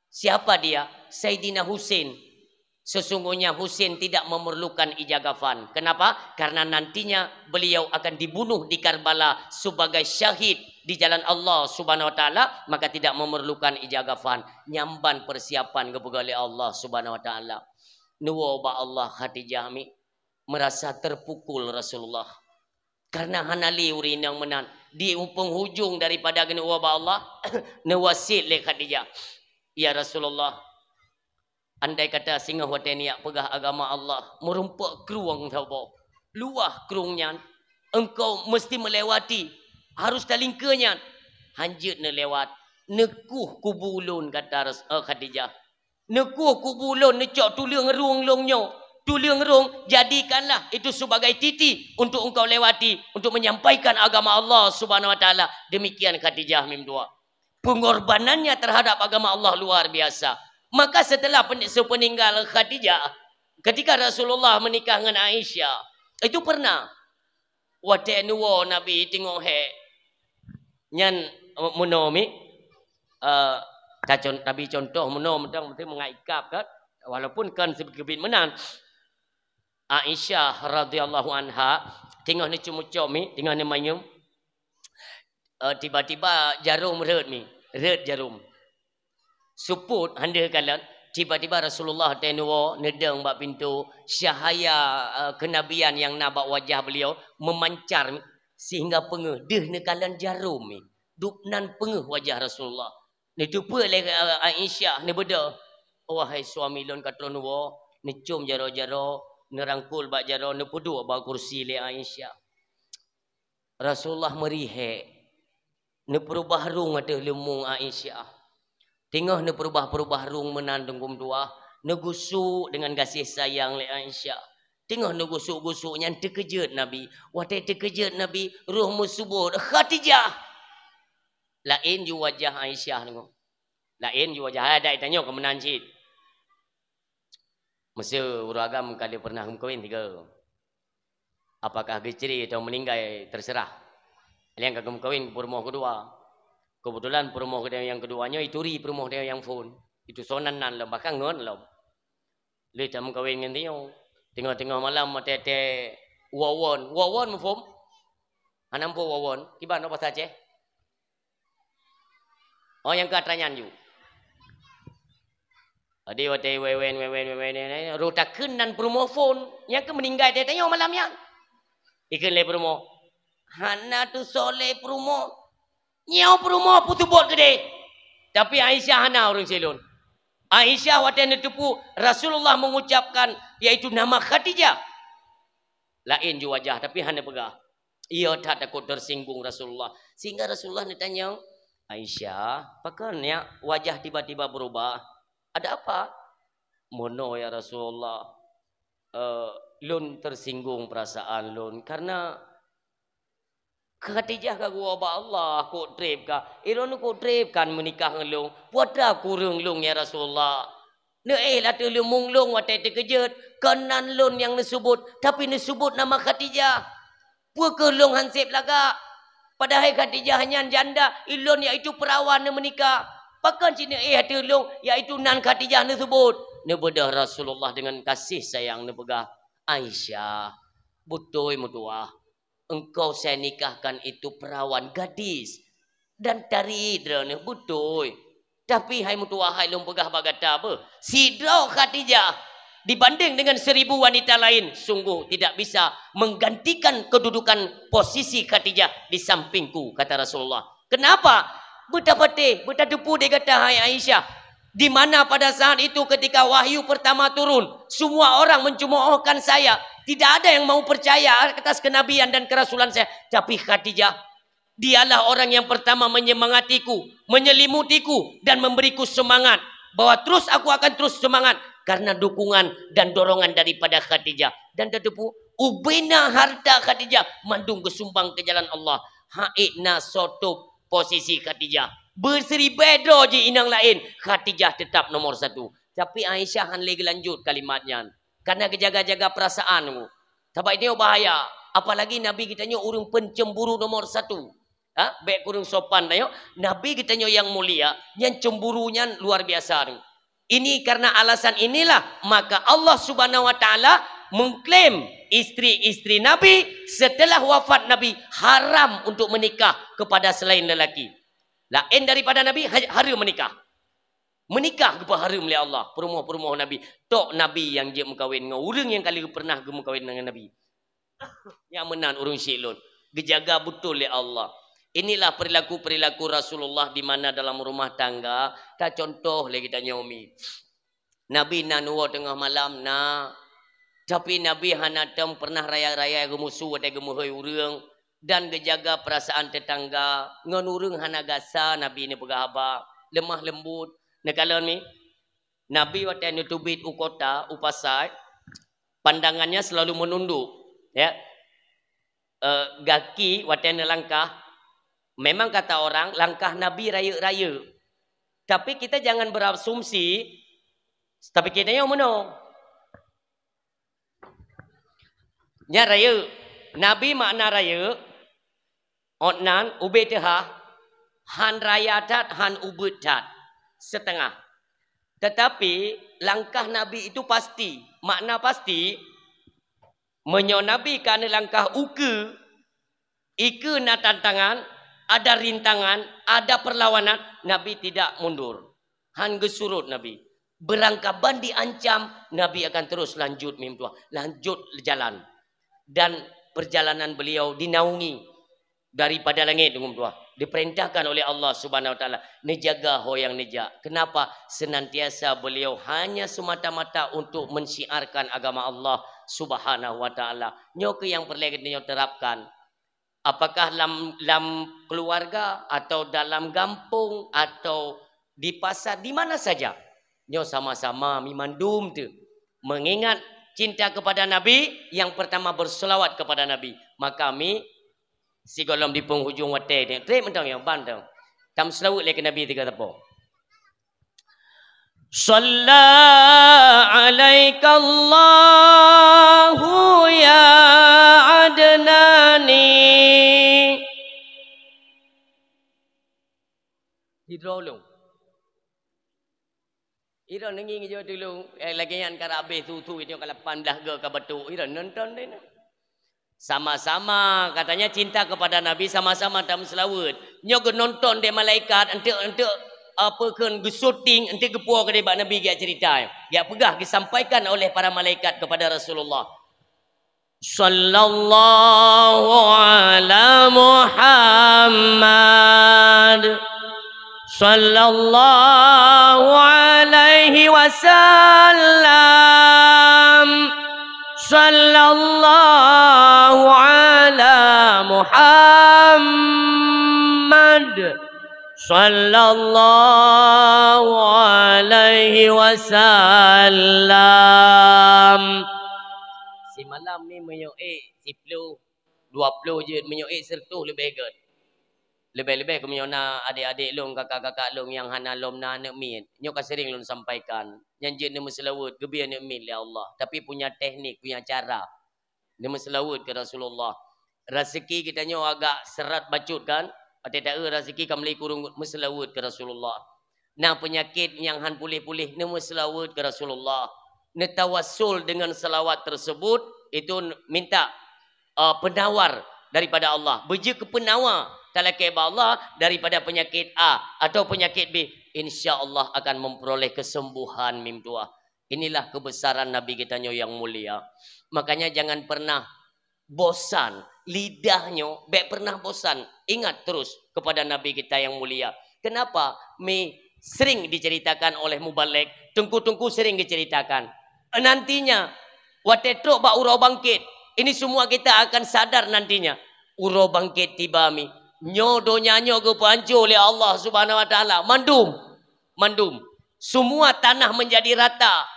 Siapa dia?" "Saidina Husein." "Sesungguhnya Husein tidak memerlukan ija gafan. Kenapa? Karena nantinya beliau akan dibunuh di Karbala sebagai syahid di jalan Allah Subhanahu wa Taala, maka tidak memerlukan ija gafan." Nyan ban persiapan geupeugah lé Allah Subhanahu wa Taala. Neuwoe bak Allah Khadijah mi, merasa terpukul Rasulullah. Karena hana lé ureuëng inong meunan. Di penghujung daripada geuneuwoe bak Allah, neuwasiet lé Khadijah, "Ya Rasulullah, andai kata singoh watée neujak peugah agama Allah, meurumpok krueng saboh. Luwah krueng nyan, engkau meusti meulewati, harôh talingkeue nyan." "Hanjeuet neulewat, neukueh kubu ulôn," kata Ras-, eh, Khadijah. "Neukueh kubu lôn, neucok tuleueng rhueng lôn nyoe. Tuleueng rhueng, jadikanlah itu sebagai titi untuk engkau lewati, untuk menyampaikan agama Allah Subhanahu wa Taala." Demikian Khadijah mim dua. Pengorbanannya terhadap agama Allah luar biasa. Maka setelah pen-, sepeninggal Khadijah, ketika Rasulullah menikah dengan Aisyah, itu pernah watée neuwoe Nabi teungoh hék. Nyan, eh, meunoe mi, eh, tacon-, tabi contoh meunoe mantong, meusti meungai ikab kan, walaupun kan seugeubit meunan. Aisyah radhiyallahu anha, teungoh neucom-ucom mi, teungoh neumanyum, eh, tiba-tiba jarum rhot mi, rhot jarum. Seupôt han deuh kalon, tiba-tiba Rasulullah watée neuwoe, neudong bak pintoe, cahaya, eh, kenabian nyang na bak wajah beliau memancar sehingga peungeuh, deuh neukalon jarum mi. Dubnan peungeuh wajah Rasulullah. Neuteupeue lé, eh, Aisyah, neubeudôh, "Wahai suami lôn ka troh neuwoe." Neucom jaroe-jaroe, neurangkul bak jaroe, neupeuduek bak kursi lé Aisyah. Rasulullah meurihek, neupeurubah rhueng ateueh leumong Aisyah. Teungoh neupeurubah-peurubah rhueng meunan teungku meutuah, neugusuk deungon gaséh sayang lé Aisyah. Teungoh neugusuk-gusuk nyan teukeujot Nabi. Watée teukeujot Nabi, roh meuseubot, "Khadijah!" Laén ju wajah Aisyah teungku. Laén ju wajah, hai, dak tanyoe keu meunan cit. Meuseu ureuëng agam ka lheueh pernah geumeukawen tiga. Apakah geucre atau meuninggai, terserah. Nyang ka geumeukawen peurumoh keudua. Keubeutulan peurumoh nyang keudua nyoe ituri peurumoh nyang phon. Itu sonan nan lom, bahkan ngon lom. Lheueh tameukawen ngon tanyoe. Teungoh-teungoh malam watée-watée wawon. Wawon muphom? Hana muphom wawon? Kiban basa Aceh? Oh, nyang ka atra nyan ju. Jadi watée wewen, wewen, wewen, wewen, roh takheun nan peurumoh phon. Nyang ka meuninggai teuh tanyoe malam nyan. Ikheun lé peurumoh, "Hana teusoe lé peurumoh. Nyoe peurumoh peuseubot keudeh." Tapi Aisyah hana ureuëng silôn. Aisyah watée neuteupeue Rasulullah mengucapkan, yaitu nama Khadijah. Laén ju wajah, tapi hana peugah. Iya that takot tersinggung Rasulullah. Sehingga Rasulullah neutanyong, "Aisyah, pakon nyak wajah tiba-tiba berubah? Ada apa?" "Meunoe ya Rasulullah, eh, lôn tersinggung perasaan lôn karena Khadijah ka geuwoe bak Allah kok treb ka. Ilôn kok treb kan meunikah ngon lôn. Peue atra kureueng lôn ya Rasulullah?" Neuéh ateueh leumong lôn watée teukeujot, kon nan lôn nyang neuseubot, tapi neuseubot nama Khadijah. Peue kheueh lôn han seb lagak? Padahai Khadijah nyan janda, ilôn yaitu peurawan neumeunikah. Pakon cit neuéh ateueh lôn, yaitu nan Khadijah neuseubut. Neubeudôh Rasulullah deungon kasih sayang neupeugah, "Aisyah, beutôi meutuah, engkau saya nikahkan itu perawan gadis dan tari droeneuh beutôi. Tapi hai meutuah, hai lôn peugah bak gata beuh, sidroe Khadijah dibanding dengan seribu wanita lain, sungguh tidak bisa menggantikan kedudukan posisi Khadijah di sampingku," kata Rasulullah. Kenapa? Beutapatéh, beutateupeue deh gata, hai Aisyah, di mana pada saat itu ketika wahyu pertama turun, semua orang mencemoohkan saya. Tidak ada yang mau percaya atas kenabian dan kerasulan saya. Tapi Khadijah, dialah orang yang pertama menyemangatiku, menyelimutiku, dan memberiku semangat bahwa terus aku akan terus semangat karena dukungan dan dorongan daripada Khadijah. Dan tateupeue, ubena harta Khadijah mandum geusumbang keu jalan Allah. Hana soe tôp posisi Khadijah. Beusiribèe droe jih inong laén, Khadijah teutap nomor satu. Tapi Aisyah han lé geulanjut kalimat nyan. Karena geujaga-jaga perasaan. Sabab itu bahaya. Apalagi Nabi geutanyoe ureuëng pencemburu nomor satu. Ha? Bèk kureueng sopan tanyoe. Nabi geutanyoe nyang mulia, nyan cemburu nyan luar biasa. Ini karena alasan inilah maka Allah Subhanahu wa Taala mengklaim istri-istri Nabi setelah wafat Nabi haram untuk menikah kepada selain lelaki. Laén daripada Nabi ha-, hareuem meunikah. Meunikah geupeuhareuem lé Allah, peurumoh-peurumoh Nabi. Tok Nabi nyang jeuet meukawen ngon ureuëng nyang ka lheueh pernah geumeukawen ngon Nabi. Nyang meunan ureuëng syik lôn. Geujaga beutôi lé Allah. Inilah perilaku-perilaku Rasulullah di mana dalam rumah tangga tacontoh lé geutanyoe mi. Nabi na neuwoe teungoh malam na, tapi Nabi hana tom pernah raya-raya geumusu watée geumeuhôi ureuëng dan geujaga perasaan tetangga. Ngon ureuëng hana gasa Nabi neupeugah haba, lemah lembut. Neukalon mi, Nabi watée neuteubiet u kota, u pasai, pandangannya selalu menunduk, ya. Eh, gaki watée neulangkah, memang kata orang, langkah Nabi rayeuk-rayeuk. Tapi kita jangan berasumsi, tapi kita nyang meunoe. Nyan rayeuk. Nabi makna rayeuk, ot nan, ubé teuhah, han raya that, han ubeut that, setengah. Tetapi, langkah Nabi itu pasti. Makna pasti, meunyoe Nabi ka neulangkah ukeue, ikeue na tantangan, ada rintangan, ada perlawanan, Nabi tidak mundur. Han geusurot Nabi. Beurangkaban diancam, Nabi akan terus lanjut meutuah, lanjut jalan. Dan perjalanan beliau dinaungi daripada langét deungon tuah, diperintahkan oleh Allah Subhanahu wa Taala, neujaga ho nyang neujak. Kenapa? Senantiasa beliau hanya semata-mata untuk mensyiarkan agama Allah Subhanahu wa Taala. Nyoe keuh nyang peureulée geutanyoe terapkan. Apakah lam, lam keluarga atau dalam gampông atau di pasar, di mana saja, nyoe sama-sama mi mandum teuh mengingat cinta kepada Nabi, yang pertama berselawat kepada Nabi. Maka mi sigohlom di penghujung watée nyoe, trép mantong nyang ban teuh. Tameuseulaweuet lé keu Nabi tiga teupeu. Shalla alaikallahu ya Adnani. Sidroe ulôn. Sidroe neungieng jeuet tulông, eh, lagée nyan ka habéh su-su, nyoe ka lapan blaih goe ka batuk, sidroe nonton deh na. Sama-sama, katanya cinta kepada Nabi, sama-sama tameuseulaweuet. Nyoe geunonton deh malaikat, enteuk, enteuk, apa kheun geusyuting, enteuk geupuwoe keudeh bak Nabi geujak cerita. Geujak peugah, disampaikan oleh para malaikat kepada Rasulullah. Sallallahu ala Muhammad. Sallallahu alaihi wasallam. Sallallahu ala Muhammad. Sallallahu alaihi wasallam. Simalam ni meunyoe ék siploh, dua ploh jeuet, meunyoe ék sireutoh leubeh gét. Leubeh-leubeh keu meunyoe na adék-adék lôn, kakak-kakak lôn nyang hana lom na aneuk miet. Nyoe ka sering lôn sampaikan. Nyan jeuet neumeuseulaweuet, geubri aneuk miet lé Allah. Tapi punya teknik, punya cara. Neumeuseulaweuet keu Rasulullah. Raseuki geutanyoe agak seurat bacut kan? Watée taeu raseuki ka meuli kureueng, meuseulaweuet keu Rasulullah. Na peunyakét nyang han puléh-puléh, neumeuseulaweuet keu Rasulullah. Neutawassul deungon seulawat tersebut, itu minta, eh, penawar daripada Allah. Beujeuet keu penawa talakée bak Allah daripada peunyakét A atau peunyakét B, insya Allah akan memperoleh kesembuhan mim tuah. Inilah kebesaran Nabi geutanyoe nyang mulia. Makanya jangan pernah bosan. Lidah nyoe bék pernah bosan ingat terus kepada Nabi kita yang mulia. Kenapa? Mi sering diceritakan oleh mubalek, teungku-teungku sering diceritakan. Nantinya, watée trok bak uroe bangkit, ini semua kita akan sadar nantinya. Uroe bangkit tiba mi. Nyoe donya nyoe geupeuhanco lé Allah Subhanahu Wa Taala. Mandum, mandum. Semua tanah menjadi rata.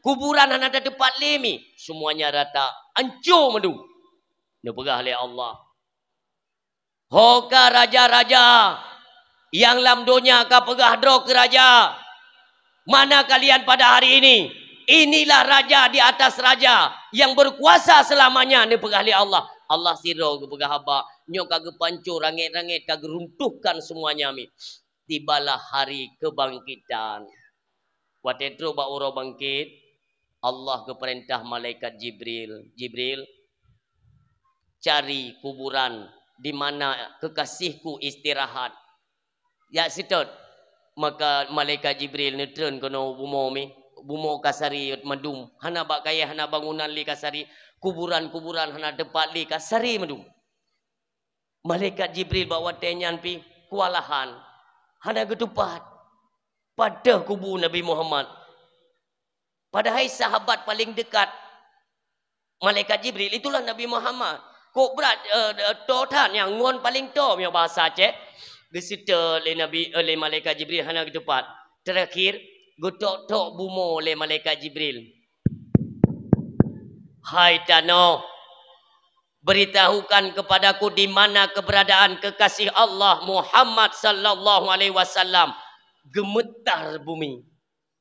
Kuburan hana teupat lé mi. Semuanya rata. Hanco mandum. Neupeugah lé Allah, "Ho ka raja-raja nyang lam donya ka peugah droe keu raja, mana kalian pada hari ini? Inilah raja di atas raja yang berkuasa selamanya," neupeugah lé Allah. Allah sidroe geupeugah haba, nyoe ka geupanco rangét-rangét, ka geuruntuhkan semuanya mi. Tibalah hari kebangkitan. Watée trok bak uroe bangkit, Allah geupeurintah malaikat Jibril, "Jibril, cari kuburan di mana kekasihku istirahat. Jak seutôt." Maka malaikat Jibril neutreun keunoe bumoe mi, bumoe kasari mandum, hana bak kayée, hana bangunan lé kasari, kuburan-kuburan hana teupat lé kasari mandum. Malaikat Jibril bak watée nyan pih keuwalahan, hana geuteupat. Padahai kubu Nabi Muhammad. Padahai sahabat paling dekat malaikat Jibril itulah Nabi Muhammad. Kok brat, eh, eh, to that nyang ngon paling to, meunyoe bahasa Aceh. Geuseutôt lé Nabi, eh, lé malaikat Jibril hana geuteupat. Terakhir, geutok-tok bumoe lé malaikat Jibril. "Hai tanoh, beritahukan kepadaku di mana keberadaan kekasih Allah Muhammad sallallahu alaihi wasallam." Gemetar bumi.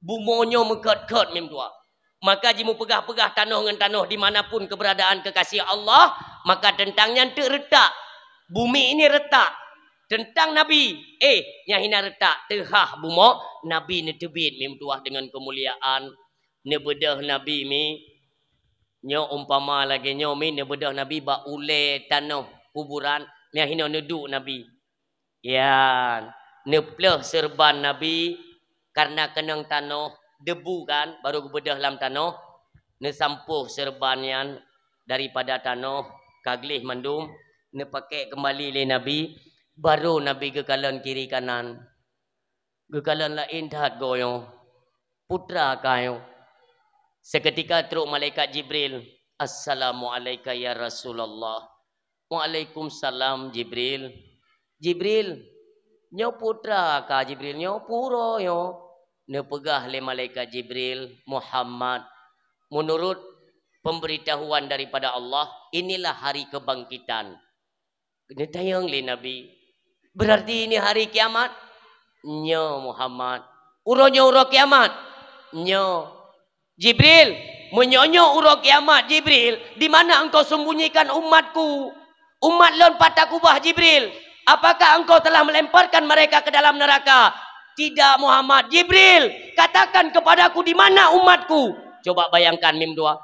Bumoe nyoe meukot-kot mim tuah. Maka jimupeugah-peugah tanoh ngon tanoh di mana pun keberadaan kekasih Allah, maka teuntang nyan teuk reutak. Bumi ini retak. Teuntang Nabi, eh, nyang hina reutak, teuhah bumoe, Nabi neuteubiet mim tuah deungon keumuliaan. Neubeudôh Nabi mi, nyoe umpama lagée nyoe mi, neubeudôh Nabi bak ulée tanoh kuburan, nyang hinoe neuduek Nabi. Yan, neupleuh seureuban Nabi, karna keunong tanoh, debu kan, barô geubeudôh lam tanoh, neusampôh seureuban nyan daripada tanoh, ka gleh mandum, neupakék keumbali lé Nabi, barô Nabi geukalon kiri kanan. Geukalon laén that goe nyoe, putra kah nyoe. Seukeutika trok malaikat Jibril, "Assalamu'alaika ya Rasulullah." "Waalaikumsalam Jibril." "Jibril, nyoe putra kah Jibril, nyoe pue uroe nyoe?" Neupeugah lé malaikat Jibril, "Muhammad, menurut pemberitahuan daripada Allah, inilah hari kebangkitan." Neutanyong lé Nabi, "Berarti ini hari kiamat?" "Nyoe Muhammad." "Uroe nyoe uroe kiamat?" "Nyoe." "Jibril, meunyoe nyoe uroe kiamat, Jibril, di mana engkau sembunyikan umatku? Umat lôn pat takubah, Jibril? Apakah engkau telah melemparkan mereka ke dalam neraka?" "Tidak, Muhammad." "Jibril, katakan kepadaku di mana umatku?" Coba bayangkan mim dua.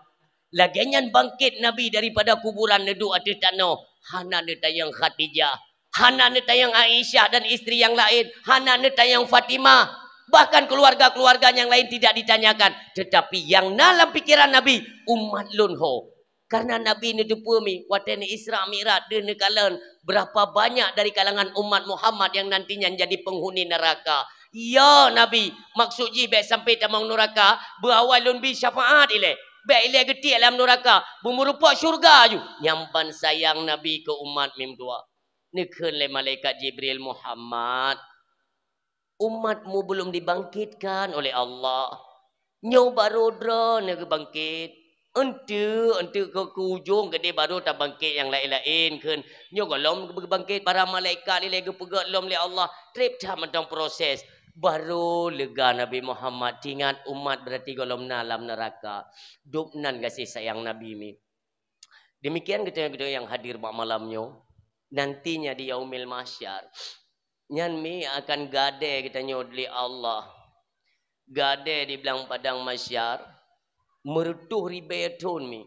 Lagée nyan bangkét Nabi daripada kuburan neuduek ateueh tanoh, hana neutanyong Khadijah, hana neutanyong Aisyah dan istri nyang laén, hana neutanyong Fatimah, bahkan keluarga-keluarga nyang laén tidak ditanyakan. Teutapi nyang na lam pikeran Nabi, umat lôn ho. Karna Nabi neuteupeue mi, watée neu Isra Mi'raj deuh neukalon, berapa banyak dari kalangan umat Muhammad yang nantinya jadi penghuni neraka. Ya Nabi, maksud jih bék sampai tamong nuraka, beuawai lôn bi syafaat ilée. Bék ilée geutiek lam nuraka, beumeurumpok syeuruga aju. Nyang ban sayang Nabi keu umat mim dua. Neukheun lé malaikat Jibril, "Muhammad, umatmu belum dibangkitkan oleh Allah. Nyoe barô droeneuh geubangkét. Eunteuk, eunteuk keu, keu ujong keudeh barô tabangkét nyang laén-laén kheun. Nyoe gohlom geubangkét para malaikat ilée geupeugét lom lé Allah. Treb that mantong proses." Barô lega Nabi Muhammad teuingat umat berarti gohlom na lam neuraka. Dub nan gaséh sayang Nabi mi. Demikian geutanyoe-geutanyoe nyang hadir bak malam nyoe. Nantinya di Yaumil Mahsyar, Nyan mi akan gadée geutanyoe lé Allah. Gadée di blang padang mahsyar, meureutoh ribée thon mi.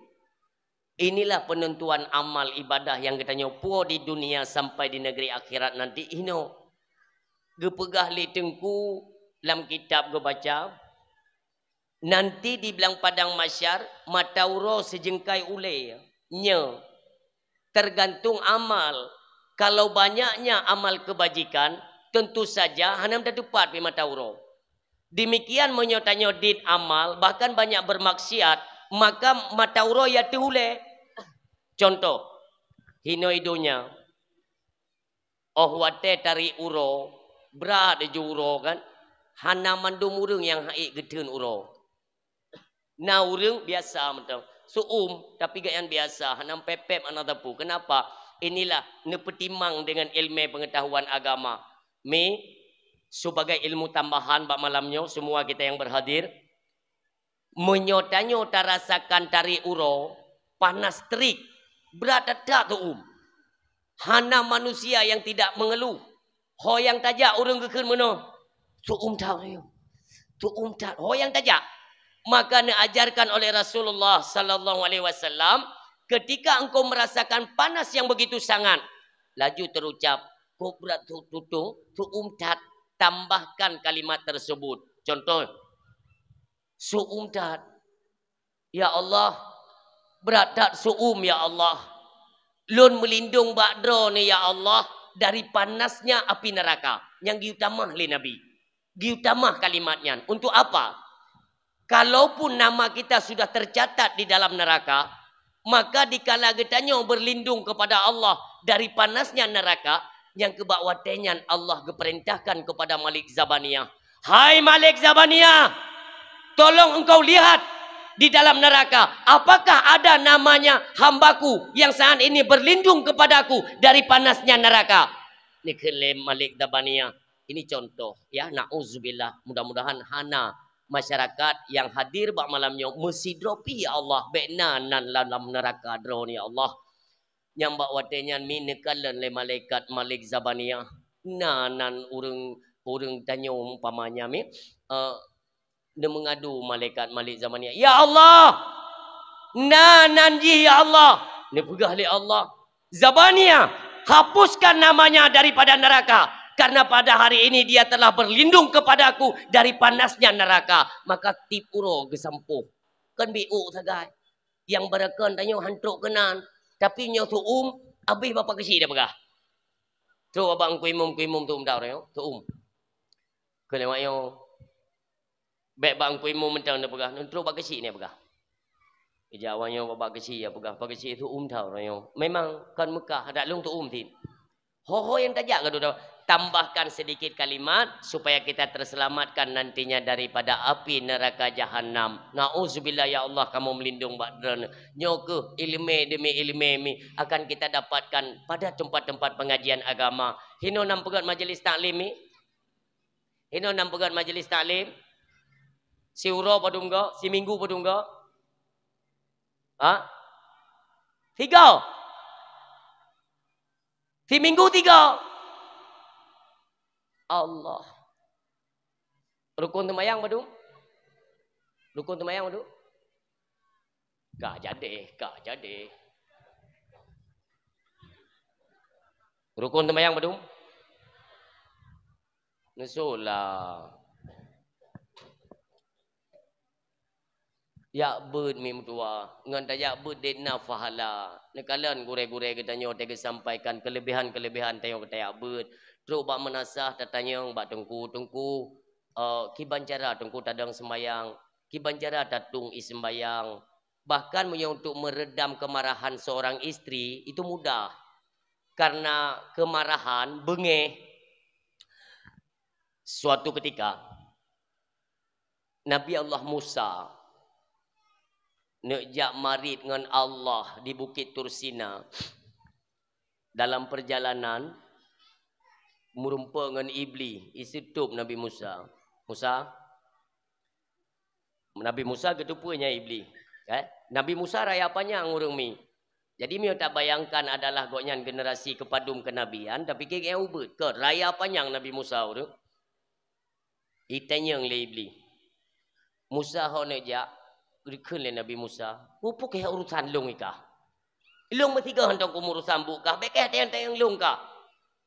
Inilah penentuan amal ibadah nyang geutanyoe puwoe di dunia sampai di negeri akhirat nanti inoe. Geupeugah lé Teungku lam kitab geubaca, nanti di blang padang mahsyar, mata uroe sijeungkai ulée. Nyoe, tergantung amal. Kalau banyaknya amal kebajikan, tentu saja hana tateupat pih mata uroe. Demikian meunyoe tanyoe dit amal, bahkan banyak bermaksiat, maka mata uroe ya teuh ulée. Contoh, hinoe donya, óh watée tarék uroe, brat ju uroe kan, hana mandum ureuëng nyang haiek geutheun uroe. Na ureuëng biasa mantong, suum, tapi gobnyan biasa, hana pép-pép hana teupeu. Kenapa? Inilah neupeutimang dengan ilmu pengetahuan agama. Mi, sebagai ilmu tambahan bak malam nyoe, semua kita yang berhadir, meunyoe tanyoe tarasakan tarék uroe, panas terik, brat that-that suum. Hana manusia yang tidak mengeluh. Ho nyang tajak ureuëng geukheun meunoe, "Suum that, suum that." Ho nyang tajak. Maka neuajarkan oleh Rasulullah sallallahu alaihi wasallam, ketika engkau merasakan panas yang begitu sangat, laju terucap, "Kok brat tu-, tutung, suum that." Tambahkan kalimat tersebut. Contoh, "Suum that. Ya Allah, brat that suum, ya Allah. Lôn meulindong bak Droeneuh, ya Allah, dari panasnya api neraka." Nyang geutamah lé Nabi. Geutamah kalimat nyan. Untuk apa? Kalaupun nama kita sudah tercatat di dalam neraka, maka dikala geutanyoe berlindung kepada Allah dari panasnya neraka, nyang keu bak watée nyan Allah geupeurintahkan kepada Malik Zabaniah, "Hai Malik Zabaniah, tolong engkau lihat di dalam neraka, apakah ada namanya hambaku yang saat ini berlindung kepadaku dari panasnya neraka?" Neukheun lé Malik Zabaniah, ini contoh, ya, nauzubillah, mudah-mudahan hana masyarakat nyang hadir bak malam nyoe meusidroe pih, ya Allah, bék na nan lam, lam neuraka droeneuh, ya Allah. Nyang bak watée nyan mi neukalon lé malaikat Malik Zabaniah, na nan ureuëng, ureuëng tanyoe umpamanya mi, eh, neumeungadu malaikat Malik Zabaniah, "Ya Allah, na nan jih, ya Allah." Neupeugah lé Allah, "Zabaniah, hapuskan namanya daripada neraka, karena pada hari ini dia telah berlindung kepadaku dari panasnya neraka." Maka tiep uroe geusampôh. Kon biôk sagai. Nyang beurakon tanyoe han trok keunan. Tapi nyoe suum, abéh bapak keuchik dia peugah. Trok bak Teungku Imum, Teungku Imum suum that uroe nyoe, suum. Keu lewat nyoe, bék bak Teungku Imum mantong neupeugah, neutrok bak keuchik neupeugah. Ija awak nyoe bak keuchik ya peugah, bak keuchik suum that uroe nyoe. Memang kon Meukah, adak lôn suum cit. Ho-ho nyang tajak ka dudoe. Tambahkan sedikit kalimat supaya kita terselamatkan nantinya daripada api neraka jahanam. Nauzubillah, ya Allah, kamoe meulindong bak Droeneuh. Nyoe keuh iéleumé demi iéleumé mi akan kita dapatkan pada tempat-tempat pengajian agama. Hinoe nam peugét majelis taklim mi? Hinoe nam peugét majelis taklim? Siuroe padum go? Siminggu padum go? Ha? Tiga. Siminggu tiga. Allah. Rukun seumayang padum? Rukun seumayang padum? Ka jadi, ka jadi. Rukun seumayang padum? Neusola. Jak beuet mi meutuah, ngon tajak beuet dek na pahala. Neukalon gurée-gurée geutanyoe teuka sampaikan keulebihan-keulebihan tanyoe tajak beuet. Trok bak meunasah tatanyong bak teungku, "Teungku, eh, kiban cara teungku tadong seumayang? Kiban cara tatueng ie seumayang?" Bahkan meunyoe untuk meredam kemarahan seorang istri, itu mudah. Karena kemarahan, beungéh, suatu ketika, Nabi Allah Musa neujak marit ngon Allah di Bukit Tursina. Dalam perjalanan, meurumpok ngon Iblih, iseutôb Nabi Musa. Musa, Nabi Musa geuteupeue nyan Iblih. Eh? Nabi Musa raya panyang ureuëng mi. Jadi meunyoe tabayangkan adalah gobnyan generasi keupadum keunabian, tapike gobnyan ubeut, kon raya panyang Nabi Musa ureuëng. Itanyong lé Iblih. Musa ho neujak, geukheun lé Nabi Musa, "Peue keuh urusan lôn ikah? Lôn meusigoe hantom kumeurusam buet kah, bék kah tanyong-tanyong lôn kah."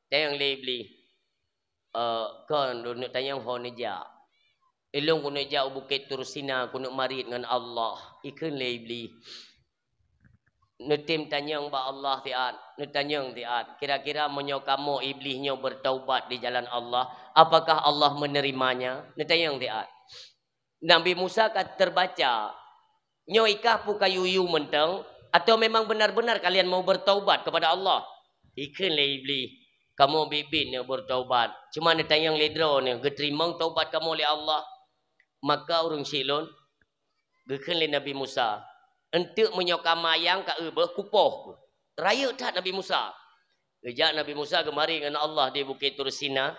Tanyong lé Iblih, "Eh, kon lôn neuk tanyong ho neujak. Ilôn keuneuk jak u Bukét Tursina keuneuk marit ngon Allah." Ikheun lé Iblih. Neutem tanyong bak Allah siat, neutanyong siat, kira-kira meunyoe kamoe Iblih nyoe beutaubat di jalan Allah, apakah Allah meunerimanya? Neutanyong siat. Nabi Musa ka teubaca, "Nyoe ikah peue kayue-yue mantong, atawa memang benar-benar kalian mau beutaubat kepada Allah?" Ikheun lé Iblih, "Kamoe biet-biet neuk beutaubat, cuma neutanyong lé droeneuh, geuteurimong taubat kamoe lé Allah?" Maka ureuëng syiek lôn, geukheun lé Nabi Musa, "Eunteuk meunyoe ka mayang ka eu beuh kupoh." Rayeuk that Nabi Musa. Geujak Nabi Musa geumari ngon Allah di Bukét Tursina.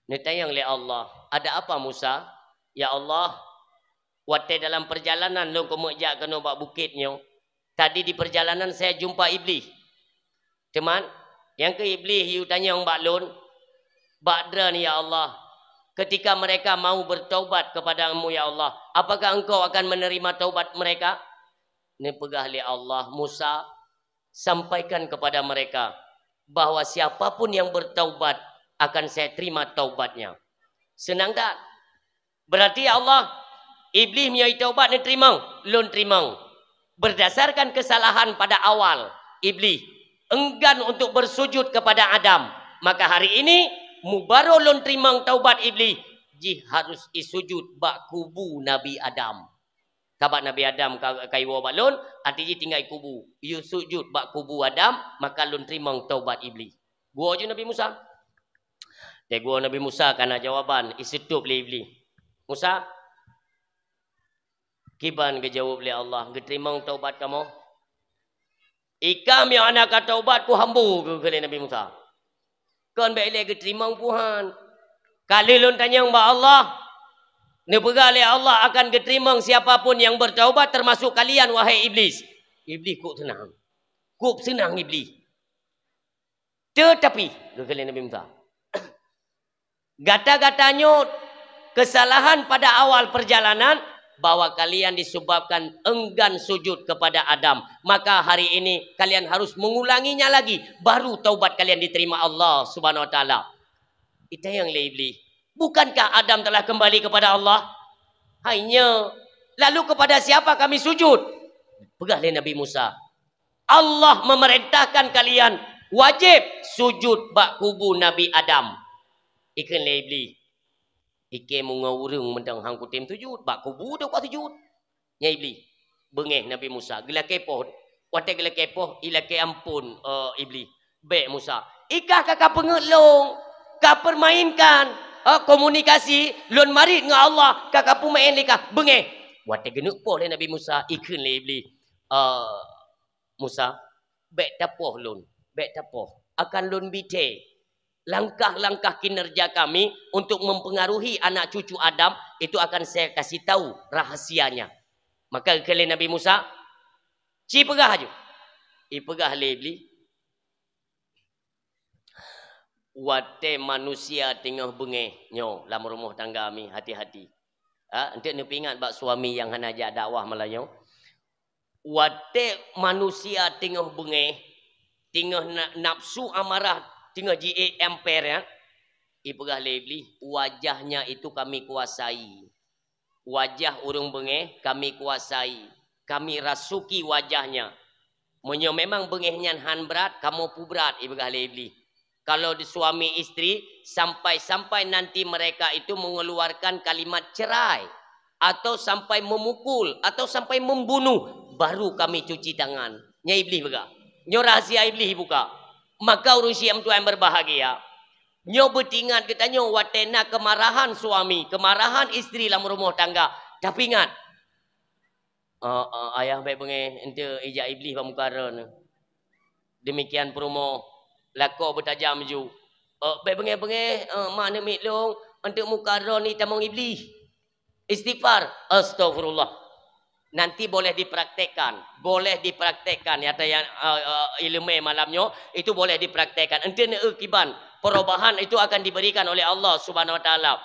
Neutanyong lé Allah, "Ada apa Musa?" "Ya Allah, watée dalam perjalanan lôn keumeuk jak keunoe bak bukét nyoe, tadi di perjalanan saya jumpa Iblih. Teuma, nyang keuh Iblih yue tanyong bak lôn, 'Bak droeneuh, ya Allah, ketika mereka mau bertaubat kepada-Mu, ya Allah, apakah Engkau akan menerima taubat mereka?'" Neupeugah lé Allah, "Musa, sampaikan kepada mereka bahwa siapa pun yang bertaubat akan saya terima taubatnya." Seunang that. Berarti, ya Allah, Iblih meunyoe taubat neuteurimong, lôn teurimong. Berdasarkan kesalahan pada awal, Iblih enggan untuk bersujud kepada Adam. Maka hari ini, mubaroe lôn teurimong taubat Iblih, jih harus isujud bak kubu Nabi Adam. Sabab Nabi Adam ka, ka iwoe bak lôn, até jih tinggai kubu. Yue sujud bak kubu Adam, maka lôn teurimong taubat Iblih. Geuwoe ju Nabi Musa. Teuma geuwoe Nabi Musa ka na jawaban, iseutôb lé Iblih. "Musa, kiban geujaweueb lé Allah, geuteurimong taubat kamoe?" "Ikah meunyoe hana ka taubat, kuhambo," geukheun lé Nabi Musa. "Kon bék ilée geuteurimong puhan. Ka lheueh lôn tanyong bak Allah, neupeugah lé Allah akan geuteurimong siapa pun nyang beutaubat, teumasok kalian, wahai Iblih." Iblih kok seunang. Kok seunang Iblih. "Teutapi," geukheun lé Nabi Musa, "gata-gata nyoe kesalahan pada awal perjalanan, bahwa kalian disebabkan enggan sujud kepada Adam. Maka hari ini kalian harus mengulanginya lagi, baru taubat kalian diterima Allah Subhanahu wa Taala." Itanyong lé Iblih, "Bukankah Adam telah kembali kepada Allah?" "Hai nyo, lalu kepada siapa kami sujud?" Peugah lé Nabi Musa, "Allah memerintahkan kalian wajib sujud bak kubu Nabi Adam." Ikheun lé Iblih, "Ikheun meungoh ureuëng mantong han kutem sujud, bak kubu deuh ka sujud." Nyan Iblih, beungéh Nabi Musa, geulakée poh. Watée geulakée poh, ilakée amphon, eh, Iblih. "Bék Musa, ikah ka kapeungeut lôn, kapeumainkan, eh, komunikasi lôn marit ngon Allah, ka kapeumeuén lé kah, beungéh." Watée geuneuk poh lé Nabi Musa, ikheun lé Iblih, eh, "Musa, bék tapoh lôn, bék tapoh. Akan lôn bithée. Langkah-langkah kinerja kami untuk mempengaruhi anak cucu Adam itu akan saya kasih tahu rahasianya." Maka geukheun lé Nabi Musa, "Ci peugah aju." Ipeugah lé Iblih, "Watée manusia teungoh beungéh nyoe lam rumoh tangga mi, hati-hati. Ha, eunteuk neupeuingat bak suami nyang hana jak dakwah malam nyoe. Watée manusia teungoh beungéh, teungoh na-, nafsu amarah teungoh jiék amper, ya, ipeugah lé Iblih, wajahnya itu kami kuasai. Wajah ureuëng beungéh kami kuasai. Kami rasuki wajahnya. Meunyoe memang beungéh nyan han brat, kamoe peubrat," ipeugah lé Iblih. "Kalau di suami istri, sampai-sampai nanti mereka itu mengeluarkan kalimat cerai, atau sampai memukul, atau sampai membunuh, baru kami cuci tangan." Nyan Iblih peugah. Nyoe rahsia Iblih ibuka. Maka ureuëng syiek meutuah nyang berbahagia, nyoe beutingat geutanyoe watée na keumarahan suami, keumarahan istri lam rumoh tangga. Tapi ingat, "Eh, eh, ayah bék beungéh, eunteuk ijak Iblih bak muka droeneuh." Demikian peurumoh, lakoe beutajam ju. "Eh, bék beungéh-beungéh, eh, mak neuk miet lôn, eunteuk muka droeneuh itamong Iblih." Istighfar, "Astaghfirullah." Nanti boleh dipraktekkan, boleh dipraktekkan, ya, yang, eh, eh, ileumèe malam nyoe, itu boleh dipraktekkan. Ente neueu kiban, perubahan itu akan diberikan oleh Allah Subhanahu wa Taala.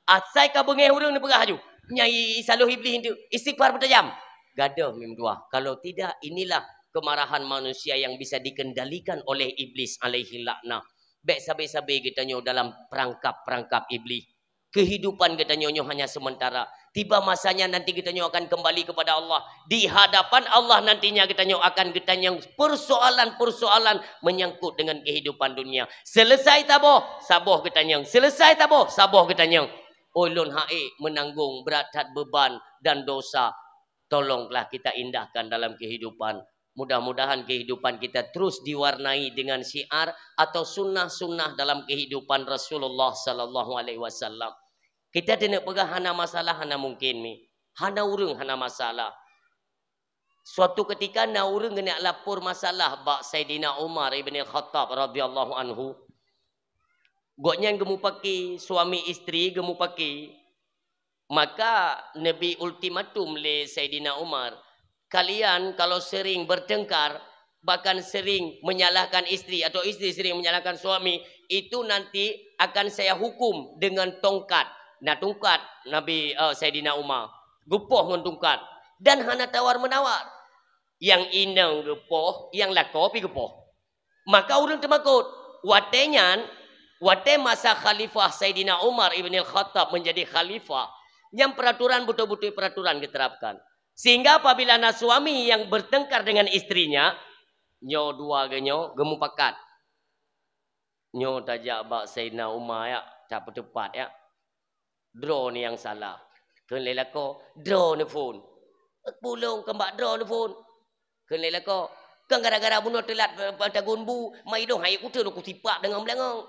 Asai ka beungéh ureuëng neupeugah laju, "Nyai, saloh Iblih itu, istighfar meutajam." Gadôh mim dua. Kalau tidak, inilah kemarahan manusia yang bisa dikendalikan oleh Iblis alaihi laknah. Bék sabe-sabe geutanyoe dalam perangkap-perangkap Iblih. Kehidupan geutanyoe nyoe hanya sementara. Tiba masanya nanti geutanyoe akan kembali kepada Allah. Di hadapan Allah nantinya geutanyoe akan geutanyong persoalan-persoalan menyangkut dengan kehidupan dunia. Selesai taboh, saboh geutanyong. Selesai taboh, saboh geutanyong. Ulôn haiek menanggung berat that beban dan dosa. Tolonglah kita indahkan dalam kehidupan. Mudah-mudahan kehidupan kita terus diwarnai dengan syiar atau sunnah-sunnah dalam kehidupan Rasulullah sallallahu alaihi wasallam. Kita teuneuk peugah hana masalah, hana mungkin mi. Hana ureuëng hana masalah. Suatu ketika na ureuëng geuneuk lapor masalah bak Saidina Umar ibn Khattab radhiyallahu anhu. Gobnyan geumupaki, suami istri geumupaki. Maka neubi ultimatum lé Saidina Umar, "Kalian kalau sering bertengkar, bahkan sering menyalahkan istri atau istri sering menyalahkan suami, itu nanti akan saya hukum dengan tongkat." Na tongkat Nabi, eh, Saidina Umar, geupoh ngon tongkat, dan hana tawar-menawar. Nyang inong geupoh, nyang lakoe pih geupoh. Maka ureuëng teumakot. Watée nyan, watée masa khalifah Saidina Umar ibn al-Khattab menjadi khalifah, nyang peraturan beutôi-beutôi peraturan geuterapkan. Sehingga apabila na suami yang bertengkar dengan istrinya, nyoe dua geutanyoe geumupakat. Nyoe tajak bak Saidina Umar, ya, tapeuteupat, ya. Droeneuh nyang salah. Kheun lé lakoe, "Droeneuh phon." "Peue lôn kon bak droeneuh phon?" Kheun lé lakoe, "Kon gara-gara bunoe teulat, eh, tagun bu, ma ilôn haiek kuteun kusipak deungon beulangong."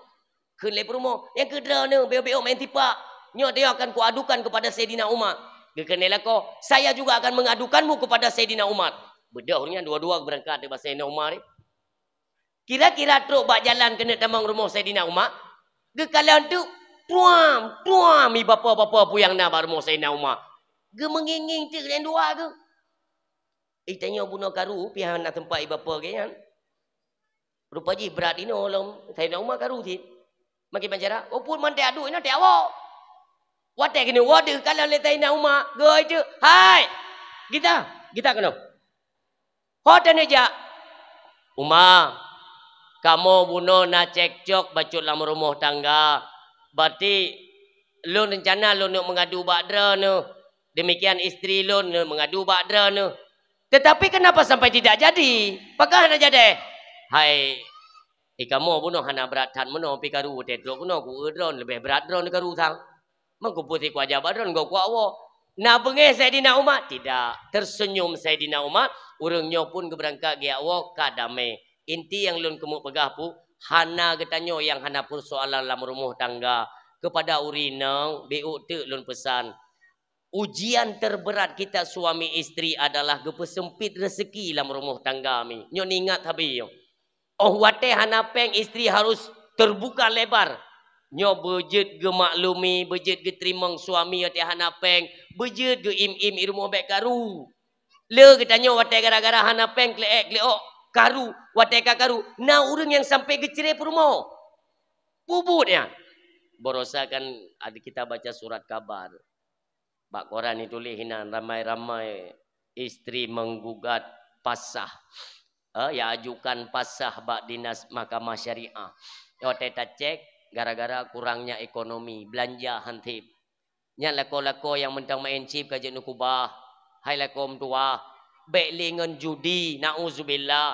Kheun lé peurumoh, "Nyang keu droeneuh, beuyôh-beuyôh main sipak. Nyoe teuh akan kuadukan kepada Saidina Umar." Geukheun lé lakoe, "Saya juga akan mengadukanmu kepada Saidina Umar." Beudôh nyan dua-dua beurangkat bak Saidina Umar, eh. Kira-kira trok bak jalan keuneuk tamong rumoh Saidina Umar, geukalon teuk, tuam, tuam, i bapo-bapo peue nyang na bak rumoh Saidina Umar. Geumeungieng-ngieng teuk nyang dua geuh. "Eh, tanyoe bunoe karu, pih hana teumpat i bapo geuh nyan. Rupa jih brat inoe lom, Saidina Umar karu cit." Makin bicara, "Oh, pun manté aduk inoe teuh awak." Watée keuneuk woe deuh kalon lé Saidina Umar, geuh teuk, "Hai! Gita, gita keunoe." Ho teuneuk jak. "Uma, kamoe bunoe na cekcok bacut lam rumoh tangga. Berarti lôn reuncana lôn neuk meungadu bak droeneuh. Demikian istri lôn neuk meungadu bak droeneuh. Tetapi kenapa sampai tidak jadi? Pakon hana jadi?" "Hai, eh, kamoe bunoe hana brat that meunoe, pih karu teuh trok keunoe, ku droeneuh leubeh brat droeneuh karu sang." Meukeupeuet sikua jabat droen gob kuak woe. Na beungéh Saidina Umar? Tidak. Tersenyum Saidina Umar, ureuëng nyoe pun geubeurangkat geujak woe ka damé. Inti nyang lôn keumeung peugah pu, hana geutanyoe nyang hana peusoalan lam rumoh tangga. Kepada ureuëng inong, biuk teuk lôn peusan. Ujian terberat kita suami istri adalah geupeuseumpit rezeki lam rumoh tangga mi. Nyoe ingat habéh nyoe. Óh watée hana péng, istri harus terbuka lebar. Nyoe beujeuet geumaklumi, beujeuet geuteurimong suami watée hana péng, beujeuet geuim-im i rumoh bék karu. Le geutanyoe watée gara-gara hana péng, kleuek-kleuok, karu, watée ka karu, na ureuëng nyang sampai geucré peurumoh. Peubuet nyan. Barosa kan ada kita baca surat kabar. Bak koran ituléh inan ramai-ramai istri menggugat pasah. Eh, ya ajukan pasah bak dinas mahkamah syariah. Watée tacek, gara-gara kurangnya ekonomi, belanja han teb. Nyan lakoe-lakoe nyang mantong main chip ka jeuet neukubah. Hai lakoe meutuwah, bék lé ngon judi, nauzubillah.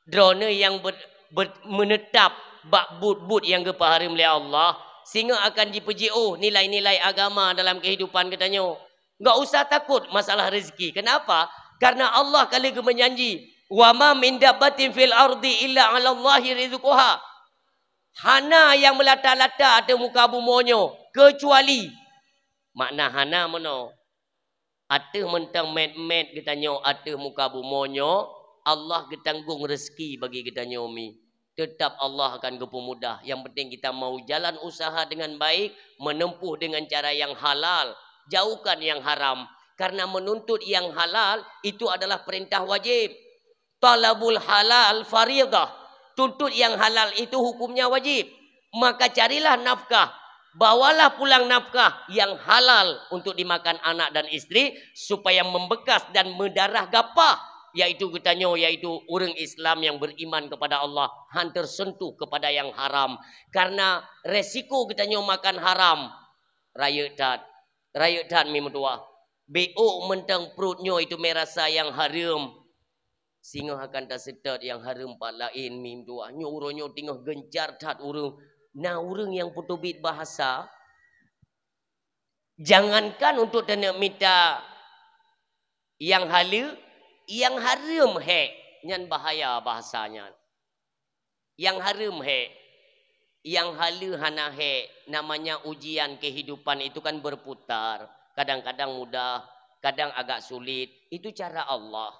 Droeneuh nyang be-, be-, meunetap bak buet-buet nyang geupeuhareuem lé Allah, singoh akan jipeujiôh nilai-nilai agama dalam keuhidupan geutanyoe. Enggak usah takot masalah rezeki. Kenapa? Karena Allah ka lheueh geumeujanji, "Wa ma min dabbatin fil ardi illa 'alallahi rizquha." Hana nyang meulata-lata ateueh muka bumoe nyoe, keucuali, makna hana meunoe, ateueh mantong mét-mét geutanyoe ateueh muka bumoe nyoe, Allah geutanggong rezeki bagi geutanyoe mi. Teutap Allah akan geupeumudah. Nyang penting kita mau jalan usaha dengan baik, menempuh dengan cara yang halal, jauhkan yang haram. Karena menuntut yang halal itu adalah perintah wajib. Talabul halal faridah. Tuntut yang halal itu hukumnya wajib. Maka carilah nafkah. Bawalah pulang nafkah yang halal untuk dimakan anak dan istri supaya membekas dan mendarah gapah, yaitu geutanyoe, yaitu ureuëng Islam yang beriman kepada Allah, han tersentuh kepada yang haram. Karena resiko geutanyoe makan haram, rayeuk that, rayeuk that mi meutuah. Bék mantong pruet nyoe itu merasa yang hareuem. Singoh akan taseutôt yang hareuem pat laén mi meutuah. Nyoe uroe nyoe teungoh gencar that ureuëng. Na ureuëng nyang peuteubiet bahasa, jangankan untuk taneuk mita yang haleue, yang hareuem hék, nyan bahaya bahasa nyan. Yang hareuem hék, yang haleue hana hék, namanya ujian kehidupan itu kan berputar. Kadang-kadang mudah, kadang agak sulit. Itu cara Allah.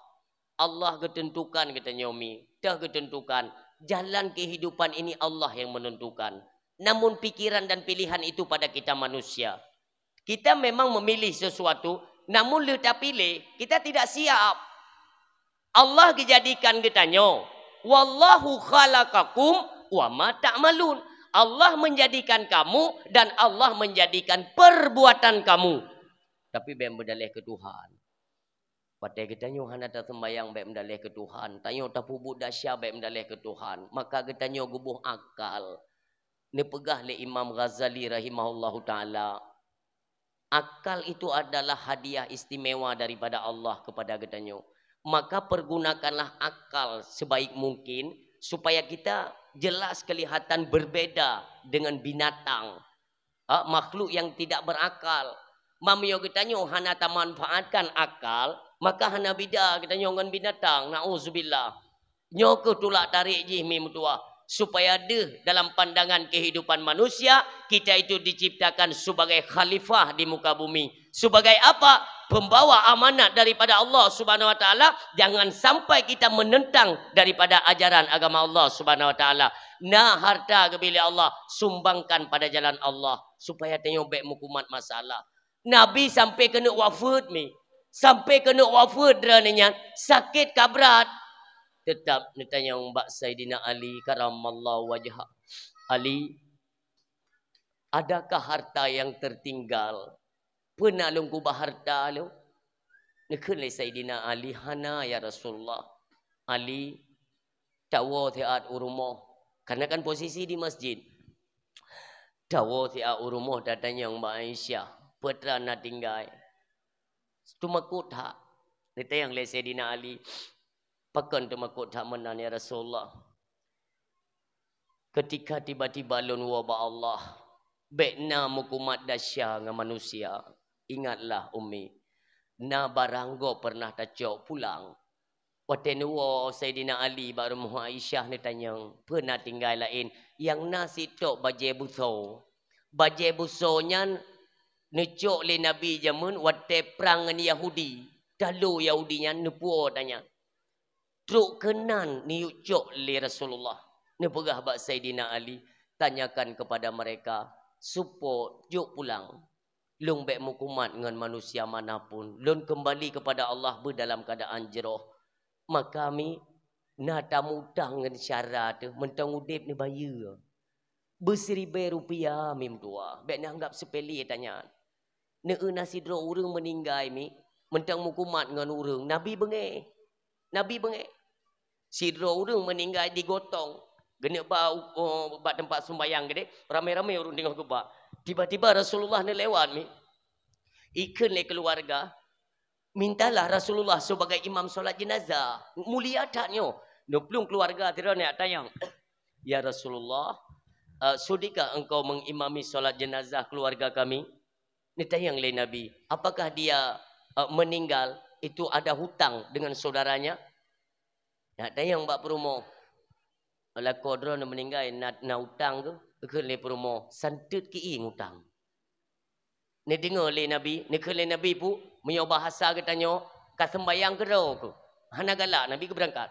Allah geutentukan geutanyoe mi, teuh geutentukan. Jalan kehidupan ini Allah yang menentukan. Namun pikiran dan pilihan itu pada kita manusia. Kita memang memilih sesuatu, namun lheueh tapiléh, kita tidak siap. Allah geujadikan geutanyoe, "Wallahu khalaqakum wa ma ta'malun." Allah menjadikan kamu dan Allah menjadikan perbuatan kamu. Tapi bék meudaleh keu Tuhan. Watée geutanyoe hana taseumbayang bék meudaleh keu Tuhan, tanyoe tapeubuet desya bék meudaleh keu Tuhan, maka geutanyoe geuboh akal. Neupeugah lé Imam Ghazali rahimahullahu taala, akal itu adalah hadiah istimewa daripada Allah kepada geutanyoe. Maka pergunakanlah akal sebaik mungkin supaya kita jelas kelihatan berbeda dengan binatang, ha, makhluk yang tidak berakal. Meunyoe geutanyoe hana tamanfaatkan akal, maka hana bida geutanyoe ngon binatang. Nauzubillah. Nyoe kheueh tulak tarék jih mi meutuah, supaya deuh dalam pandangan kehidupan manusia, kita itu diciptakan sebagai khalifah di muka bumi. Sebagai apa? Pembawa amanat daripada Allah Subhanahu Wa Taala. Jangan sampai kita menentang daripada ajaran agama Allah Subhanahu Wa Taala. Na harta geubri lé Allah, sumbangkan pada jalan Allah supaya tanyoe bék meukumat masalah. Nabi sampai keuneuk wafeuet mi. Sampai keuneuk wafeuet droeneuh nyan, sakét ka brat. Teutap neutanyong bak Saidina Ali karamallahu wajha, "Ali, adakah harta yang tertinggal? Peue na lôn keubah harta lôn?" Neukheun lé Saidina Ali, "Hana, ya Rasulullah." "Ali, tawoe siat u rumoh." Karena kan posisi di masjid. Tawoe siat u rumoh tatanyong bak Aisyah, "Peue teuma na tinggai?" "Teumakot that." Neutanyong lé Saidina Ali, "Pakon teumakot that meunan, ya Rasulullah?" "Ketika tiba-tiba lôn woe bak Allah, bék na meukumat desya ngon manusia. Ingatlah, Ummi, na barang gob pernah tacok pulang." Watée neuwoe Saidina Ali bak rumoh Aisyah neutanyong, "Peue na tinggai laén?" "Nyang na sitok bajée busoe." Bajée busoe nyan neucok lé Nabi jameun watée prang ngon Yahudi. Talo Yahudi nyan neupuwoe tanyan. Trok keunan neuyue cok lé Rasulullah. Neupeugah bak Saidina Ali, "Tanyakan kepada mereka, supok jok pulang. Lôn bék meukumat ngon manusia manapun. Lôn keumbali kepada Allah beudalam keuadaan jroh." Maka mi na tamutang ngon syara teuh, mantong udeb neubayeue. Beusiribée rupiah mi meutuah, bék neuanggab seupele tanyan. Neueu na sidroe ureuëng meuninggai mi, mantong meukumat ngon ureuëng, Nabi beungéh. Nabi beungéh. Sidroe ureuëng meuninggai digotong, geuneuk ba, uh, bak teumpat seumbayang geude, ramé-ramé ureuëng teungoh geuba. Tiba-tiba Rasulullah neulewat mi. Ikheun lé keuluwarga, "Mintalah Rasulullah sebagai imam solat jenazah." Mulia that nyoe. Neuplueng keuluwarga sidroe neujak tanyong, "Ya Rasulullah, eh, sudikah engkau mengimami solat jenazah keluarga kami?" Neutanyong lé Nabi, "Apakah dia, eh, meninggal itu ada hutang dengan saudaranya?" Neujak tanyong bak peurumoh, "Lakoe droeneuh meuninggai na, na utang keuh?" Kheun lé peurumoh, "Santeut keuieng utang." Neudeungoe lé Nabi, neukheun lé Nabi pu, meunyoe bahasa geutanyoe, ka seumbayang keudroe keuh. Hana galak Nabi geubeurangkat.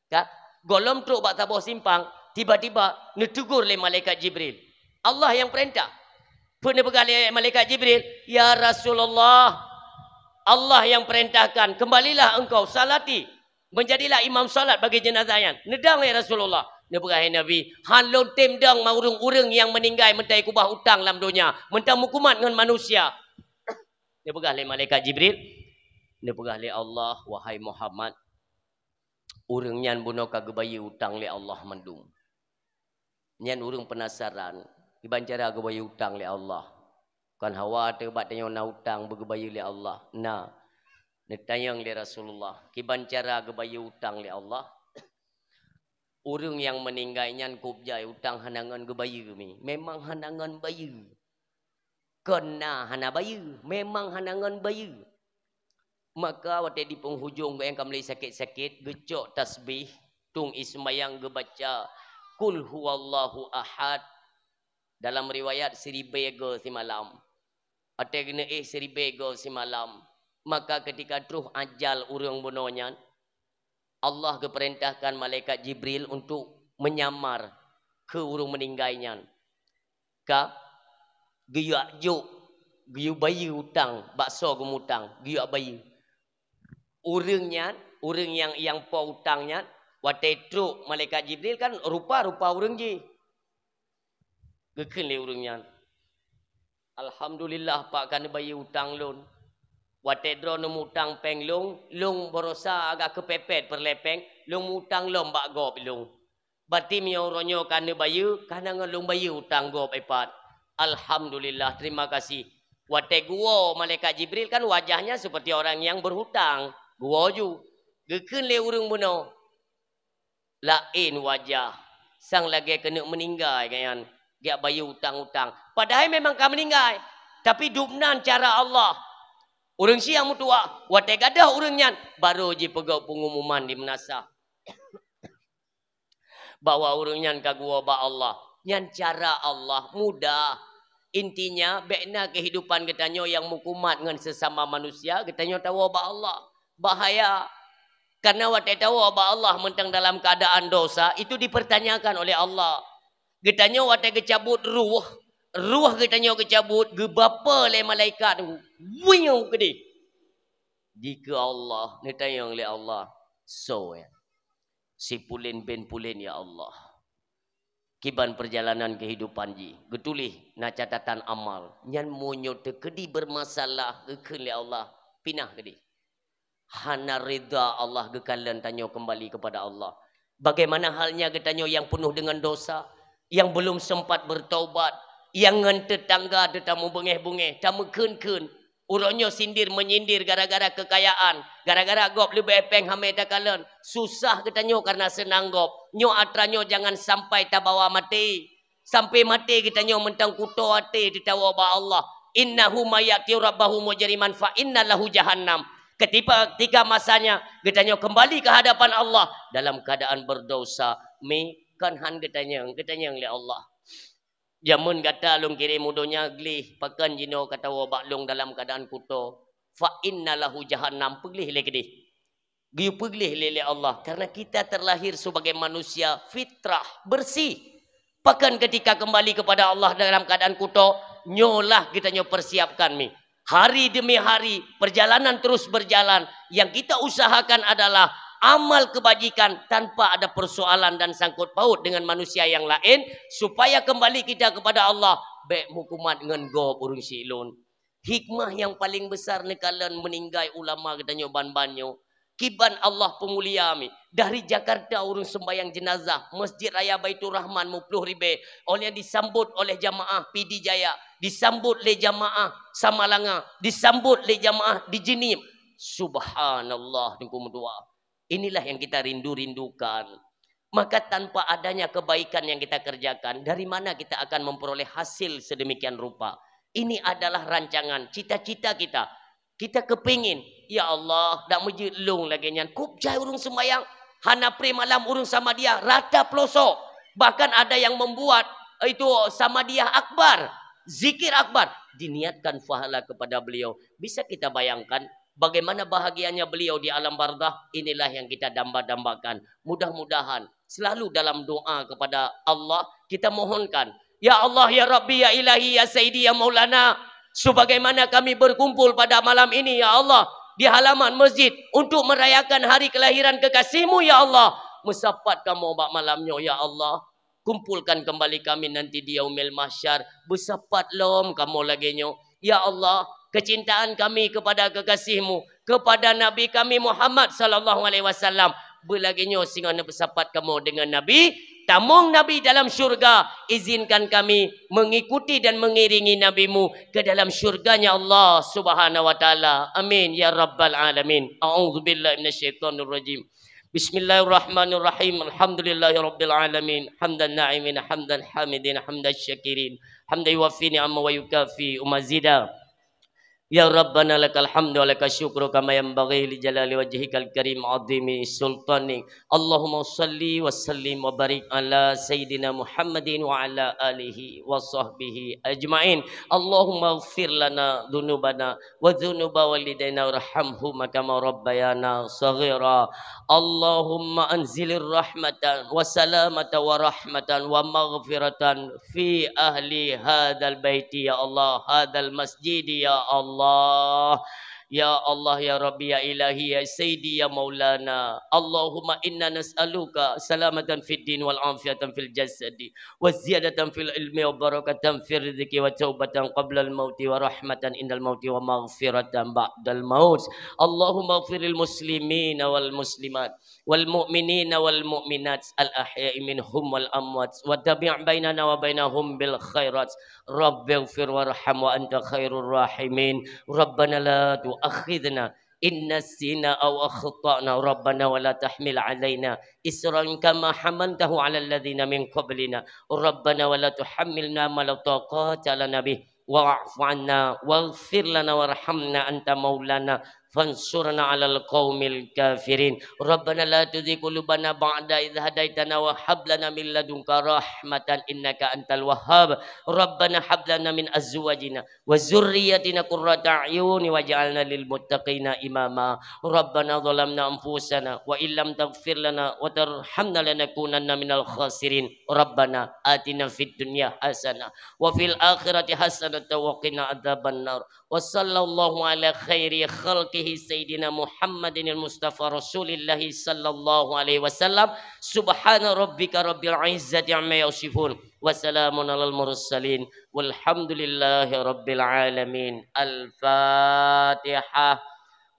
Ka, gohlom trok bak saboh simpang, tiba-tiba neutegur lé malaikat Jibril. Allah nyang peurintah. Peue neupeugah lé malaikat Jibril, "Ya Rasulullah, Allah yang perintahkan, kembalilah engkau, salati, menjadilah imam salat bagi jenazah nyan. Neudong lé Rasulullah. Neupeugah lé Nabi, "Han lôn tem dong ma ureuëng-ureuëng nyang meuninggai meuntang kubah utang lam donya, meuntang meukumat ngon manusia." Neupeugah lé malaikat Jibril, neupeugah lé Allah, "Wahai Muhammad, ureuëng nyan bunoe ka geubayeue utang lé Allah mandum." Nyan ureuëng peunasaran, kiban cara geubayeue utang lé Allah. Kon hawa teuh bak tanyoe na utang beugeubayeue lé Allah. Na, neutanyong lé Rasulullah, kiban cara geubayeue utang lé Allah? Ureuëng nyang meuninggai nyan kôb jai utang hana ngon geubayeue mi. Memang hana ngon bayeue. Kon na hana bayeue, memang hana ngon bayeue. Maka watée di penghujung geuh nyang ka mulai sakét-sakét, geucok tasbih, tueng ie seumayang geubaca, "Qul huwallahu ahad." Dalam riwayat, siribée goe simalam. Watée geuneuk éh siribée goe simalam, maka keutika troh ajal ureuëng bunoe nyan, Allah geupeurintahkan malaikat Jibril untuk menyamar keu ureuëng meuninggai nyan. Ka geuyue jok, geuyue bayeue utang bak soe geumutang, geuyue bayeue. Ureuëng nyan, ureuëng nyang, nyang po utang nyan, watée trok malaikat Jibril kan rupa-rupa ureuëng jih. Geukheun lé ureuëng nyan, "Alhamdulillah, Pak, ka neubayeue utang lôn. Watée droeneuh mutang péng lôn, lôn baroesa agak keupepet peureulée péng, lôn mutang lom bak gob lôn. Berarti meunyoe uroe nyoe ka neubayeue, ka na ngon lôn bayeue utang gob ipat. Alhamdulillah, terima kasih." Watée geuwoe malaikat Jibril kan wajahnya seperti orang yang berhutang. Geuwoe ju. Geukheun lé ureuëng bunoe, laén wajah, sang lagée keuneuk meuninggai gobnyan, geujak bayeue utang-utang. Padahai memang ka meuninggai, tapi dumnan cara Allah. Ureuëng siang meutuwah, watée gadôh ureuëng nyan, barô jipeugét peungumuman di meunasah bahwa ureuëng nyan ka geuwoe bak Allah. Nyan cara Allah, mudah. Intinya, bék na keuhidupan geutanyoe nyang meukumat ngon sesama manusia, geutanyoe tawoe bak Allah. Bahaya. Karena watée tawoe bak Allah mantong dalam keadaan dosa, itu dipertanyakan oleh Allah. Geutanyoe watée geucabut ruh, ruh geutanyoe geucabut, geubapeue lé malaikat, wieng keudeh. Dikeue Allah, neutanyong lé Allah, "Soe nyan?" "Si pulen bin pulen, ya Allah." Kiban perjalanan kehidupan jih, geutuléh na catatan amal. Nyan meunyoe teukeudi bermasalah, geukheun lé Allah, pinah keudeh. Hana ridha Allah geukalon tanyoe kembali kepada Allah. Bagaimana halnya geutanyoe nyang peunoh deungon dosa, nyang belum sempat bertaubat, nyang ngon tetangga teuh tameubungéh-bungéh, tameukheun-kheun, uroe nyoe sindir menyindir gara-gara kekayaan, gara-gara gob leubeh péng hamé takalon, susah geutanyoe karena seunang gob. Nyoe atra nyoe jangan sampai tabawa maté. Sampai maté geutanyoe mantong kuto até teutawoe bak Allah. "Innahu may ya'ti rabbahu mujriman fa inna lahu jahannam." Ketika, ketika masanya geutanyoe kembali ke hadapan Allah dalam keadaan berdosa, mi kan han geutanyong, geutanyong lé Allah. Jameun gata lôn kirém u donya gleh, pakon jinoe ka tawoe bak lôn dalam keadaan kuto? Fa inna lahu jahannam, peugleh lé keudeh. Geupeugleh lé, lé Allah, karena kita terlahir sebagai manusia fitrah, bersih. Pakon ketika kembali kepada Allah dalam keadaan kuto? Nyoe lah geutanyoe persiapkan mi. Hari demi hari, perjalanan terus berjalan. Yang kita usahakan adalah amal kebajikan tanpa ada persoalan dan sangkut paut dengan manusia yang lain, supaya kembali kita kepada Allah. Bék meukumat ngon gob ureuëng siklon. Hikmah yang paling besar neukalon meuninggai ulama geutanyoe ban-ban nyoe. Kiban Allah peumulia mi. Dari Jakarta ureuëng sembahyang jenazah Masjid Raya Baiturrahman meuploh ribée, oleh disambot oleh jamaah Pidie Jaya, disambot lé jamaah Samalanga, disambot lé jamaah di Jeunieb. Subhanallah, Teungku meutuah. Inilah yang kita rindu-rindukan. Maka tanpa adanya kebaikan yang kita kerjakan, dari mana kita akan memperoleh hasil sedemikian rupa? Ini adalah rancangan, cita-cita kita. Kita kepingin, "Ya Allah, dak meujeuet lôn lagée nyan." Kôb jai ureuëng sembahyang, hana pré malam ureuëng samadiyah, rata peulosok. Bahkan ada yang membuat itu samadiyah akbar, zikir akbar, diniatkan pahala kepada beliau. Bisa kita bayangkan bagaimana bahagianya beliau di alam barzakh? Inilah yang kita damba-dambakan. Mudah-mudahan selalu dalam doa kepada Allah kita mohonkan, "Ya Allah, ya Rabbi, ya Ilahi, ya Sayyidi, ya Maulana, sebagaimana kami berkumpul pada malam ini, ya Allah, di halaman masjid untuk merayakan hari kelahiran kekasih-Mu, ya Allah. Meusapat kamoe bak malam nyoe, ya Allah. Kumpulkan kembali kami nanti di Yaumil Mahsyar. Beusapat lom kamoe lagée nyoe. Ya Allah, kecintaan kami kepada kekasih-Mu, kepada Nabi kami Muhammad sallallahu alaihi wasallam, beulagée nyoe singoh neupeusapat kamoe deungon Nabi, tamong Nabi dalam syurga. Izinkan kami mengikuti dan mengiringi Nabi-Mu ke dalam syurganya Allah Subhanahu wa Taala. Amin ya rabbal alamin. A'udzubillahi minasyaitonirrajim. Bismillahirrahmanirrahim. Alhamdulillahirabbil alamin. Hamdan na'imin, hamdan hamidin, hamdan syakirin. Hamdan yuwafi ni'amahu wa yukafi mazida. Ya Rabbana, lakal hamdu wa lakal syukru kama yanbaghi li jalali wajhikal karim, azimi sultanik. Allahumma shalli wa sallim wa barik ala sayyidina Muhammadin wa ala alihi wa sahbihi ajmain. Allahumma ighfir lana dzunubana wa dzunuba walidaina warhamhuma kama rabbayana shaghira. Allahumma anzilir rahmatan wa salamatan wa rahmatan wa maghfiratan fi ahli hadzal baiti, ya Allah, hadzal masjidi, ya Allah. Ya Allah, ya Rabbi, ya Ilahi, ya Sayyidi, ya Maulana. Allahumma inna nas'aluka salamatan fid din wal afiyatan fil jasadi wa ziyadatan fil ilmi wa barakatan fir rizqi wa taubatan qablal mauti wa rahmatan indal mauti wa maghfiratan ba'dal maut. Allahumma ighfir lil muslimina wal muslimat wal mu'minina wal mu'minat al ahya'i minhum wal amwat wa tabi' bainana wa bainahum bil khairat. Rabbighfir warham wa anta khairur rahimin. Rabbana la tu'akhidna in nasina aw akhtana. Rabbana wa la tahmil alaina isran kama hamaltahu alal ladzina min qablina. Rabbana wa la tuhammilna ma la taqata lana bih. Wa'fu anna waghfir lana warhamna anta maulana fansurna alal qaumil kafirin. Rabbana la tuzigh qulubana ba'da idz hadaitana wa hab lana min ladunka rahmatan innaka antal wahhab. Rabbana hab lana min azwajina wa dzurriyyatina qurrata a'yun waj'alna lil muttaqina imama. Rabbana zalamna anfusana wa illam taghfir lana wa tarhamna lanakunanna minal khasirin. Rabbana atina fid dunya hasanah wa fil akhirati hasanatan wa qina adzabannar. Wa sallallahu ala khairi khalqihi sayyidina Muhammadinil Mustafa Rasulillahi sallallahu alaihi wasallam. Subhana rabbika rabbil izzati amma yasifun. Wa salamun alal mursalin. Walhamdulillahi rabbil alamin. Al-Fatihah.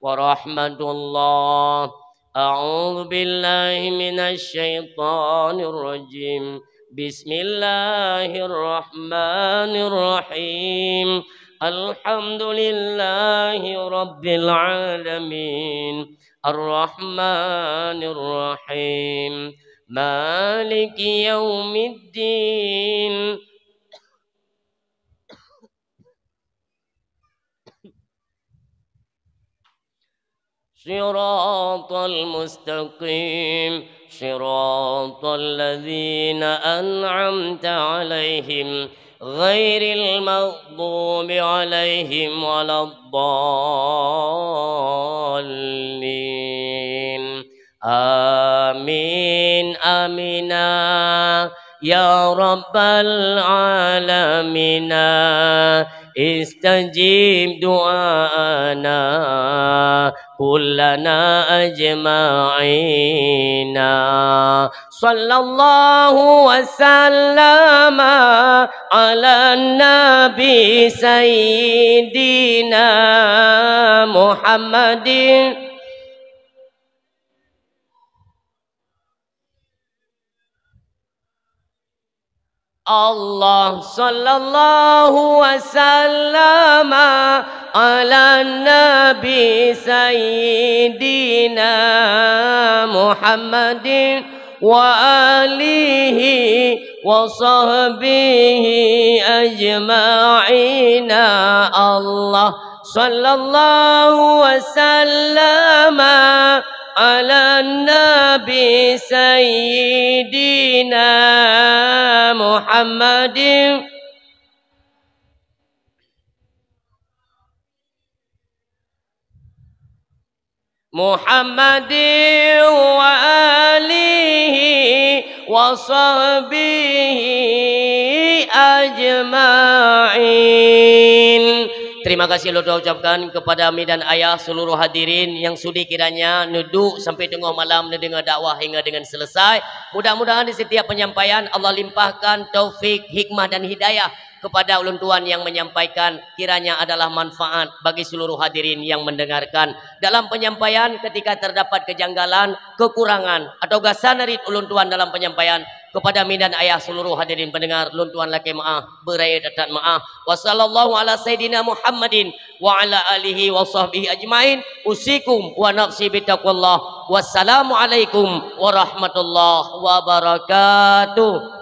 Wa rahmatullah. A'udzu billahi minasy syaithanir rajim. Bismillahirrahmanirrahim. Alhamdulillahi rabbil alamin. Arrahmanirrahim. Maliki yaumiddin. صراط المستقيم، صراط الذين أنعمت عليهم، غير المغضوب عليهم ولا الضالين. آمين، آمين. يا رب العالمين، استجب دعاءنا كلنا أجمعين. صلى الله وسلم على النبي سيدنا محمد. Allah sallallahu wa sallama ala nabi sayyidina Muhammadin wa alihi wa sahbihi ajma'ina. Allah sallallahu wa sallama ala nabi sayyidina Muhammadin. Muhammadin wa alihi wa sahbihi ajma'in. Terima kasih lôn ucapkan kepada mi dan ayah seluruh hadirin yang sudi kiranya neuduek sampai teungoh malam neudeungoe dakwah hingga dengan selesai. Mudah-mudahan di setiap penyampaian Allah limpahkan taufik, hikmah dan hidayah kepada ulôn tuan yang menyampaikan, kiranya adalah manfaat bagi seluruh hadirin yang mendengarkan. Dalam penyampaian ketika terdapat kejanggalan, kekurangan atau gasan rit ulôn tuan dalam penyampaian, kepada mi dan ayah seluruh hadirin pendengar, lôn tuan lakée meu'ah, beuraya that-that meu'ah. Wa sallallahu ala sayyidina Muhammadin wa ala alihi wa sahbihi ajmain. Usikum wa nafsi bitaqwallah. Wassalamualaikum warahmatullahi wabarakatuh.